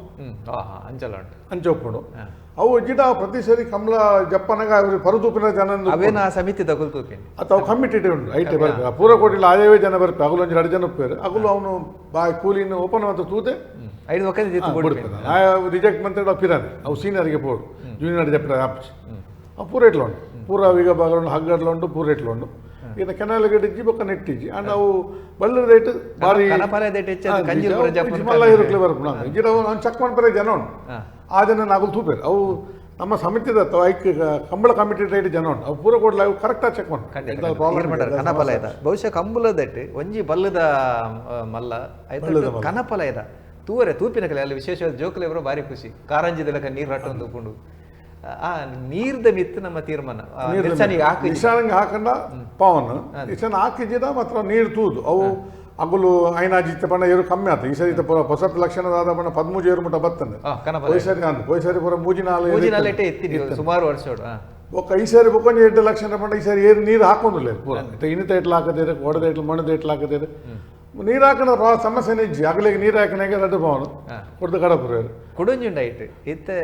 ಅಂಚೊಪ್ಪುಂಡು ಅವು ಜಿಡ ಪ್ರತಿ ಸರಿ ಕಂಬಳ ಜಪ್ಪನಗ ಅವ್ರಿಗೆ ಪರುತೂಪಿನ ಜನ ಅವೇನ ಸಮಿತಿ ತಗೊಳ್ತೂಪಿನ ಅಥವಾ ಕಮಿಟಿ ಉಂಟು ಐಟೆ ಬರ್ಬೇಕು ಪೂರ ಕೋಟಿಲ್ಲ ಆದೇವೇ ಜನ ಬರ್ಬೇಕು ಅಗಲು ಒಂಜಿ ಎರಡು ಜನ ಉಪ್ಪೇರು ಅಗಲು ಅವನು ಬಾಯ್ ಕೂಲಿನ ಓಪನ್ ಅಂತ ತೂತೆ ಐದು ಬಿಡ್ತಾನೆ ರಿಜೆಕ್ಟ್ ಮಂತ್ರಿ ಪಿರಾನೆ ಅವು ಸೀನಿಯರ್ಗೆ ಪೋಡು ಜೂನಿಯರ್ ಜಪ್ಪನ ಆಪ್ಸಿ ಪೂರ ಎಟ್ಲ ಉಂಟು ಪೂರ ವಿಗ ಭಾಗ ಹಗ್ಗಡ್ಲ ಉಂಟು ಪೂರ ಎಟ್ಲ ಉಂಟು ಇನ್ನು ಕೆನಾಲ್ ಗಿಡ್ಜಿ ಬೊಕ್ಕ ನೆಟ್ಟಿಜ್ಜಿ ಅಂಡ್ ಅವು ಬಳ್ಳ ರೇಟ್ ಭಾರಿ ಮಲ್ಲ ಇರುಕ್ಲೆ ಬರ್ಪುಂಡು ಗಿಡ ಅವ್ನು ಚೆಕ್ ಮಾಡ್ತಾರೆ ಜನ ಉಂಟು ಆ ಜನ ನಾಗುಲು ತೂಪೇರು ಅವು ನಮ್ಮ ಸಮಿತಿದ ಐಕ್ ಕಂಬಳ ಕಮಿಟಿ ರೇಟ್ ಜನ ಉಂಟು ಅವು ಪೂರ ಕೊಡ್ಲ ಅವು ಕರೆಕ್ಟಾಗಿ ಚೆಕ್ ಮಾಡ್ತಾರೆ ಕನಪಲ ಇದ ಬಹುಶಃ ಕಂಬಳದಟ್ಟು ಒಂಜಿ ಬಲ್ಲದ ಮಲ್ಲ ಆಯ್ತು ಕನಪಲ ಇದ ತೂವರೆ ತೂಪಿನ ಕಲೆ ಅಲ್ಲಿ ವಿಶೇಷವಾದ ಜೋಕುಲೆ ಬರೋ ಭಾರಿ ಖುಷಿ ಕಾರಂಜಿದಲಕ ನೀರು ಹಟ್ಟೊಂದು ತೂಪುಂಡು ಆ ನೀರ್ದ ಮಿತ್ತು ನಮ್ಮ ತೀರ್ಮಾನ ನಿಶಾನಂಗೆ ಹಾಕಂಡ ಪವನ್ ನಿಶಾನ ಹಾಕಿಜಿದ ಮಾತ್ರ ನೀರು ತೂದು ಅವು ಅಗುಲು ಐನಾಜಿತ್ತ ಪಂಡ ಏರು ಕಮ್ಮಿ ಆತ ಈ ಸರಿ ಪೂರ ಹೊಸ ಲಕ್ಷಣದಾದ ಪಂಡ ಪದ್ಮೂಜಿ ಏರು ಮುಟ್ಟ ಬತ್ತಂದೆ ಪೊಯ್ಸರಿ ಅಂದ ಪೊಯ್ಸರಿ ಪೂರ ಮೂಜಿನಾಲು ಸುಮಾರು ವರ್ಷ ಒಕ್ಕ ಈ ಸಾರಿ ಬೊಕ್ಕೊಂಜಿ ಎಡ್ಡು ಲಕ್ಷಣ ಪಂಡ ಈ ಸಾರಿ ಏರು ನೀರು ಹಾಕೊಂಡಿಲ್ಲ ಪೂರ ಇನ್ನಿತ ಎಟ್ಲು ಹಾಕದೇರು ಒಡದ ಎಟ್ಲು ಮಣ್ಣದ ಎಟ್ಲು ಹಾಕದೇರು ನೀರು ಹಾಕಣ ಸಮಸ್ಯೆನೇ ಇಜ್ಜಿ ಅಗಲಿಗೆ ನೀರು ಹಾಕನಾಗ ರಡ್ಡು ಪವನು ಕೊಡ್ದು ಕಡಪುರ ಕುಡೊಂಜುಂಡ ಐಟ್ ಇತ್ತೆ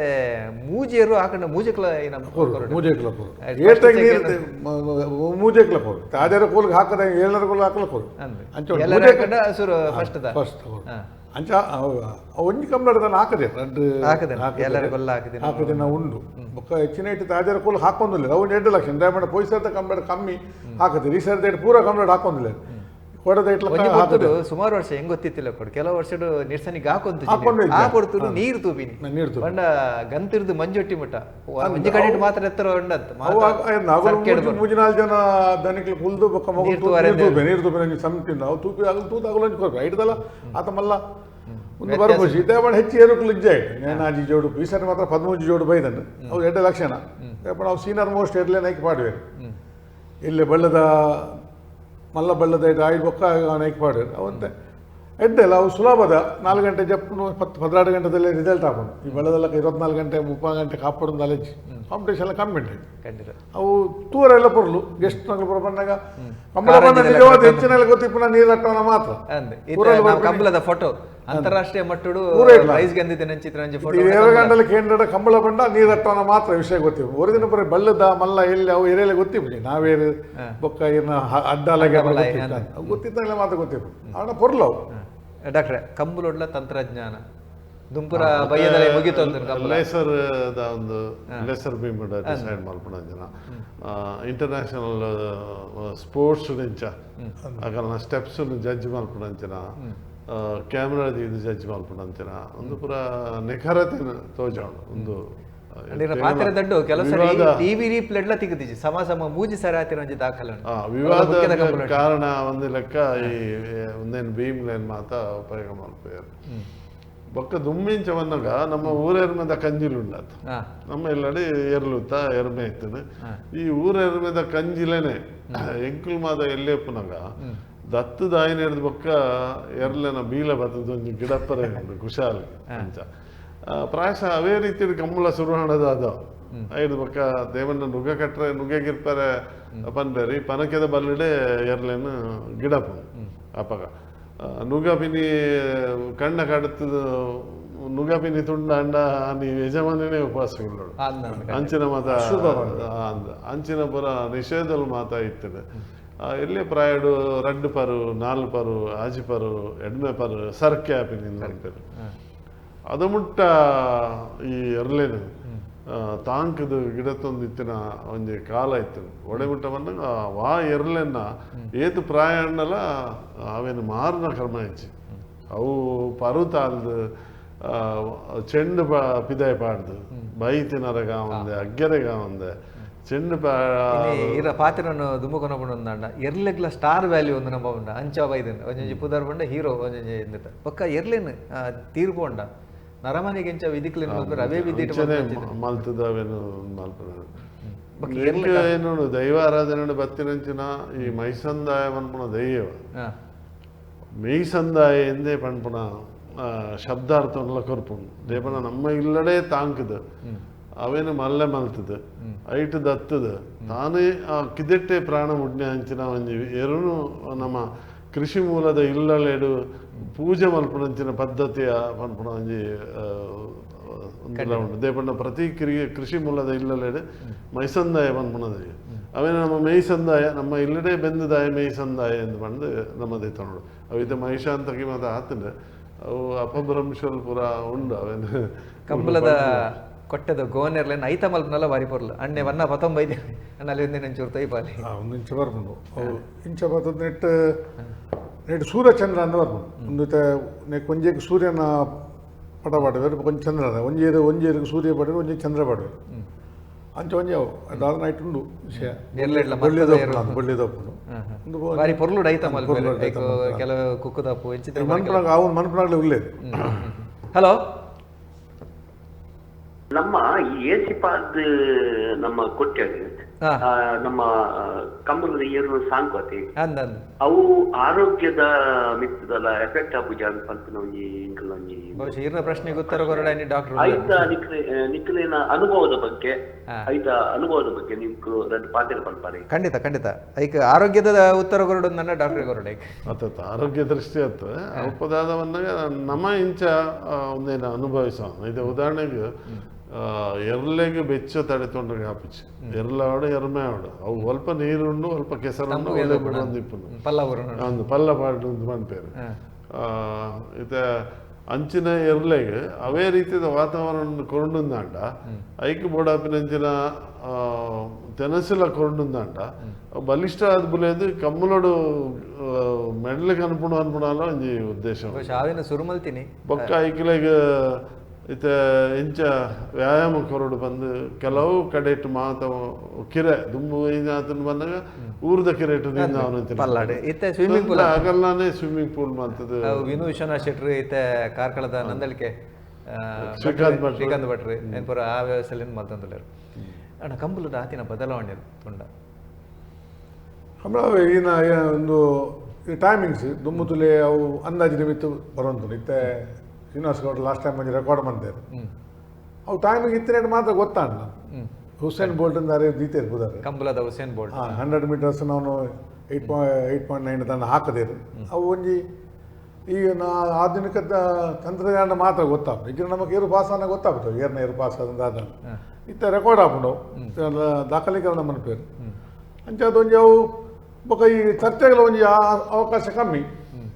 ಮೂಜೇರು ಹಾಕಂಡ ಮೂಜೆಕ್ಲ ಮೂಜೆಕ್ಲ ಕೋರು ಏಟಾಗಿ ನೀರು ಮೂಜೆಕ್ಲ ಕೋರು ತಾಜಾರ ಕೋಲ್ಗೆ ಹಾಕದ ಏಳರ ಕೋಲ್ ಹಾಕಲ ಕೋರು ಅಂಚ ಫಸ್ಟ್ ಫಸ್ಟ್ ಅಂಚ ಒಂಜಿ ಕಂಬಳದ ಹಾಕದೆ ರಡ್ಡು ಹಾಕದೆ ಹಾಕದೆ ನಾವು ಉಂಡು ಬೊಕ್ಕ ಹೆಚ್ಚಿನ ಇಟ್ಟು ತಾಜಾರ ಕೋಲ್ ಹಾಕೊಂದಿಲ್ಲ ಅವು 2 ಲಕ್ಷ ದಯಮಾಡಿ ಪೊಯ್ಸರ್ದ ಕಂಬಳ ಕಮ್ಮಿ ಹಾಕದೆ ಈ ಸರ್ದ ಪೂರ ಕಂಬಳ ಹಾಕೊಂದಿಲ್ಲ ಸುಮಾರು ವರ್ಷ ಹೆಂಗ್ ಗೊತ್ತಿತ್ತಿಲ್ಲ ಕೊಡು ಕೆಲವು ವರ್ಷ ನಿರ್ಸನಿಗೆ ಹಾಕೊಂತ ಆ ಕೊಡ್ತು ನೀರು ತೂಪಿನಿ ಬಂಡ ಗಂತಿರ್ದು ಮಂಜೊಟ್ಟಿ ಮುಟ್ಟ ಒಂಜಿ ಕಡೆ ಮಾತ್ರ ಎತ್ತರ ಉಂಡಂತ ಮೂಜಿನಾಲ್ ಜನ ದನಿಕ್ಲು ಕುಲ್ದು ಬೊಕ್ಕ ನೀರು ತೂಪಿನ ಸಮಿತಿ ಅವು ತೂಪಿ ಆಗಲು ತೂತು ಆಗಲು ಕೊರ್ಪು ಐಟದಲ್ಲ ಆತ ಮಲ್ಲ ಒಂದು ಬರ್ಬೋದು ಇದೇ ಹೆಚ್ಚು ಏರುಕುಲು ಇಜ್ಜೆ ಆಯ್ತು ನೇನಾಜಿ ಜೋಡು ಈ ಸರಿ ಮಾತ್ರ 13 ಜೋಡು ಬೈದನ್ನು ಅವು 2 ಲಕ್ಷಣ ನಾವು ಸೀನಿಯರ್ ಮೋಸ್ಟ್ ಇರಲೇ ನೈಕ್ ಪಾಡುವೇರು ಇಲ್ಲಿ ಬಳ್ಳದ ಮಲ್ಲ ಬಳ್ಳದ ಇಟ್ಟು ಆಯ್ದು ಬೊಕ್ಕ ನೈಕ್ ಪಾಡುವೇರು ಅವಂತೆ ಎಡ್ಡೆಲ್ಲ ಅವು ಸುಲಭದ 4 ಗಂಟೆ ಜಪ್ಪು 10 12 ಗಂಟೆದಲ್ಲೇ ರಿಸಲ್ಟ್ ಹಾಕೊಂಡು ಈ ಬೆಳೆದೆಲ್ಲ 24 ಗಂಟೆ 30 ಗಂಟೆ ಕಾಪಾಡೋದು ಅಲೆಜ್ ಕಾಂಪಿಟೇಷನ್ ಎಲ್ಲ ಕಮ್ಮಿ ಉಂಟು ಅವು ತೂರೆಲ್ಲ ಪೊರ್ಲು ಗೆಸ್ಟ್ ನಗಲು ಪುರ ಬಂದಾಗ ಕಂಬಳ ಬಂದ ನಿಜವಾದ ಹೆಚ್ಚಿನ ಗೊತ್ತಿಪ್ಪುನ ನೀರು ಅಟ್ಟವನ ಮಾತ್ರ ಕಂಬಳದ ಫೋಟೋ ಅಂತಾರಾಷ್ಟ್ರೀಯ ಮಟ್ಟಡು ಪ್ರೈಸ್ ಗೆದ್ದಿದ್ದೇನೆ ಚಿತ್ರ ಫೋಟೋ 2 ಗಂಟೆಲಿ ಕೇಂದ್ರ ಕಂಬಳ ಬಂಡ ನೀರು ಅಟ್ಟವನ ಮಾತ್ರ ವಿಷಯ ಗೊತ್ತಿಪ್ಪು ಒಂದು ದಿನ ಬರೀ ಬಳ್ಳದ ಮಲ್ಲ ಎಲ್ಲಿ ಅವು ಎರೆಯಲ್ಲ ಗೊತ್ತಿಪ್ಪು ನಾವೇರು ಬೊಕ್ಕ ಏನ ಅಡ್ಡಾಲಾಗೆ ಗೊತ್ತಿದ್ದಾಗಲೇ ಮಾತ್ರ ಗೊತ್ತಿಪ್ಪು ಅವನ ಪೊರ್ಲು ಅವು. ಡಾಕ್ಟ್ರೆ ಕಂಬುಲೊಡ್ಲ ತಂತ್ರಜ್ಞಾನ ದುಂಪುರ ಬಯ್ಯದಲ್ಲೇ ಮುಗಿತು ಅಂತ ಲೇಸರ್ ಒಂದು ಲೇಸರ್ ಬೀಮ್ ಡಿಸೈಡ್ ಮಲ್ಪುನ ಜನ ಇಂಟರ್ನ್ಯಾಷನಲ್ ಸ್ಪೋರ್ಟ್ಸ್ ನಿಂಚ ಅಗಲ್ನ ಸ್ಟೆಪ್ಸ್ ಜಡ್ಜ್ ಮಲ್ಪುನಂಚಿನ ಕ್ಯಾಮ್ರಾ ಇದು ಜಡ್ಜ್ ಮಲ್ಪುನಂಚಿನ ಒಂದು ಪೂರ ನಿಖರತೆ ತೋಜಾಣು ಒಂದು ಪಾತ್ರ ದಡ್ಡು ಕೆಲವು ಸರಿ ಟಿವಿ ರೀಪ್ಲೆಡ್ಲ ತಿಗುದಿಜಿ ಸಮ ಸಮ ಮೂಜಿ ಸರ ಆತಿನ ಒಂಜಿ ದಾಖಲೆ ವಿವಾದ ಕಾರಣ ಒಂದು ಲೆಕ್ಕ ಈ ಒಂದೇನು ಬೀಮ್ ಲೈನ್ ಮಾತ ಉಪಯೋಗ ಮಲ್ಪುವೆರ್ ಬೊಕ್ಕ ದುಮ್ಮಿಂಚ ಬಂದಾಗ ನಮ್ಮ ಊರೆರ್ಮೆದ ಕಂಜಿಲು ಉಂಡಾತ ನಮ್ಮ ಎಲ್ಲಡೆ ಎರ್ಲುತ್ತ ಎರ್ಮೆ ಇತ್ತದು ಈ ಊರೆರ್ಮೆದ ಕಂಜಿಲೇನೆ ಎಂಕುಲ್ ಮಾದ ಎಲ್ಲೇ ಉಪ್ಪುನಾಗ ದತ್ತು ದಾಯಿನ ಹಿಡ್ದು ಬೊಕ್ಕ ಎರ್ಲೆನ ಬೀಲ ಬತ್ತದ ಒಂಜಿ ಗಿಡಪ್ಪರೆ ಉಂಡು ಕುಶಾಲ್ ಅಂಚ. ಪ್ರಾಯಶಃ ಅವೇ ರೀತಿಯ ಕಂಬಳ ಸುರುಹಣದ ಅದು ಐದು ಪಕ್ಕ ದೇವನ ನುಗ್ಗ ಕಟ್ರೆ ನುಗ್ಗಗಿರ್ತಾರೆ ಪನ್ಬೇರಿ ಪನಕೆದ ಬಲ್ಲಿಡೆ ಎರ್ಲೇನು ಗಿಡಪ್ಪು ಅಪಗ ನುಗ್ಗ ಪಿನಿ ಕಣ್ಣ ಕಡತದ ನುಗ್ಗ ಪಿನಿ ತುಂಡ ಅಂಡ ನೀ ಯಜಮಾನನೇ ಉಪವಾಸಗಳು ಅಂಚಿನ ಮಾತ ಅಂಚಿನ ಪುರ ನಿಷೇಧಲ್ ಮಾತ ಇತ್ತದ. ಎಲ್ಲಿ ಪ್ರಾಯಡು ರಡ್ಡು ಪರು ನಾಲ್ ಪರು ಆಜಿ ಪರು ಎಡ್ಮೆ ಪರು ಸರ್ಕೆ ಆಪಿನಿ ಅಂತಾರೆ. ಅದು ಮುಟ್ಟ ಈ ಎರ್ಲೇನು ತಾಂಕದ ಗಿಡತ್ತೊಂದು ಇತ್ತಿನ ಒಂಜಿ ಕಾಲ ಇತ್ತು ಒಡೆ ಮುಟ್ಟ ಬಂದಾಗ ವಾ ಎರ್ಲೆನ್ನ ಏತು ಪ್ರಾಯ ಅಣ್ಣಲ ಅವೇನು ಮಾರಿನ ಕರ್ಮ ಹೆಚ್ಚಿ ಅವು ಪರು ತಾಲ್ದು ಚೆಂಡು ಪಿದಾಯ ಪಾಡ್ದು ಬೈ ತಿನ್ನರಗ ಒಂದೆ ಅಗ್ಗೆರೆಗ ಒಂದೆ ಚೆಂಡು ಇರ ಪಾತ್ರನು ದುಮ್ಮಕೊನ ಬಂಡ ಎರ್ಲೆಗ್ಲ ಸ್ಟಾರ್ ವ್ಯಾಲ್ಯೂ ಒಂದು ನಮ್ಮ ಉಂಡ ಅಂಚ ಬೈದನ್ ಒಂಜೊಂಜಿ ಪುದರ್ ಬಂಡ ಹೀರೋ ಒಂಜೊಂಜಿ ಇಂದಿಟ ಪಕ್ಕ ಎರ್ಲೇನು ತೀರ್ಪೊಂಡ ನರಮನೆಗೆ ಎಂಚ ವಿಧಿಕ್ಲೇನು ಅವೇ ವಿಧಿ ಮಲ್ತದ ಅವೇನು ಮಲ್ಪನ ಏನು ದೈವ ಆರಾಧನೆ ಬತ್ತಿನಂಚಿನ ಈ ಮೈಸಂದಾಯ ಪನ್ಪುನ ದೈವ ಮೇಯ್ಸಂದಾಯ ಎಂದೇ ಪನ್ಪುನ ಶಬ್ದಾರ್ಥವನ್ನೆಲ್ಲ ಕೊರ್ಪುಂಡು. ದೇಪನ ನಮ್ಮ ಇಲ್ಲಡೆ ತಾಂಕದ ಅವೇನು ಮಲ್ಲೆ ಮಲ್ತದ ಐಟು ದತ್ತದ ತಾನೇ ಆ ಕಿದೆಟ್ಟೆ ಪ್ರಾಣ ಮುಡ್ನೆ ಅಂಚಿನ ಒಂಜಿ ಎರುನು ನಮ್ಮ ಕೃಷಿ ಮೂಲದ ಇಲ್ಲಲೆಡು ಪೂಜೆ ಮಲ್ಪುನಂಚಿನ ಪದ್ಧತಿಯ ಪನ್ಪುನ ಒಂಜಿ ಉಂಡು. ದೇಪಣ್ಣ ಪ್ರತಿ ಕೃಷಿ ಮೂಲದ ಇಲ್ಲಲೆಡು ಮೈಸಂದಾಯ ಪನ್ಪುನದ ಅವೇನು ನಮ್ಮ ಮೇಯ್ಸಂದಾಯ ನಮ್ಮ ಇಲ್ಲಡೆ ಬೆಂದದಾಯ ಮೇಯ್ಸಂದಾಯ ಎಂದು ಬಂದು ನಮ್ಮದೇ ತಗೊಂಡು ಅವಿತ ಮಹಿಷಾಂತಕಿ ಮಾತ ಆತಂಡ ಅವು ಅಪಭ್ರಂಶಲ್ ಪೂರ ಉಂಡು. ಅವೇನು ಕಂಬಳದ ಕೊಟ್ಟದ ಗೋನೆರ್ಲೇನು ಐತ ಮಲ್ಪನಲ್ಲ ಬಾರಿ ಪೊರ್ಲು ಅಣ್ಣೆ ವನ್ನ ಪತ್ತೊಂಬೈದೆ ಅಣ್ಣ ಅಲ್ಲಿ ಒಂದೇ ಒಂಚೂರು ತೈಪಾಲಿ ಒಂದು ಇಂಚ ಬರ್ಪುಂಡು. ಅವು ಇಂಚ ಬರ್ತದ ನೆಟ್ ನೆಟ್ ಸೂರ್ಯಚಂದ್ರ ಅಂದ ಬರ್ಪುಂಡು. ಒಂದು ಒಂಜೆಗೆ ಸೂರ್ಯನ ಪಟ ಪಾಡುವೆರ್ ಒಂಜಿ ಚಂದ್ರನ ಒಂಜೇರು ಒಂಜೇರಿಗೆ ಸೂರ್ಯ ಪಾಡುವೆರ್ ಒಂಜಿ ಚಂದ್ರ ಪಾಡುವೆರ್ ಅಂಚ ಒಂಜಿ ಅವು ಅದಾದ ನೈಟ್ ಉಂಡು ವಿಷಯ ಬಳ್ಳಿದಪ್ಪುಂಡು ಬಾರಿ ಪೊರ್ಲು ಐತ ಮಲ್ಪೆರ್ ಕೆಲವು ಕುಕ್ಕುದಪ್ಪು ಮನ್ಪುನಾಗ ಅವು ಮನ್ಪುನಾಗ್ಲೇ ಉಲ್ಲೇದು. ಹಲೋ, ನಮ್ಮ ಈ ಏಸಿಪಾದ್ ನಮ್ಮ ಕೊಟ್ಟೆಡ್ ನಮ್ಮ ಕಂಬಳದ ಏರು ಸಾಂಕ್ವತೆ ಅವು ಆರೋಗ್ಯದ ಮಿತ್ತದಲ್ಲ ಎಫೆಕ್ಟ್ ಆಪುಜ ಪನ್ಪಿನ ಒಂಜಿ ಇಂಕಲ್ನ ಒಂಜಿ ಬಹುಶಃ ಇರ್ನ ಪ್ರಶ್ನೆಗೆ ಉತ್ತರ ಕೊರಡ ಡಾಕ್ಟರ್ ಐತ ನಿಕ್ಲೆನ ಅನುಭವದ ಬಗ್ಗೆ ಐತ ಅನುಭವದ ಬಗ್ಗೆ ನಿಕ್ಕು ರಡ್ಡ್ ಪಾತೆರ ಪನ್ಪಾರೆ. ಖಂಡಿತ ಖಂಡಿತ ಐಕ್ ಆರೋಗ್ಯದ ಉತ್ತರ ಕೊರಡು ನನ್ನ ಡಾಕ್ಟರ್ ಕೊರಡು ಐಕ್ ಅತ್ತ ಆರೋಗ್ಯ ದೃಷ್ಟಿ ಅತ್ತ ಅಲ್ಪದಾದ ಬಂದಾಗ ನಮ್ಮ ಇಂಚ ಒಂದೇನು ಅನುಭವಿಸ. ಇದು ಉದಾಹರಣೆಗೆ ಎರ್ಲೆಗೆ ಬೆಚ್ಚ ತಡೆ ತೊಂದರೆ ಹಾಪಿಚ್ಚು ಎರ್ಲಾವಡು ಎರ್ಮೆ ಆವಡು ಅವು ಅಲ್ಪ ನೀರುಂಡು ಅಲ್ಪ ಕೆಸರುಂಡು ಒಳ್ಳೆ ಬಿಡೊಂದು ಒಂದು ಪಲ್ಲ ಪಾಡು ಪನ್ಪೇರು. ಇತ್ತ ಅಂಚಿನ ಎರ್ಲೆಗೆ ಅವೇ ರೀತಿಯ ವಾತಾವರಣ ಕೊರೊಂಡುಂದಾಂಡ ಐಕ್ ಬೋಡಾಪಿನಂಚಿನ ತೆನಸುಲ ಕೊರೊಂಡುಂದಾಂಡ ಬಲಿಷ್ಠ ಆದ ಬುಲೇದು ಕಮ್ಮಲೋಡು ಮೆಡ್ಲಿಗೆ ಅನ್ಪುಣ ಅನ್ಪುಣಲ್ಲ ಒಂಜಿ ಉದ್ದೇಶ. ಸುರುಮಲ್ತೀನಿ ಬೊಕ್ಕ ಐಕ್ಲೆಗ್ ಇತ್ತೆ ಇಂಚ ವ್ಯಾಯಾಮ ಕೊರಡು ಬಂದು ಕೆಲವು ಕಡೆಟ್ ಮಾತ ಕಿರೆ ದುಂಬು ಆತನ ಬಂದಾಗ ಊರದ ಕಿರೆಟ್ ಇತ್ತೆ ಸ್ವಿಮ್ಮಿಂಗ್ ಪೂಲ್ ಆಗಲ್ಲಾನೆ ಸ್ವಿಮ್ಮಿಂಗ್ ಪೂಲ್ ಮಾಡ್ತದೆ. ವಿನು ವಿಶ್ವನಾಥ್ ಶೆಟ್ರು ಇತ್ತೆ ಕಾರ್ಕಳದ ನಂದಳಿಕೆ ಶ್ರೀಕಾಂತ್ ಭಟ್ರು ಏನ್ಪುರ ಆ ವ್ಯವಸ್ಥೆಯಲ್ಲಿ ಮಲ್ತಂದುಲ್ಲೆರ್. ಅಣ್ಣ ಕಂಬಳದ ಆತಿನ ಬದಲಾವಣೆ ತುಂಡ ಕಂಬಳ ಈನ ಒಂದು ಈ ಟೈಮಿಂಗ್ಸ್ ದುಂಬು ತುಲೆ ಅವು ಅಂದಾಜು ನಿಮಿತ್ತ ಬರುವಂತ ಇತ್ತೆ ಶ್ರೀನಿವಾಸ್ ಗೌಡ ಲಾಸ್ಟ್ ಟೈಮ್ ಒಂಜಿ ರೆಕಾರ್ಡ್ ಮಂತೇರು ಅವು ಟೈಮಿಗೆ ಇತ್ತಿನ ಮಾತ್ರ ಗೊತ್ತಾಂಡ. ಹುಸೇನ್ ಬೋಲ್ಟ್ ಅಂದಾರೆ ದೀತೇರು ಬುದಾರೆ ಕಂಬಳದ Usain Bolt 100 metres ನಾನು 8.8.9 ತನ್ನ ಹಾಕದೇರು. ಅವು ಒಂಜಿ ಈಗ ನಾ ಆಧುನಿಕ ತಂತ್ರಜ್ಞಾನ ಮಾತ್ರ ಗೊತ್ತಾಗ್ತದೆ. ಈಗ ನಮಗೆ ಏರು ಪಾಸ್ ಅನ್ನ ಗೊತ್ತಾಗ್ತದೆ ಏರ್ನ ಏರು ಪಾಸ್ ಆದ ಇತ್ತ ರೆಕಾರ್ಡ್ ಆಪುಂಡು ದಾಖಲೀಕರಣ ಮನ್ಪೇರು ಅಂಚ ಅದೊಂಜಿ ಅವು ಬೊಕ ಈ ಚರ್ಚೆಗಳ ಒಂಜಿ ಅವಕಾಶ ಕಮ್ಮಿ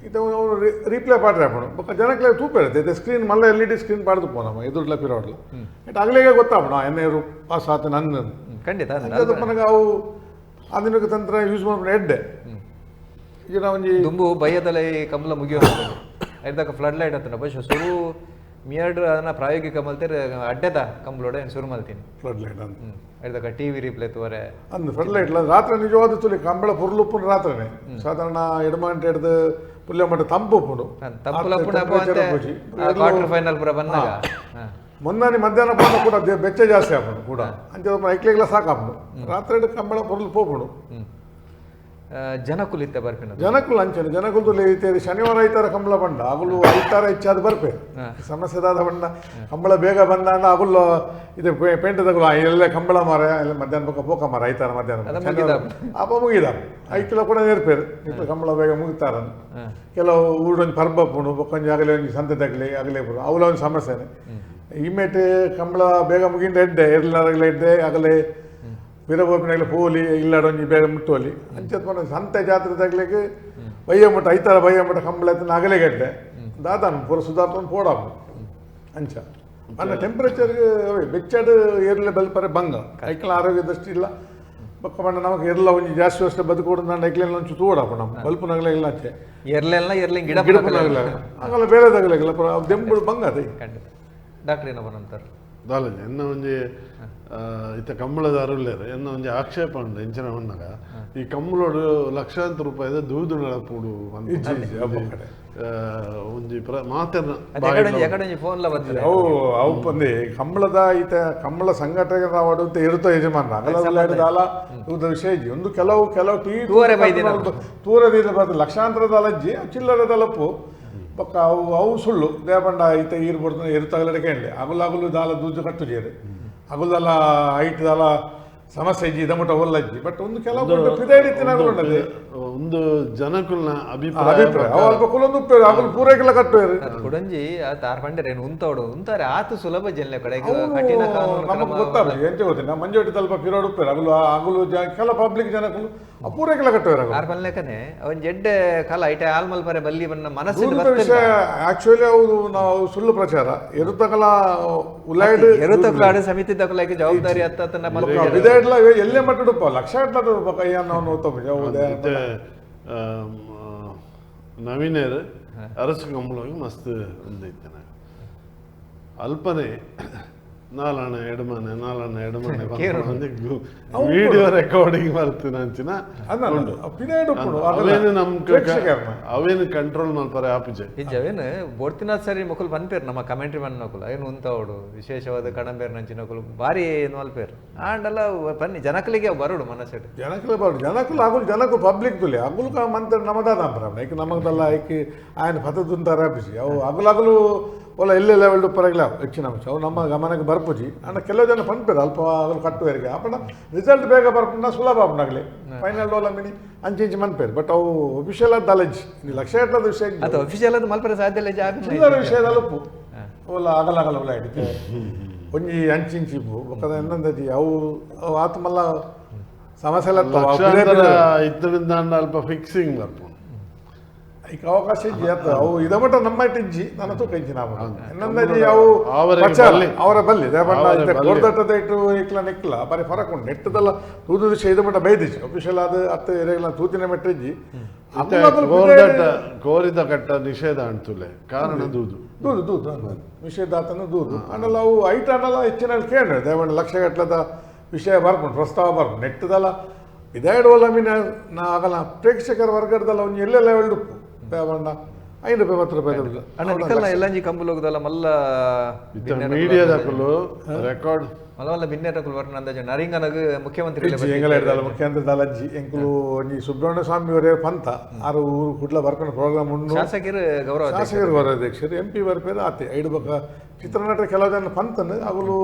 ಇತ್ತ ಅವರು ರೀಪ್ಲೇ ಪಾಡ್ರೆ ಆಪುಂಡು ಬೊಕ ಜನಕ್ಲೆ ತೂಪೇರುತ್ತೆ ಇತ್ತೆ ಸ್ಕ್ರೀನ್ ಮಲ್ಲ L E D screen ಪಾಡ್ದು ಪೋನಮ್ಮ ಎದುರ್ಲ ಪಿರೋಡ್ಲ it ಅಗಲಿಗೆ ಗೊತ್ತಾಪುಂಡು ಎನ್ನ ಏರು ಪಾಸ್ ಆತ ನನ್ನ ಖಂಡಿತ ನನಗೆ ಅವು ಆಧುನಿಕ ತಂತ್ರ ಯೂಸ್ ಮಾಡ್ಕೊಂಡು ಎಡ್ಡೆ ಈಗ ಒಂಜಿ ದುಂಬು ಬಯ್ಯದಲ್ಲ ಈ ಕಂಬಳ ಮುಗಿಯೋ ಐದಕ್ಕೆ ಫ್ಲಡ್ ಲೈಟ್ ಅಂತ ಬಹುಶಃ ಸುರು ಮಿಯರ್ಡ್ ಅದನ್ನ ಪ್ರಾಯೋಗಿಕ ಮಲ್ತೇರೆ ಅಡ್ಡೆದ ಕಂಬಳೋಡೆ ಶುರು ಮಲ್ತೀನಿ ಫ್ಲಡ್ ಲೈಟ್ ಅಂತ ಐದಕ್ಕೆ ಟಿವಿ ರಿಪ್ಲೇ ತೋರೆ ಅಂದ್ ಫ್ಲಡ್ ಲೈಟ್ ರಾತ್ರಿ ನಿಜವಾದ ತುಲಿ ಕಂಬಳ ಪುರ್ಲುಪ್ಪುನ ರಾತ್ರಿನೇ ಸಾಧಾರಣ ಎಡಮಾಂಟೆ ಹಿಡ್ದು ಪುಲ್ಯ ಮಟ್ಟ ತಂಪು ಉಪ್ಪುಂಡು ಕ್ವಾರ್ಟರ್ ಫೈನಲ್ ಪುರ ಬಂದಾಗ ಮೊನ್ನೆ ಮಧ್ಯಾಹ್ನ ಪೋನ ಕೂಡ ಬೆಚ್ಚ ಜಾಸ್ತಿ ಆಪುಂಡು ಕೂಡ ಅಂಚ ಐಕ್ಲೆಗ್ಲ ಸಾಕಾಪುಂಡು ರಾತ್ರಿ ಕಂಬಳ ಪೊರ್ಲು ಪೋಪುಂಡು. ಜನಕುಲು ಇತ್ತೆ ಬರ್ಪಿನ ಜನಕುಲು ಅಂಚನೆ ಜನಕುಲು ಇತ್ತೆ ಶನಿವಾರ ಐತಾರ ಕಂಬಳ ಬಂಡ ಅಗುಲು ಐತಾರ ಹೆಚ್ಚಾದ ಬರ್ಪೆ ಸಮಸ್ಯೆ ದಾದ ಬಂಡ ಕಂಬಳ ಬೇಗ ಬಂದಾಂಡ ಅಗುಲು ಇದು ಪೇಂಟದಗುಲು ಎಲ್ಲ ಕಂಬಳ ಮಾರ ಎಲ್ಲ ಮಧ್ಯಾಹ್ನ ಪಕ್ಕ ಪೋಕ ಮಾರ ಐತಾರ ಮಧ್ಯಾಹ್ನ ಅಪ್ಪ ಮುಗಿದ ಐಕ್ಲ ಕೂಡ ನೇರ್ಪೇರು ಇಪ್ಪ ಕಂಬಳ ಬೇಗ ಮುಗಿತಾರ. ಕೆಲವು ಊರೊಂದು ಪರ್ಬ ಪುಣು ಬೊಕ್ಕೊಂಜಿ ಆಗಲೇ ಒಂಜಿ ಸಂತೆ ತಗಲಿ ಆಗಲೇ ಪುಣು ಅವಲ ಒಂದು ಸಮಸ್ಯೆನೆ. ಇಮೇಟ್ ಕಂಬಳ ಬೇಗ ಮುಗಿಂದ ಎಡ್ಡೆ ಎರ್ಲಾಗಲೇ ಎಡ್ಡೆ ಆಗಲೇ ವೀರಭೋಪಿನಾಗಲಿ ಪೋಲಿ ಇಲ್ಲಾಡೊಂಜಿ ಬೇಗ ಮುಟ್ಟೋಲಿ ಅಂಚತ್ ಪಂಡ ಸಂತೆ ಜಾತ್ರೆ ತಗಲಿಕ್ಕೆ ಬಯ್ಯ ಮುಟ್ಟ ಐತಾರ ಬಯ್ಯ ಮುಟ್ಟ ಕಂಬಳ ಎತ್ತಿನ ಅಗಲೇ ಗಡ್ಡೆ ದಾದಾನು ಪೂರ ಸುಧಾರ್ತೊಂದು ಪೋಡಾಪು ಅಂಚ ಅನ್ನ ಟೆಂಪ್ರೇಚರ್ಗೆ ಬೆಚ್ಚಡು ಏರ್ಲೆ ಬಲ್ಪರೆ ಬಂಗ ಐಕ್ಲ ಆರೋಗ್ಯ ದೃಷ್ಟಿ ಇಲ್ಲ ಬೊಕ್ಕ ಪಂಡ ನಮಗೆ ಎರ್ಲ ಒಂಜಿ ಜಾಸ್ತಿ ವರ್ಷ ಬದುಕೋಡು ನಾನು ಐಕ್ಲೆಲ್ಲ ಒಂಚು ತೋಡಾಪು ನಮ್ಮ ಬಲ್ಪುನಗಲೇ ಇಲ್ಲ ಆಚೆ ಎರ್ಲೆಲ್ಲ ಎರ್ಲಿಂಗ್ ಗಿಡ ಗಿಡಪುನಗಲ ಆಗಲ್ಲ ಬೇರೆ ತಗಲಿಲ್ಲ ದೆಂಬುಡು ಬಂಗ ಅದೇ. ಖಂಡಿತ ಡಾಕ್ಟರ್ ಏನೋ ನಂತರ ದಾಲಜಿ ಎನ್ನ ಒಂಜಿ ಇತ್ತ ಕಂಬಳದಾರುಲ್ಲೇರು ಎನ್ನ ಒಂಜಿ ಆಕ್ಷೇಪ ಉಂಡು ಎಂಚಿನ ಉಣ್ಣಗ ಈ ಕಂಬಳೋಡು ಲಕ್ಷಾಂತರ ರೂಪಾಯಿದ ದೂದು ನಡಪುಡು ಒಂಜಿ ಮಾತೆರ್ನ ಫೋನ್ ಅವು ಅವು ಪಂದಿ ಕಂಬಳದ ಈತ ಕಂಬಳ ಸಂಘಟನೆ ನಾವು ಇರುತ್ತೋ ಯಜಮಾನ ಅಗಲ ದೂದ ವಿಷಯ ಇಜ್ಜಿ ಒಂದು ಕೆಲವು ಕೆಲವು ಟೀ ತೂರದಿಂದ ಬರ್ತದೆ ಲಕ್ಷಾಂತರದ ಅಲಜ್ಜಿ ಚಿಲ್ಲರೆದ ಅಲಪ್ಪು ಪಕ್ಕ ಅವು ಅವು ಸುಳ್ಳು ದೇಪಂಡ ಈತ ಈರು ಬರ್ತದೆ ಇರುತ್ತಾಗಲೇ ಕೇಳಲಿ ಅಗುಲು ಅಗುಲು ದಾಲ ದೂಜು ಕಟ್ಟು ಜೇರು ಅಗುಲ್ದಲ್ಲ ಐಟ್ ದಾಲ ಸಮಸ್ಯೆ ಇಜ್ಜಿ ಇದಮುಟ ಒಲ್ಲಜ್ಜಿ ಬಟ್ ಒಂದು ಕೆಲವು ಒಂದು ಜನಕುಲ್ನ ಅಭಿಪ್ರಾಯ ಅವು ಅಲ್ಪ ಕುಲೊಂದು ಉಪ್ಪೇರು ಅಗುಲು ಪೂರೈಕೆಲ್ಲ ಕಟ್ಟುವೇರು ಕುಡಂಜಿ ಆತ ಆರ್ ಪಂಡರೆ ಏನು ಉಂತೋಡು ಉಂತಾರೆ ಆತು ಸುಲಭ ಜನ ಕಡೆ ಕಠಿಣ ಕಾನೂನು ನಮಗೆ ಗೊತ್ತಾಗ್ತದೆ ಎಂಚ ಗೊತ್ತಿಲ್ಲ ಮಂಜೋಟಿ ತಲ್ಪ ಪಿರೋಡು ಉಪ್ಪೇರು ಅಗುಲು ಅಗುಲು ಕೆಲ ಪಬ್ಲಿಕ್ ಜನಕುಲು ಪೂರೈಕೆಲ್ಲ ಕಟ್ಟುವೇರು ಆರ್ ಪನ್ಲೆಕನೆ ಅವನ್ ಜಡ್ಡೆ ಕಾಲ ಐಟೆ ಆಲ್ಮಲ್ ಪರೆ ಬಲ್ಲಿ ಬನ್ನ ಮನಸ್ಸಿನ ವಿಷಯ ಆಕ್ಚುಲಿ ಅವು ನಾವು ಸುಳ್ಳು ಪ್ರಚಾರ ಎರುತಕಲ ಉಲಾಯ್ಡ್ ಎರುತಕಲಾಡು ಸಮಿತಿ ತಕಲಾಗಿ ಜವಾಬ್ದಾರಿ ಅತ್ತ ವಿದಾಯ್ಡ್ಲ ಎಲ್ಲೇ ಮಟ್ಟಡುಪ್ಪ ಲಕ್ಷ ಕೈಯನ್ನ ನವೀನರ್ ಅರಸು ಕಂಬಳಗೆ ಮಸ್ತ್ ಒಂದೈತೆ ಅಲ್ಪನೆ ನಾಲಾಣ ಎಡಮನೆ ನಾಲಾಣ ಎಡಮನೆ ವಿಡಿಯೋ ರೆಕಾರ್ಡಿಂಗ್ ಬರ್ತದೆ ಅಂಚಿನ ಅವೇನು ನಮ್ ಅವೇನು ಕಂಟ್ರೋಲ್ ಮಲ್ಪರೆ ಆಪುಜೆ ಅವೇನು ಬೋಡ್ತಿನ ಸರಿ ಮುಕುಲ್ ಪನ್ಪೇರು ನಮ್ಮ ಕಮೆಂಟ್ರಿ ಮನ್ನಕುಲು ಏನು ಉಂತವಡು ವಿಶೇಷವಾದ ಕಡಂಬೇರು ನಂಚಿನಕುಲು ಭಾರಿ ಏನು ಮಲ್ಪೇರು ಆಂಡಲ್ಲ ಬನ್ನಿ ಜನಕಲಿಗೆ ಬರೋಡು ಮನಸ್ಸು ಜನಕಲೆ ಬರೋಡು ಜನಕುಲು ಅಗುಲು ಜನಕು ಪಬ್ಲಿಕ್ ತುಲಿ ಅಗುಲು ಮಂತ್ರ ನಮದಾದ ಐಕ್ ನಮಗದಲ್ಲ ಐಕ್ ఆయన ಪತದುಂತಾರೆ ಆಪಿಸಿ ಅವು ಅಗುಲು ಅಗುಲು ಒಲ್ಲ ಎಲ್ಲೆ ಲೆವೆಲ್ ಪರಗಿಲ್ಲ ಹೆಚ್ಚಿನ ಅಂಶ ಅವು ನಮ್ಮ ಗಮನಕ್ಕೆ ಬರ್ಪುಜಿ ಅಂಡ ಕೆಲವು ಜನ ಪನ್ಪೇರು ಅಲ್ಪ ಅಗಲು ಕಟ್ಟುವರಿಗೆ ಅಪ್ಪಣ ರಿಸಲ್ಟ್ ಬೇಗ ಬರ್ಪುಂಡ ಸುಲಭ ಆಪುಂಡಾಗಲಿ ಫೈನಲ್ ಡೋಲ ಮಿನಿ ಅಂಚೆ ಇಂಚು ಮನ್ಪೇರು ಬಟ್ ಅವು ಅಫಿಷಿಯಲ್ ಆದ ಅಲಜಿ ಲಕ್ಷ ಎಟ್ಟದ ವಿಷಯ ಅದು ಅಫಿಷಿಯಲ್ ಅದು ಮಲ್ಪರೆ ಸಾಧ್ಯ ಇಲ್ಲ ಚಿಲ್ಲರ ವಿಷಯದ ಉಪ್ಪು ಒಲ್ಲ ಅಗಲ ಅಗಲ ಒಲ್ಲ ಹಿಡಿತೆ ಒಂಜಿ ಅಂಚಿಂಚಿ ಇಪ್ಪು ಬೊಕ್ಕದ ಎನ್ನಂದಜಿ ಅವು ಅವು ಆತ್ಮಲ್ಲ ಸಮಸ್ಯೆ ಇತ್ತರಿಂದ ಅಲ್ಪ ಫಿಕ್ಸಿಂಗ್ ಬರ್ಪು ಈಗ ಅವಕಾಶ ಇಜ್ಜಿ ಅತ್ತ ಅವು ಇದಮಟ ನಮ್ಮ ಇಜ್ಜಿ ನನ್ನ ತೂಕ ಇಜ್ಜಿ ನಾವು ಎನ್ನಂದಜಿ ಅವು ಅವರ ಬಲ್ಲಿ ದೇಪಂಡ ಕೊರ್ದಟ್ಟದ ಇಟ್ಟು ಇಕ್ಲ ನಿಕ್ಲ ಬರೀ ಫರಕ್ ಉಂಟು ನೆಟ್ಟದಲ್ಲ ತೂದು ವಿಷಯ ಇದಮಟ ಬೈದಿಜಿ ಅಫಿಷಿಯಲ್ ಆದ ಅತ್ತ ಎರೆಗ್ಲ ತೂತಿನ ಮೆಟ್ಟಿಜ್ಜಿ ಕೋರಿದ ಕಟ್ಟ ನಿಷೇಧ ಅಂತುಲೆ ಕಾರಣ ದೂದು ದೂದು ದೂದು ನಿಷೇಧ ಆತನ ದೂದು ಆಂಡಲ ಅವು ಐಟ್ ಆಂಡಲ ಹೆಚ್ಚಿನ ಕೇಳಿ ದೇವಣ್ಣ ಲಕ್ಷ ಗಟ್ಟಲದ ವಿಷಯ ಬರ್ಪುಂಡು ಪ್ರಸ್ತಾವ ಬರ್ಪುಂಡು ನೆಟ್ಟದಲ್ಲ ಇದಾಯ್ಡುವಲ್ಲ ಮೀನ ನಾ ಆಗಲ್ಲ ಪ್ರೇಕ್ಷಕರ ವರ್ಗದಲ್ಲ ಒಂದು ಎಲ್ಲೆಲ್ಲ ಉಪ್ಪು ದೇವಣ್ಣ 5 ರೂಪಾಯಿ 10 ರೂಪಾಯಿ ಅಣ್ಣ ನಿಕಲ್ನ ಎಲ್ಲಂಜಿ ಕಂಬುಲು ಹೋಗುದಲ್ಲ ಮಲ್ಲ ಮೀಡಿಯಾದಕುಲು ರೆಕಾರ್ಡ್ ಮಲ್ಲ ಮಲ್ಲ ಬಿನ್ನೆರಕುಲು ವರ್ಣ ಅಂದಾಜು ನರಿಂಗನಗ್ ಮುಖ್ಯಮಂತ್ರಿ ಎಂಗಲ ಹಿಡ್ದಲ್ಲ ಮುಖ್ಯಮಂತ್ರಿ ದಾಲಜ್ಜಿ ಎಂಕುಲು ಒಂಜಿ ಸುಬ್ರಹ್ಮಣ್ಯ ಸ್ವಾಮಿ ಅವರೇ ಪಂತ ಆರು ಊರು ಕುಡ್ಲ ಬರ್ಕೊಂಡು ಪ್ರೋಗ್ರಾಮ್ ಉಂಡು ಶಾಸಕರು ಗೌರವ ಶಾಸಕರು ಗೌರವಾಧ್ಯಕ್ಷರು ಎಂ ಪಿ ಬರ್ಪೇರು ಆತೆ ಐಡು ಬೊಕ್ಕ ಚಿತ್ರನಟರ ಕೆಲವು ಜನ ಪಂತನು ಅವುಲು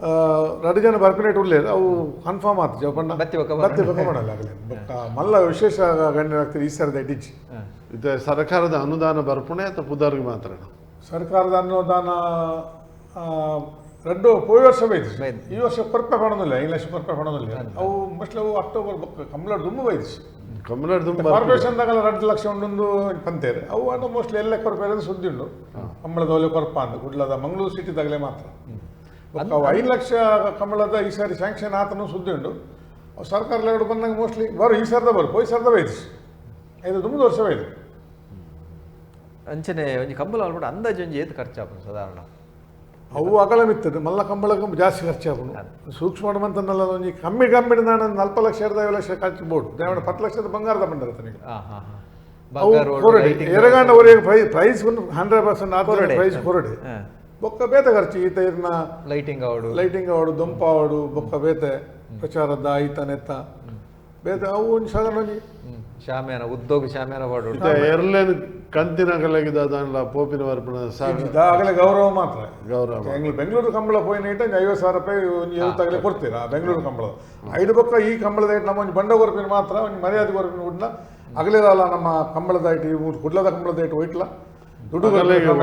2 ಜನ ಬರ್ಪಿನೇಟ್ ಉಳ್ಳೇರು ಅವು ಕನ್ಫರ್ಮ್ ಆತು ಜವಪಣ್ಣ ಬತ್ತಿ ಬೊಕ್ಕ ಬತ್ತಿ ಬೊಕ್ಕ ಮಾಡಲ್ಲ ಆಗಲೇ ಬೊಕ್ಕ ಮಲ್ಲ ವಿಶೇಷ ಗಣ್ಯರಾಗ್ತಾರೆ ಈ ಸರದ ಇಡಿಜಿ ಇದು ಸರ್ಕಾರದ ಅನುದಾನ ಬರ್ಪುಣೆ ಅಥವಾ ಪುದಾರ್ಗೆ ಮಾತ್ರ ಸರ್ಕಾರದ ಅನುದಾನ ರಡ್ಡು ಪೋಯಿ ವರ್ಷ ಬೈದು ಈ ವರ್ಷ ಕೊರಪೆ ಪಡೋದಿಲ್ಲ 5 ಲಕ್ಷ ಕೊರಪೆ ಪಡೋದಿಲ್ಲ ಅವು ಮೋಸ್ಟ್ಲಿ ಅವು ಅಕ್ಟೋಬರ್ ಕಂಬಳ ದುಂಬು ಬೈದು ಕಂಬಳ ದುಂಬು ಕಾರ್ಪೊರೇಷನ್ ದಾಗಲ 2 ಲಕ್ಷ ಉಂಡೊಂದು ಪಂತೇರು ಅವು ಅನ್ನು ಮೋಸ್ಟ್ಲಿ ಎಲ್ಲ ಕೊರಪೆ ಸುದ್ದಿ ಉಂಡು ಕಂಬಳದ ಒಲೆ ಕೊರಪ ಅಂದ ಕುಡ್ಲದ ಮಂಗಳೂರು ಸಿಟಿ ದಾಗಲೇ ಮಾತ್ರ 5 ಲಕ್ಷ ಕಂಬಳದ ಈ ಸಾರಿ ಸ್ಯಾಂಕ್ಷನ್ ಆತನು ಸುದ್ದಿ ಉಂಡು ಸರ್ಕಾರ ಲೆವೆಲ್ ಬಂದಾಗ ಮೋಸ್ಟ್ಲಿ ಬರು ಈ ಸರ್ದ ಬರು ಪೋಯಿ ಸರ್ದ ಬೈದು ಐದು ದುಂಬು ವರ್ಷ ಬೈದು ಅಂಚನೆ ಒಂಜಿ ಕಂಬಳ ಅಲ್ಬಿಟ್ಟು ಅಂದಾಜು ಒಂಜಿ ಏತ್ ಖರ್ಚಾಪುಂಡು ಸಾಧಾರಣ ಅವು ಅಗಲ ಮಿತ್ತದು ಮಲ್ಲ ಕಂಬಳಕ್ಕೆ ಜಾಸ್ತಿ ಖರ್ಚಾಪುಂಡು ಸೂಕ್ಷ್ಮ ಮಂತನಲ್ಲ ಒಂಜಿ ಕಮ್ಮಿ ಕಮ್ಮಿ ನಾನು 40 ಲಕ್ಷ 5 ಲಕ್ಷ ಖರ್ಚು ಬೋಡು ದೇವಣ 10 ಲಕ್ಷದ ಬಂಗಾರದ ಬಂಡರ ಎರಗಾಂಡ ಅವರಿಗೆ ಪ್ರೈಸ್ 100% ಆದ ಪ್ರೈಸ್ ಕೊರಡೆ ಬೊಕ್ಕ ಬೇತೆ ಖರ್ಚು ಈತ ಇರ್ನ ಲೈಟಿಂಗ್ ಅವಡು ಲೈಟಿಂಗ್ ಅವಡು ದೊಂಪ ಅವಡು ಬೊಕ್ಕ ಬೇತೆ ಪ್ರಚಾರದ ಐತ ನೆತ್ತ ಬೇತೆ ಅವು ಒಂಜಿ ಸಾಧಾರಣ ಒಂಜಿ ಶಾಮಿಯಾನ ಉದ್ಯೋಗ ಶಾಮಿಯಾನ ಪಾಡು ಎರ್ಲೇನ್ ಕಂತಿನ ಕಲೆಗಿದಾದಲ್ಲ ಪೋಪಿನ ವರ್ಪಣ ಆಗಲೇ ಗೌರವ ಮಾತ್ರ ಗೌರವ. ಬೆಂಗಳೂರು ಕಂಬಳ ಪೋಯಿನ ಇಟ್ಟ 50,000 ರೂಪಾಯಿ ಒಂಜಿ ತಗಲೆ ಕೊಡ್ತೀರಾ ಬೆಂಗಳೂರು ಕಂಬಳ. ಐದು ಪಕ್ಕ ಈ ಕಂಬಳದ ನಮ್ಮ ಒಂಜಿ ಬಂಡ ಕೊರಪಿನ ಮಾತ್ರ ಒಂಜಿ ಮರ್ಯಾದೆ ಕೊರಪಿನ ಉಡ್ನ ಅಗಲಿರಲ್ಲ ನಮ್ಮ ಕಂಬಳದ ಇಟ್ಟು ಕುಡ್ಲದ ಕಂಬಳದ ಇಟ್ಟು ಹೋಯ್ತಲ್ಲ ದುಡ್ಡು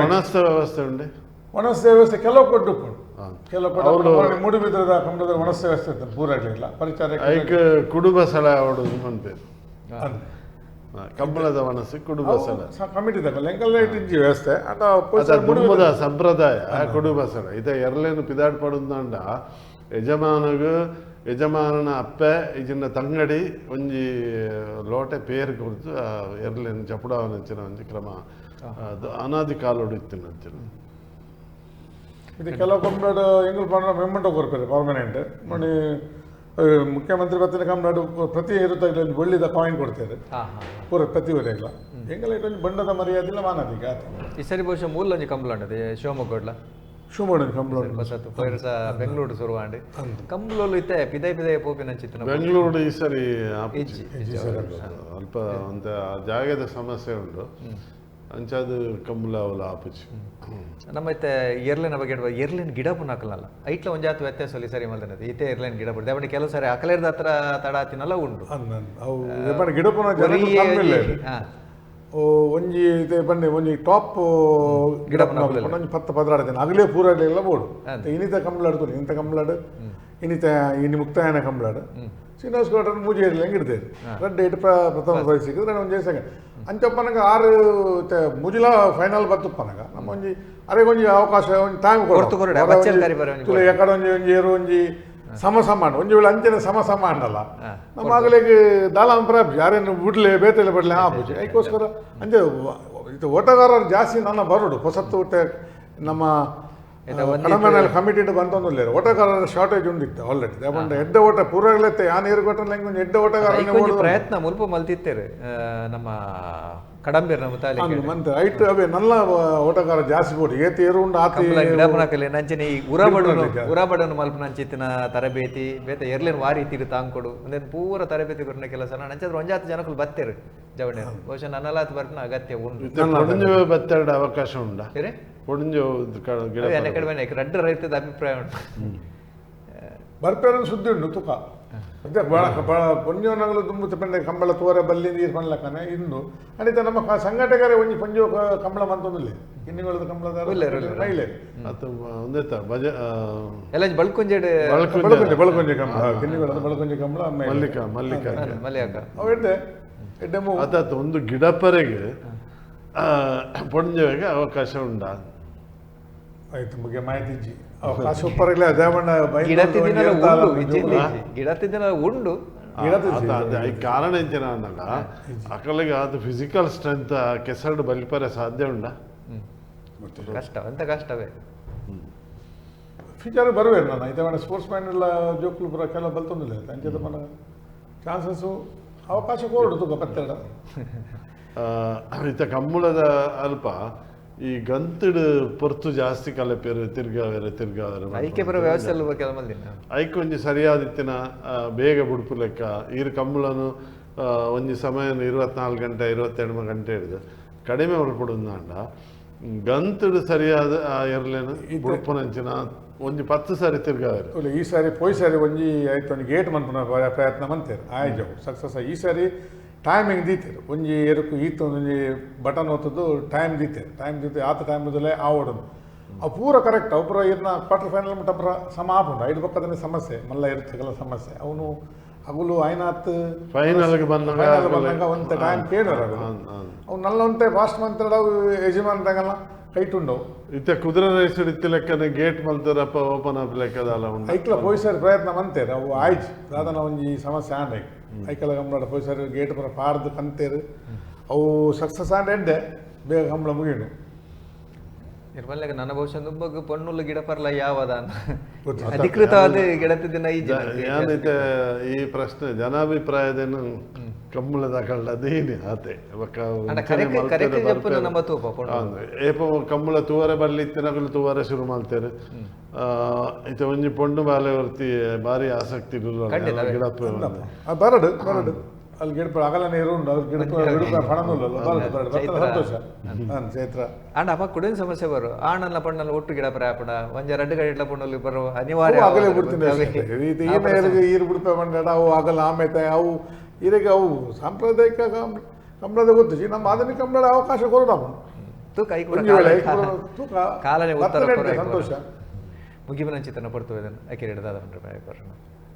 ಒಣಸ್ತ ವ್ಯವಸ್ಥೆ ಉಂಟು. ಒಣಸ್ತ ವ್ಯವಸ್ಥೆ ಕೆಲವು ಕೊಟ್ಟು ಕೆಲವು ಕೊಟ್ಟು ಮೂಡುಬಿದ್ರದ ಕಂಬಳದ ಒಣಸ್ತ ವ್ಯವಸ್ಥೆ ಇತ್ತು ಪೂರ ಆಗಲಿಲ್ಲ ಪರಿಚಾರ ಕುಡುಬ ಸಲ ಮನ್ಪೇರು ಕಂಬಳದ ಮನಸ್ಸು ಕುಡುಬ ಸಲ ಕಮಿಟಿ ತಗೊಳ್ಳಿ ಇಜ್ಜಿ ವ್ಯವಸ್ಥೆ ದುಂಬದ ಸಂಪ್ರದಾಯ ಕುಡುಬ ಸಲ ಇದ ಎರ್ಲೇನು ಪಿದಾಡ್ ಪಡುಂದಾಂಡ ಯಜಮಾನಗ ಯಜಮಾನನ ಅಪ್ಪೆ ಇಜಿನ ತಂಗಡಿ ಒಂಜಿ ಲೋಟೆ ಪೇರು ಕೊಡ್ತು ಎರ್ಲೇನು ಜಪುಡಾವನಂಚಿನ ಒಂಜಿ ಕ್ರಮ ಅನಾದಿ ಕಾಲೋಡು ಇತ್ತಿನಂಚಿನ. ಇದು ಕೆಲವು ಕಂಬಳದ ಎಂಗುಲ್ ಪಂಡ ಮೆಮ್ಮಂಟೋ ಕೊರ್ಪೇರು ಪರ್ಮನೆಂಟ್ ಮಣಿ ಮುಖ್ಯಮಂತ್ರಿ ಬತ್ತಿನ ಕಂಬಳಡು ಪ್ರತಿ ಇರುತ್ತಾಗಲಿ ಒಂದು ಒಳ್ಳೆದ ಕಾಯಿನ್ ಕೊಡ್ತಾರೆ ಪೂರ ಪ್ರತಿ ಊರಿಲ್ಲ ಎಂಗಲ ಒಂಜಿ ಬಂಡದ ಮರ್ಯಾದಿಲ್ಲ ಮಾನದಿಗ ಆತ. ಈ ಸರಿ ಬಹುಶಃ ಮೂಲ ಒಂಜಿ ಕಂಬಳ ಉಂಟು ಶಿವಮೊಗ್ಗಡ್ಲ ಶಿವಮೊಗ್ಗ ಕಂಬಳ ಹೊಸತು ಪೈರಸ ಬೆಂಗಳೂರು ಶುರುವಾಂಡ್ ಕಂಬಳಲ್ಲೂ ಇತ್ತೆ ಪಿದೈ ಪಿದೈ ಪೋಪಿನಂಚಿತ್ತಿನ ಬೆಂಗಳೂರು ಈ ಸರಿ ಅಲ್ಪ ಅಂತ ಜಾಗದ ಸಮಸ್ಯೆ ಉಂಟು ಅಂಚಾದ ಕಂಬಳ ಅವಲ ಆಪುಚಿ. ನಮ್ಮ ಇತ್ತೆ ಏರ್ಲೈನ್ ಬಗ್ಗೆ ಏರ್ಲೈನ್ ಗಿಡ ಪುನ ಹಾಕಲಲ್ಲ ಐಟ್ಲ ಒಂಜಾತ ವ್ಯತ್ಯಾಸ ಅಲ್ಲಿ ಸರಿ ಮಲ್ದನದು ಇತ್ತೆ ಏರ್ಲೈನ್ ಗಿಡ ಪುಡ ದೇವಣ್ಣ ಕೆಲವು ಸಾರಿ ಅಕಲೇರ್ದ ಹತ್ರ ತಡ ಆತಿನಲ್ಲ ಉಂಟು ಗಿಡ ಪುನ ಒಂಜಿ ಇದೆ ಬನ್ನಿ ಒಂಜಿ ಟಾಪ್ ಗಿಡ ಒಂಜಿ 10 15 ದಿನ ಆಗಲೇ ಪೂರ ಎಲ್ಲ ಬೋಡು ಇನ್ನಿತ ಕಂಬಳಾಡು ಇನ್ನಿತ ಕಂಬಳಾಡು ಇನ್ನಿತ ಇನ್ನು ಮುಕ್ತಾಯನ ಕಂಬಳಾಡು ಶ್ರೀನಿವಾಸ್ ಗೌಡರನ್ನು ಮೂಜಿ ಏರ್ಲಿ ಹೆಂಗೆ ಇಡ್ತೇವೆ ರೆಡ್ ಇಟ್ಟು ಪ್ರಥಮ ಪ್ರೈಸ್ ಸಿಕ್ಕಿದ್ರೆ ಒಂಜಿ ಸೆಕೆಂಡ್ ಅಂಚಪ್ಪನಗ ಆರು ಮುಜಿಲ ಫೈನಲ್ ಬತ್ತುಪ್ಪನಗ ನಮ್ಮ ಒಂಜಿ ಅರೆ ಒಂಜಿ ಅವಕಾಶ ಒಂಜಿ ಟೈಮ್ ಕೊಡ್ತು ಎಕಡೆ ಒಂಜಿ ಒಂಜಿ ಏರು ಒಂಜಿ ಸಮ ಸಮಾನ ಒಂಜಿ ವೇಳೆ ಅಂಚನೆ ಸಮ ಸಮ ಅಂಡಲ್ಲ ನಮ್ಮ ಆಗಲಿಗೆ ದಾಲಾಂ ಪ್ರಾಪ್ತಿ ಯಾರೇನು ಬಿಡ್ಲೆ ಬೇತೆಲೆ ಬಿಡ್ಲೆ ಆಪುಜಿ ಅದಕ್ಕೋಸ್ಕರ ಅಂಚೆ ಇದು ಓಟಗಾರರು ಜಾಸ್ತಿ ನನ್ನ ಬರೋಡು ಹೊಸತ್ತು ನಮ್ಮ ಕಡಿಮೆ ಕಮಿಟಿ ಬಂತೊಂದಿಲ್ಲ ಓಟಗಾರರ ಶಾರ್ಟೇಜ್ ಉಂಡಿತ್ತು ಆಲ್ರೆಡಿ ದೇಪಂಡ ಎಡ್ಡ ಓಟ ಪೂರಾಗ್ಲತ್ತೆ ಯಾನ್ ಏರು ಕೊಟ್ಟಲ್ಲ ಹಿಂಗೆ ಎಡ್ಡ ಓಟಗಾರ ಪ್ರಯತ್ನ ಮುಲ್ಪ ಮಲ್ತಿತ್ತೇರು ನಮ್ಮ ಕಡಂಬೀರ್ ನಮ್ಮ ತಾಲಿ ಮಂತ್ ಐಟ್ ಅವೇ ನಲ್ಲ ಓಟಗಾರ ಜಾಸ್ತಿ ಬೋಡು ಏತ್ ಏರು ಉಂಡು ಆತ ನಂಚನೆ ಈ ಉರಬಡನು ಮಲ್ಪನಂಚಿತ್ತಿನ ತರಬೇತಿ ಬೇತೆ ಎರ್ಲೇನು ವಾರಿ ತಿರು ತಾಂಕೊಡು ಒಂದೇನು ಪೂರ ತರಬೇತಿ ಕೊರಿನ ಕೆಲಸ ನಂಚಾದ್ರೆ ಒಂಜಾತ ಜನಕ್ಕಲು ಬತ್ತೇರು ಜವಣೆ ಬಹುಶಃ ನನ್ನಲಾತ್ ಬರ್ಪಿನ ಅಗತ್ಯ ಉಂಟು. ಬತ್ತೆರಡು ಅವಕಾಶ ಉಂಡ ಸರಿ ಕಡಿಮೆ ರಡ್ಡ ರೈತದ ಅಭಿಪ್ರಾಯ ಉಂಟು ಬರ್ಪೇರನ್ನು ಸುದ್ದಿ ಉಂಟು ತುಕ ಅದೇ ಭಾಳ ಪೊಂಜೋನಗಳು ದುಂಬು ಪಂಡೆ ಕಂಬಳ ತೋರೆ ಬಲ್ಲಿ ನೀರು ಪಣ್ಲಕ್ಕನೆ ಇಂದು ಅನಿತ ನಮ್ಮ ಸಂಘಟಕರೇ ಒಂಜಿ ಪೊಂಜೋ ಕಂಬಳ ಮಂತೊಂದಿಲ್ಲ ಇನ್ನಿಗಳದ ಕಂಬಳದಾರ ಮಹಿಳೆ ಎಲ್ಲ ಬಳ್ಕೊಂಜೆಡ್ ಬಳಕೊಂಜೆ ಬಳಕೊಂಜೆ ಕಂಬಳ ಕಿನ್ನಿಗಳದ ಬಳಕೊಂಜೆ ಕಂಬಳ ಮಲ್ಲಿಕಾ ಮಲ್ಲಿಕಾ ಮಲ್ಲಿಕಾ ಅವು ಎಡ್ಡೆ ಎಡ್ಡೆ ಅದಾತ ಒಂದು ಗಿಡಪರೆಗೆ ಪೊಂಜೋಗೆ ಅವಕಾಶ ಉಂಡ ಆಯ್ತು ಬಗ್ಗೆ ಮಾಹಿತಿ ಇಜ್ಜಿ ಅವಕಾಶ ಉಪ್ಪರಗಲೇ ದೇವಣ್ಣ ಗಿಡತಿದ್ದಿನ ಉಂಡು ಕಾರಣ ಎಂಚಿನ ಅಂದಾಗ ಅಕಲಿಗೆ ಅದು ಫಿಸಿಕಲ್ ಸ್ಟ್ರೆಂತ್ ಕೆಸರು ಬಲಿಪರೆ ಸಾಧ್ಯ ಉಂಡ ಕಷ್ಟ ಅಂತ ಕಷ್ಟವೇ ಫೀಚರ್ ಬರುವೆ ನಾನು ಐತೆ ಸ್ಪೋರ್ಟ್ಸ್ ಮ್ಯಾನ್ ಎಲ್ಲ ಜೋಕ್ಲು ಬರೋ ಕೆಲ ಬಲ್ತೊಂದಿಲ್ಲ ಅಂಚೆ ಮನ ಚಾನ್ಸಸ್ಸು ಅವಕಾಶ ಕೊರಡು ತುಗ ಪತ್ತೆರಡ ಇತ್ತ ಕಂಬಳದ ಅಲ್ಪ ಈ ಗಂತಡು ಪೊರ್ತು ಜಾಸ್ತಿ ಕಲೆಪೇರು ತಿರ್ಗಾವೇರು ತಿರ್ಗಾವೇರು ಐಕೆ ಬರೋ ವ್ಯವಸ್ಥೆ ಅಲ್ಲ ಕೆಲ ಮಂದಿನ ಐಕ್ ಒಂಜಿ ಸರಿಯಾದಿತ್ತಿನ ಬೇಗ ಬುಡ್ಪು ಲೆಕ್ಕ ಈರು ಕಂಬಳನು ಒಂಜಿ ಸಮಯ 24 ಗಂಟೆ 22 ಗಂಟೆ ಹಿಡಿದು ಕಡಿಮೆ ಹೊರಪಡುಂದಾಂಡ ಗಂತಡು ಸರಿಯಾದ ಎರ್ಲೇನು ಬುಡ್ಪುನಂಚಿನ ಒಂಜಿ 10 ಸಾರಿ ತಿರ್ಗಾವೇರು. ಈ ಸಾರಿ ಪೋಯ್ ಸಾರಿ ಒಂಜಿ ಆಯ್ತು ಒಂಜಿ ಗೇಟ್ ಮನ್ಪುನ ಪ್ರಯತ್ನ ಮಂತೇರು ಆಯ್ತು ಸಕ್ಸಸ್. ಈ ಸಾರಿ ಟೈಮಿಂಗ್ ದೀತೇರು ಒಂಜಿ ಎರುಕು ಈತ ಒಂಜಿ ಬಟನ್ ಒತ್ತದ್ದು ಟೈಮ್ ದೀತೇರು ಟೈಮ್ ದೀತೆ ಆತ ಟೈಮ್ ಮೊದಲೇ ಆ ಓಡೋದು ಅವು ಪೂರ ಕರೆಕ್ಟ್ ಅವು ಪೂರ ಇದನ್ನ ಕ್ವಾರ್ಟರ್ ಫೈನಲ್ ಮಟ್ಟ ಪೂರ ಸಮ ಆಪುಂಡು ಐದು ಪಕ್ಕದನೇ ಸಮಸ್ಯೆ ಮಲ್ಲ ಇರ್ತಕ್ಕಲ್ಲ ಸಮಸ್ಯೆ ಅವನು ಅಗುಲು ಐನಾತ್ ಫೈನಲ್ಗೆ ಬಂದಾಗ ಬಂದಾಗ ಒಂದು ಟೈಮ್ ಕೇಳೋರು ಅವ್ನು ನಲ್ಲೊಂತೆ ಫಾಸ್ಟ್ ಮಂತ್ರ ಯಜಮಾನ್ ತಗಲ್ಲ ಕೈಟುಂಡವು ಇತ್ತೆ ಕುದುರೆ ರೇಸ್ ಇತ್ತಿ ಲೆಕ್ಕನೆ ಗೇಟ್ ಮಲ್ತರಪ್ಪ ಓಪನ್ ಅಪ್ ಲೆಕ್ಕದಲ್ಲ ಉಂಡು ಐಕ್ಲ ಪೋಯ್ ಸಾರಿ ಪ್ರಯತ್ನ ಮಂತೇರು ಅವು ಆಯ್ತು ದಾದನ ಒಂಜಿ ಸಮಸ್ಯೆ ಆಂಡ ಐಕಲ ಕಂಬಳ ಪೋಯ್ ಸಾರಿ ಗೇಟ್ ಪರ ಪಾರ್ದು ಕಂತೇರು ಅವು ಸಕ್ಸಸ್ ಆಂಡ ಎಡ್ಡೆ ಬೇಗ ಕಂಬಳ ಮುಗಿಡು ನಿರ್ಮಲ್ಯಾಗ ನನ್ನ ಬಹುಶಃ ದುಂಬಗ್ ಪಣ್ಣುಲ್ಲ ಗಿಡ ಪರ್ಲ ಯಾವದ ಅಧಿಕೃತವಾದ ಗಿಡತಿದ್ದಿನ ಏನೈತೆ ಈ ಪ್ರಶ್ನೆ ಜನಾಭಿಪ್ರಾಯದೇನು ಕಂಬಳದ ಕಳ್ಳ ದೇನಿ ಆತೆ ಬೊಕ್ಕ ಅಂಡ ಅಂಚನೆ ಕರೆಕ್ ಮಲ್ತೆರ್ ಕರೆಕ್ ಜಪ್ಪುನ ಬರ್ಪೆರ್. ನಮ್ಮ ತೂಪ ಪೊಣ್ಣು. ಅಂದ್. ಏಪ ಕಂಬಳ ತೂವರೆ ಬರ್ಲಿ ಇತ್ತಿನಕುಲು ತೂವರೆ ಶುರು ಮಲ್ತೆರ್. ಇತ್ತೆ ಒಂಜಿ ಪೊಣ್ಣು ಬಾಲೆ ಒರ್ತಿ ಬಾರಿ ಆಸಕ್ತಿ ಖಂಡಿತ, ಅವೇ. ಗಿಡಪ್ಪ ಬರಡು ಬರಡು ಅಲ್ಲಿ ಗಿಡಪ ಅಗಲ ನೀರು ಉಂಡು ಅಲ್ಲಿ ಗಿಡಪ ಗಿಡಪ ಪಣನುಲ್ಲ ಬರಡು ಬರಡು ಬರ್ತದೆ ಸಂತೋಷ. ಹಾಂ ಚೈತ್ರ. ಆಂಡ ಅಪ್ಪ ಕುಡಿನ ಸಮಸ್ಯೆ ಬರು ಆಣಲ್ಲ ಪಣ್ಣಲ್ಲ ಒಟ್ಟು ಗಿಡ ಪ್ರಾಪಣ ಒಂಜ ರಡ್ಡು ಗಡಿಟ್ಲ ಪಣ್ಣಲ್ಲಿ ಬರು ಅನಿವಾರ್ಯ ಅವು ಆಗಲೇ ಆವದು. ಬಿಡ್ತೀನಿ ಇದು ಏನೇ ಈರು ಬಿಡ್ಪ ಬಂಡ ಅವು ಆಗಲ್ಲ ಆಮೇಲೆ ಅವು ಈರಿಗೆ ಅವು ಸಾಂಪ್ರದಾಯಿಕ ಕಂಬಳದ ಗೊತ್ತು ನಮ್ಮ ಆಧುನಿಕ ಕಂಬಳ ಅವಕಾಶ ಕೊರೋಣ ತೂಕ ಐಕ್ ಪೂರ ಒಂಜಿ ವೇಳೆ ಕಾಲ- ತೂಕ ಕಾಲನೆ ಉತ್ತರ ಬರ್ತದೆ ಕೊರ ಐಕ್ ಪೂರ. ಸಂತೋಷ. ಮುಗಿಬನಂಚಿತನ ಪಡ್ತು ಇದನ್ನು ಅಕ್ಕಿ ಹಿಡ್ದಾದ ಪರ್ಣ.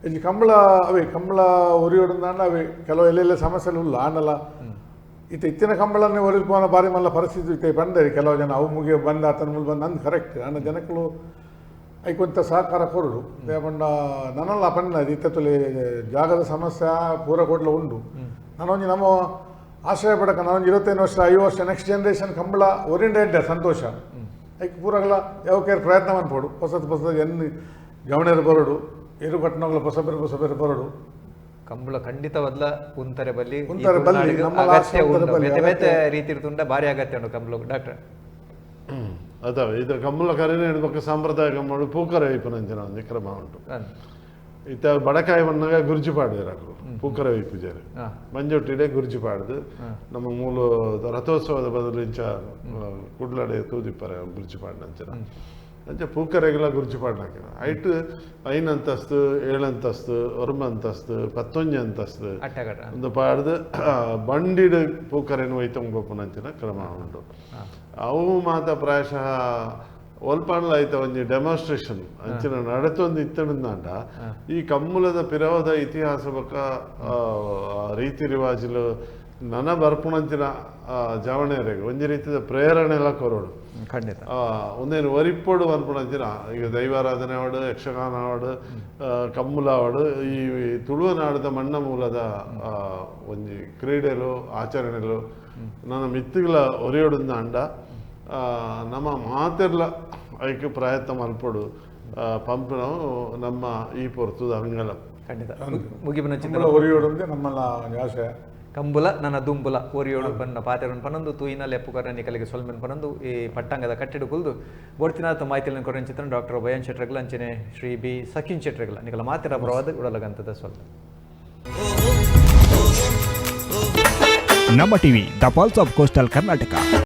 ಇಲ್ಲಿ ಕಂಬಳ ಅವೇ ಕಂಬಳ ಒರಿಯೋಡಂದಾಂಡ ಅವೇ ಕೆಲವು ಎಲ್ಲೆಲ್ಲ ಸಮಸ್ಯೆಗಳು ಉಲ್ಲ ಆಂಡಲ ಇತ್ತ ಇತ್ತಿನ ಕಂಬಳನ್ನೇ ಒರಿಪೋನ ಬಾರಿ ಮಲ್ಲ ಪರಿಸ್ಥಿತಿ ಇತ್ತೆ ಬಂದರೆ ಕೆಲವು ಜನ ಅವು ಮುಗಿಯ ಬಂದ ಆತನ ಮುಲ್ ಬಂದ ಅಂದ್ ಕರೆಕ್ಟ್ ಅಂಡ ಜನಕ್ಕಳು ಐಕೊಂತ ಸಹಕಾರ ಕೊರಡು ದೇಪಂಡ ನನ್ನಲ್ಲ ಪಣ್ಣ ಇತ್ತ ತುಲೆ ಜಾಗದ ಸಮಸ್ಯೆ ಪೂರ ಕೊಡ್ಲ ಉಂಡು. ನಾನೊಂಜಿ ನಮ್ಮ ಆಶ್ರಯ ಪಡಕ ನಾನೊಂದು 25 ವರ್ಷ 5 ವರ್ಷ ನೆಕ್ಸ್ಟ್ ಜನರೇಷನ್ ಕಂಬಳ ಒರಿಂಡ ಎಡ್ಡೆ ಸಂತೋಷ ಐಕ್ ಪೂರಗಳ ಯಾವ ಪ್ರಯತ್ನ ಮನ್ಪೋಡು ಹೊಸದು ಹೊಸದು ಎನ್ ಜವಣೇರು ಬರೋಡು ಎರು ಕಟ್ಟಣಗಳ ಹೊಸಬೆರು ಹೊಸಬೆರು ಬರೋಡು. ಕಂಬಳ ಖಂಡಿತವದ್ಲ ಉಂತರೆ ಬಲ್ಲಿ ಈ ಉಂತರೆ ಬಲ್ಲಿ, ತುಳುನಾಡಿಗೆ ನಮ್ಮ ಅಗತ್ಯ ಆಸೆ ಉಂತರೆ ಉಂಡು. ಬಲ್ಲಿ, ಬೇತೆ ಬೇತೆ ಅಗತ್ಯ. ರೀತಿ ಇರ್ತುಂಡ ಭಾರಿ ಅಗತ್ಯ ಉಂಡು ಕಂಬಳ ಡಾಕ್ಟರ್. ಅದಾವ ಇದು ಕಂಬಳ ಕರೆನೇ ಹಿಡ್ಬೇಕು ಸಾಂಪ್ರದಾಯಿಕ ಕಂಬಳ ಪೂಕರ ವೈಪುನಂಚಿನ ಒಂಜಿ ಕ್ರಮ ಉಂಟು. ಇತ್ತ ಬಡಕಾಯಿ ಬಂದಾಗ ಗುರ್ಜಿ ಪಾಡ್ದೇರು ಅಕುಲು ಪೂಕರ ವೈಪುಜಾರು ಮಂಜೊಟ್ಟಿಡೆ ಗುರ್ಜಿ ಪಾಡ್ದು ನಮ್ಮ ಮೂಲ ರಥೋತ್ಸವದ ಬದಲು ಇಂಚ ಕುಡ್ಲಡೆ ತೂದಿಪ್ಪರೆ ಗುರ್ಜಿ ಪಾಡ್ನಂಚಿನ ಅಂಚ ಪೂಕರೆಗೆಲ್ಲ ಗುರ್ಜಿ ಪಾಡ್ನಾಕಿನ ಐಟ್ 5 ಅಂತಸ್ತು 7 ಅಂತಸ್ತು 9 ಅಂತಸ್ತು 11 ಅಂತಸ್ತು ಅಟ್ಟಗಡ ಒಂದು ಪಾಡ್ದು ಬಂಡಿಡ್ ಪೂಕರೆನು ಒಯ್ತೊಂಗೊಪ್ಪುನಂಚಿನ ಕ್ರಮ ಉಂಟು. ಅವು ಮಾತ ಪ್ರಾಯಶಃ ಒಲ್ಪಾಂಡ್ಲ ಐತ ಒಂಜಿ ಡೆಮಾನ್ಸ್ಟ್ರೇಷನ್ ಅಂಚಿನ ನಡತೊಂದು ಇತ್ತಂಡ ಈ ಕಮ್ಮುಲದ ಪಿರವದ ಇತಿಹಾಸ ಬೊಕ್ಕ ರೀತಿ ರಿವಾಜುಲು ನನ ಬರ್ಪುಣಂಚಿನ ಜವಣೆಯರಿಗೆ ಒಂಜಿ ರೀತಿಯ ಪ್ರೇರಣೆ ಎಲ್ಲ ಕೊರೋಡು. ಖಂಡಿತ. ಒಂದೇನು ಒರಿಪ್ಪೋಡು ಅನ್ಪುಣಂಚಿನ ಈಗ ದೈವಾರಾಧನೆ ಆವಡು ಯಕ್ಷಗಾನ ಆವಡು ಕಮ್ಮುಲ ಆವಡು ಈ ತುಳುವನಾಡದ ಮಣ್ಣ ಮೂಲದ ಒಂಜಿ ಕ್ರೀಡೆಲು ಆಚರಣೆಲು ನನ್ನ ಮಿತ್ತುಗಳ ಒರಿಯೋಡುಂದಾಂಡ ನಮ್ಮ ಮಾತೆರ್ಲ ಐಕ್ ಪ್ರಯತ್ನ ಮಲ್ಪೊಡು ಪಂಪಿನವು ನಮ್ಮ ಈ ಪೊರ್ತುದ ಅಂಗಲ. ಖಂಡಿತ. ಮುಗಿಬಿನ ಚಿತ್ರ ಕಂಬಳ ಒರಿಯೋಡಂದೇ ನಮ್ಮಲ್ಲ ಒಂಜಿ ಆಶಯ. ಕಂಬುಲ ನನ್ನ ದುಂಬುಲ ಒರಿಯೋಡು ಬನ್ನ ಪಾತೆರನ್ ಪನೊಂದು ತೂಯಿನ ಲೆಪ್ಪುಕರ ನಿಕಲಿಗೆ ಸೊಲ್ಮೆನ್ ಪನೊಂದು ಈ ಪಟ್ಟಾಂಗದ ಕಟ್ಟಿಡು ಕುಲ್ದು ಬೋಡ್ತಿನಾಥ ಮಾಹಿತಿಯನ್ನು ಕೊರನ್ ಚಿತ್ರ ಡಾಕ್ಟರ್ ಬಯನ್ ಶೆಟ್ರಗ್ಲ ಅಂಚನೆ ಶ್ರೀ ಬಿ ಸಖಿನ್ ಶೆಟ್ರಗ್ಲ ನಿಕಲ ಮಾತೆರ ಬರವಾದ ಉಡಲಗಂತದ ಸೊಲ್ಲ. Namma TV, the pulse of coastal Karnataka.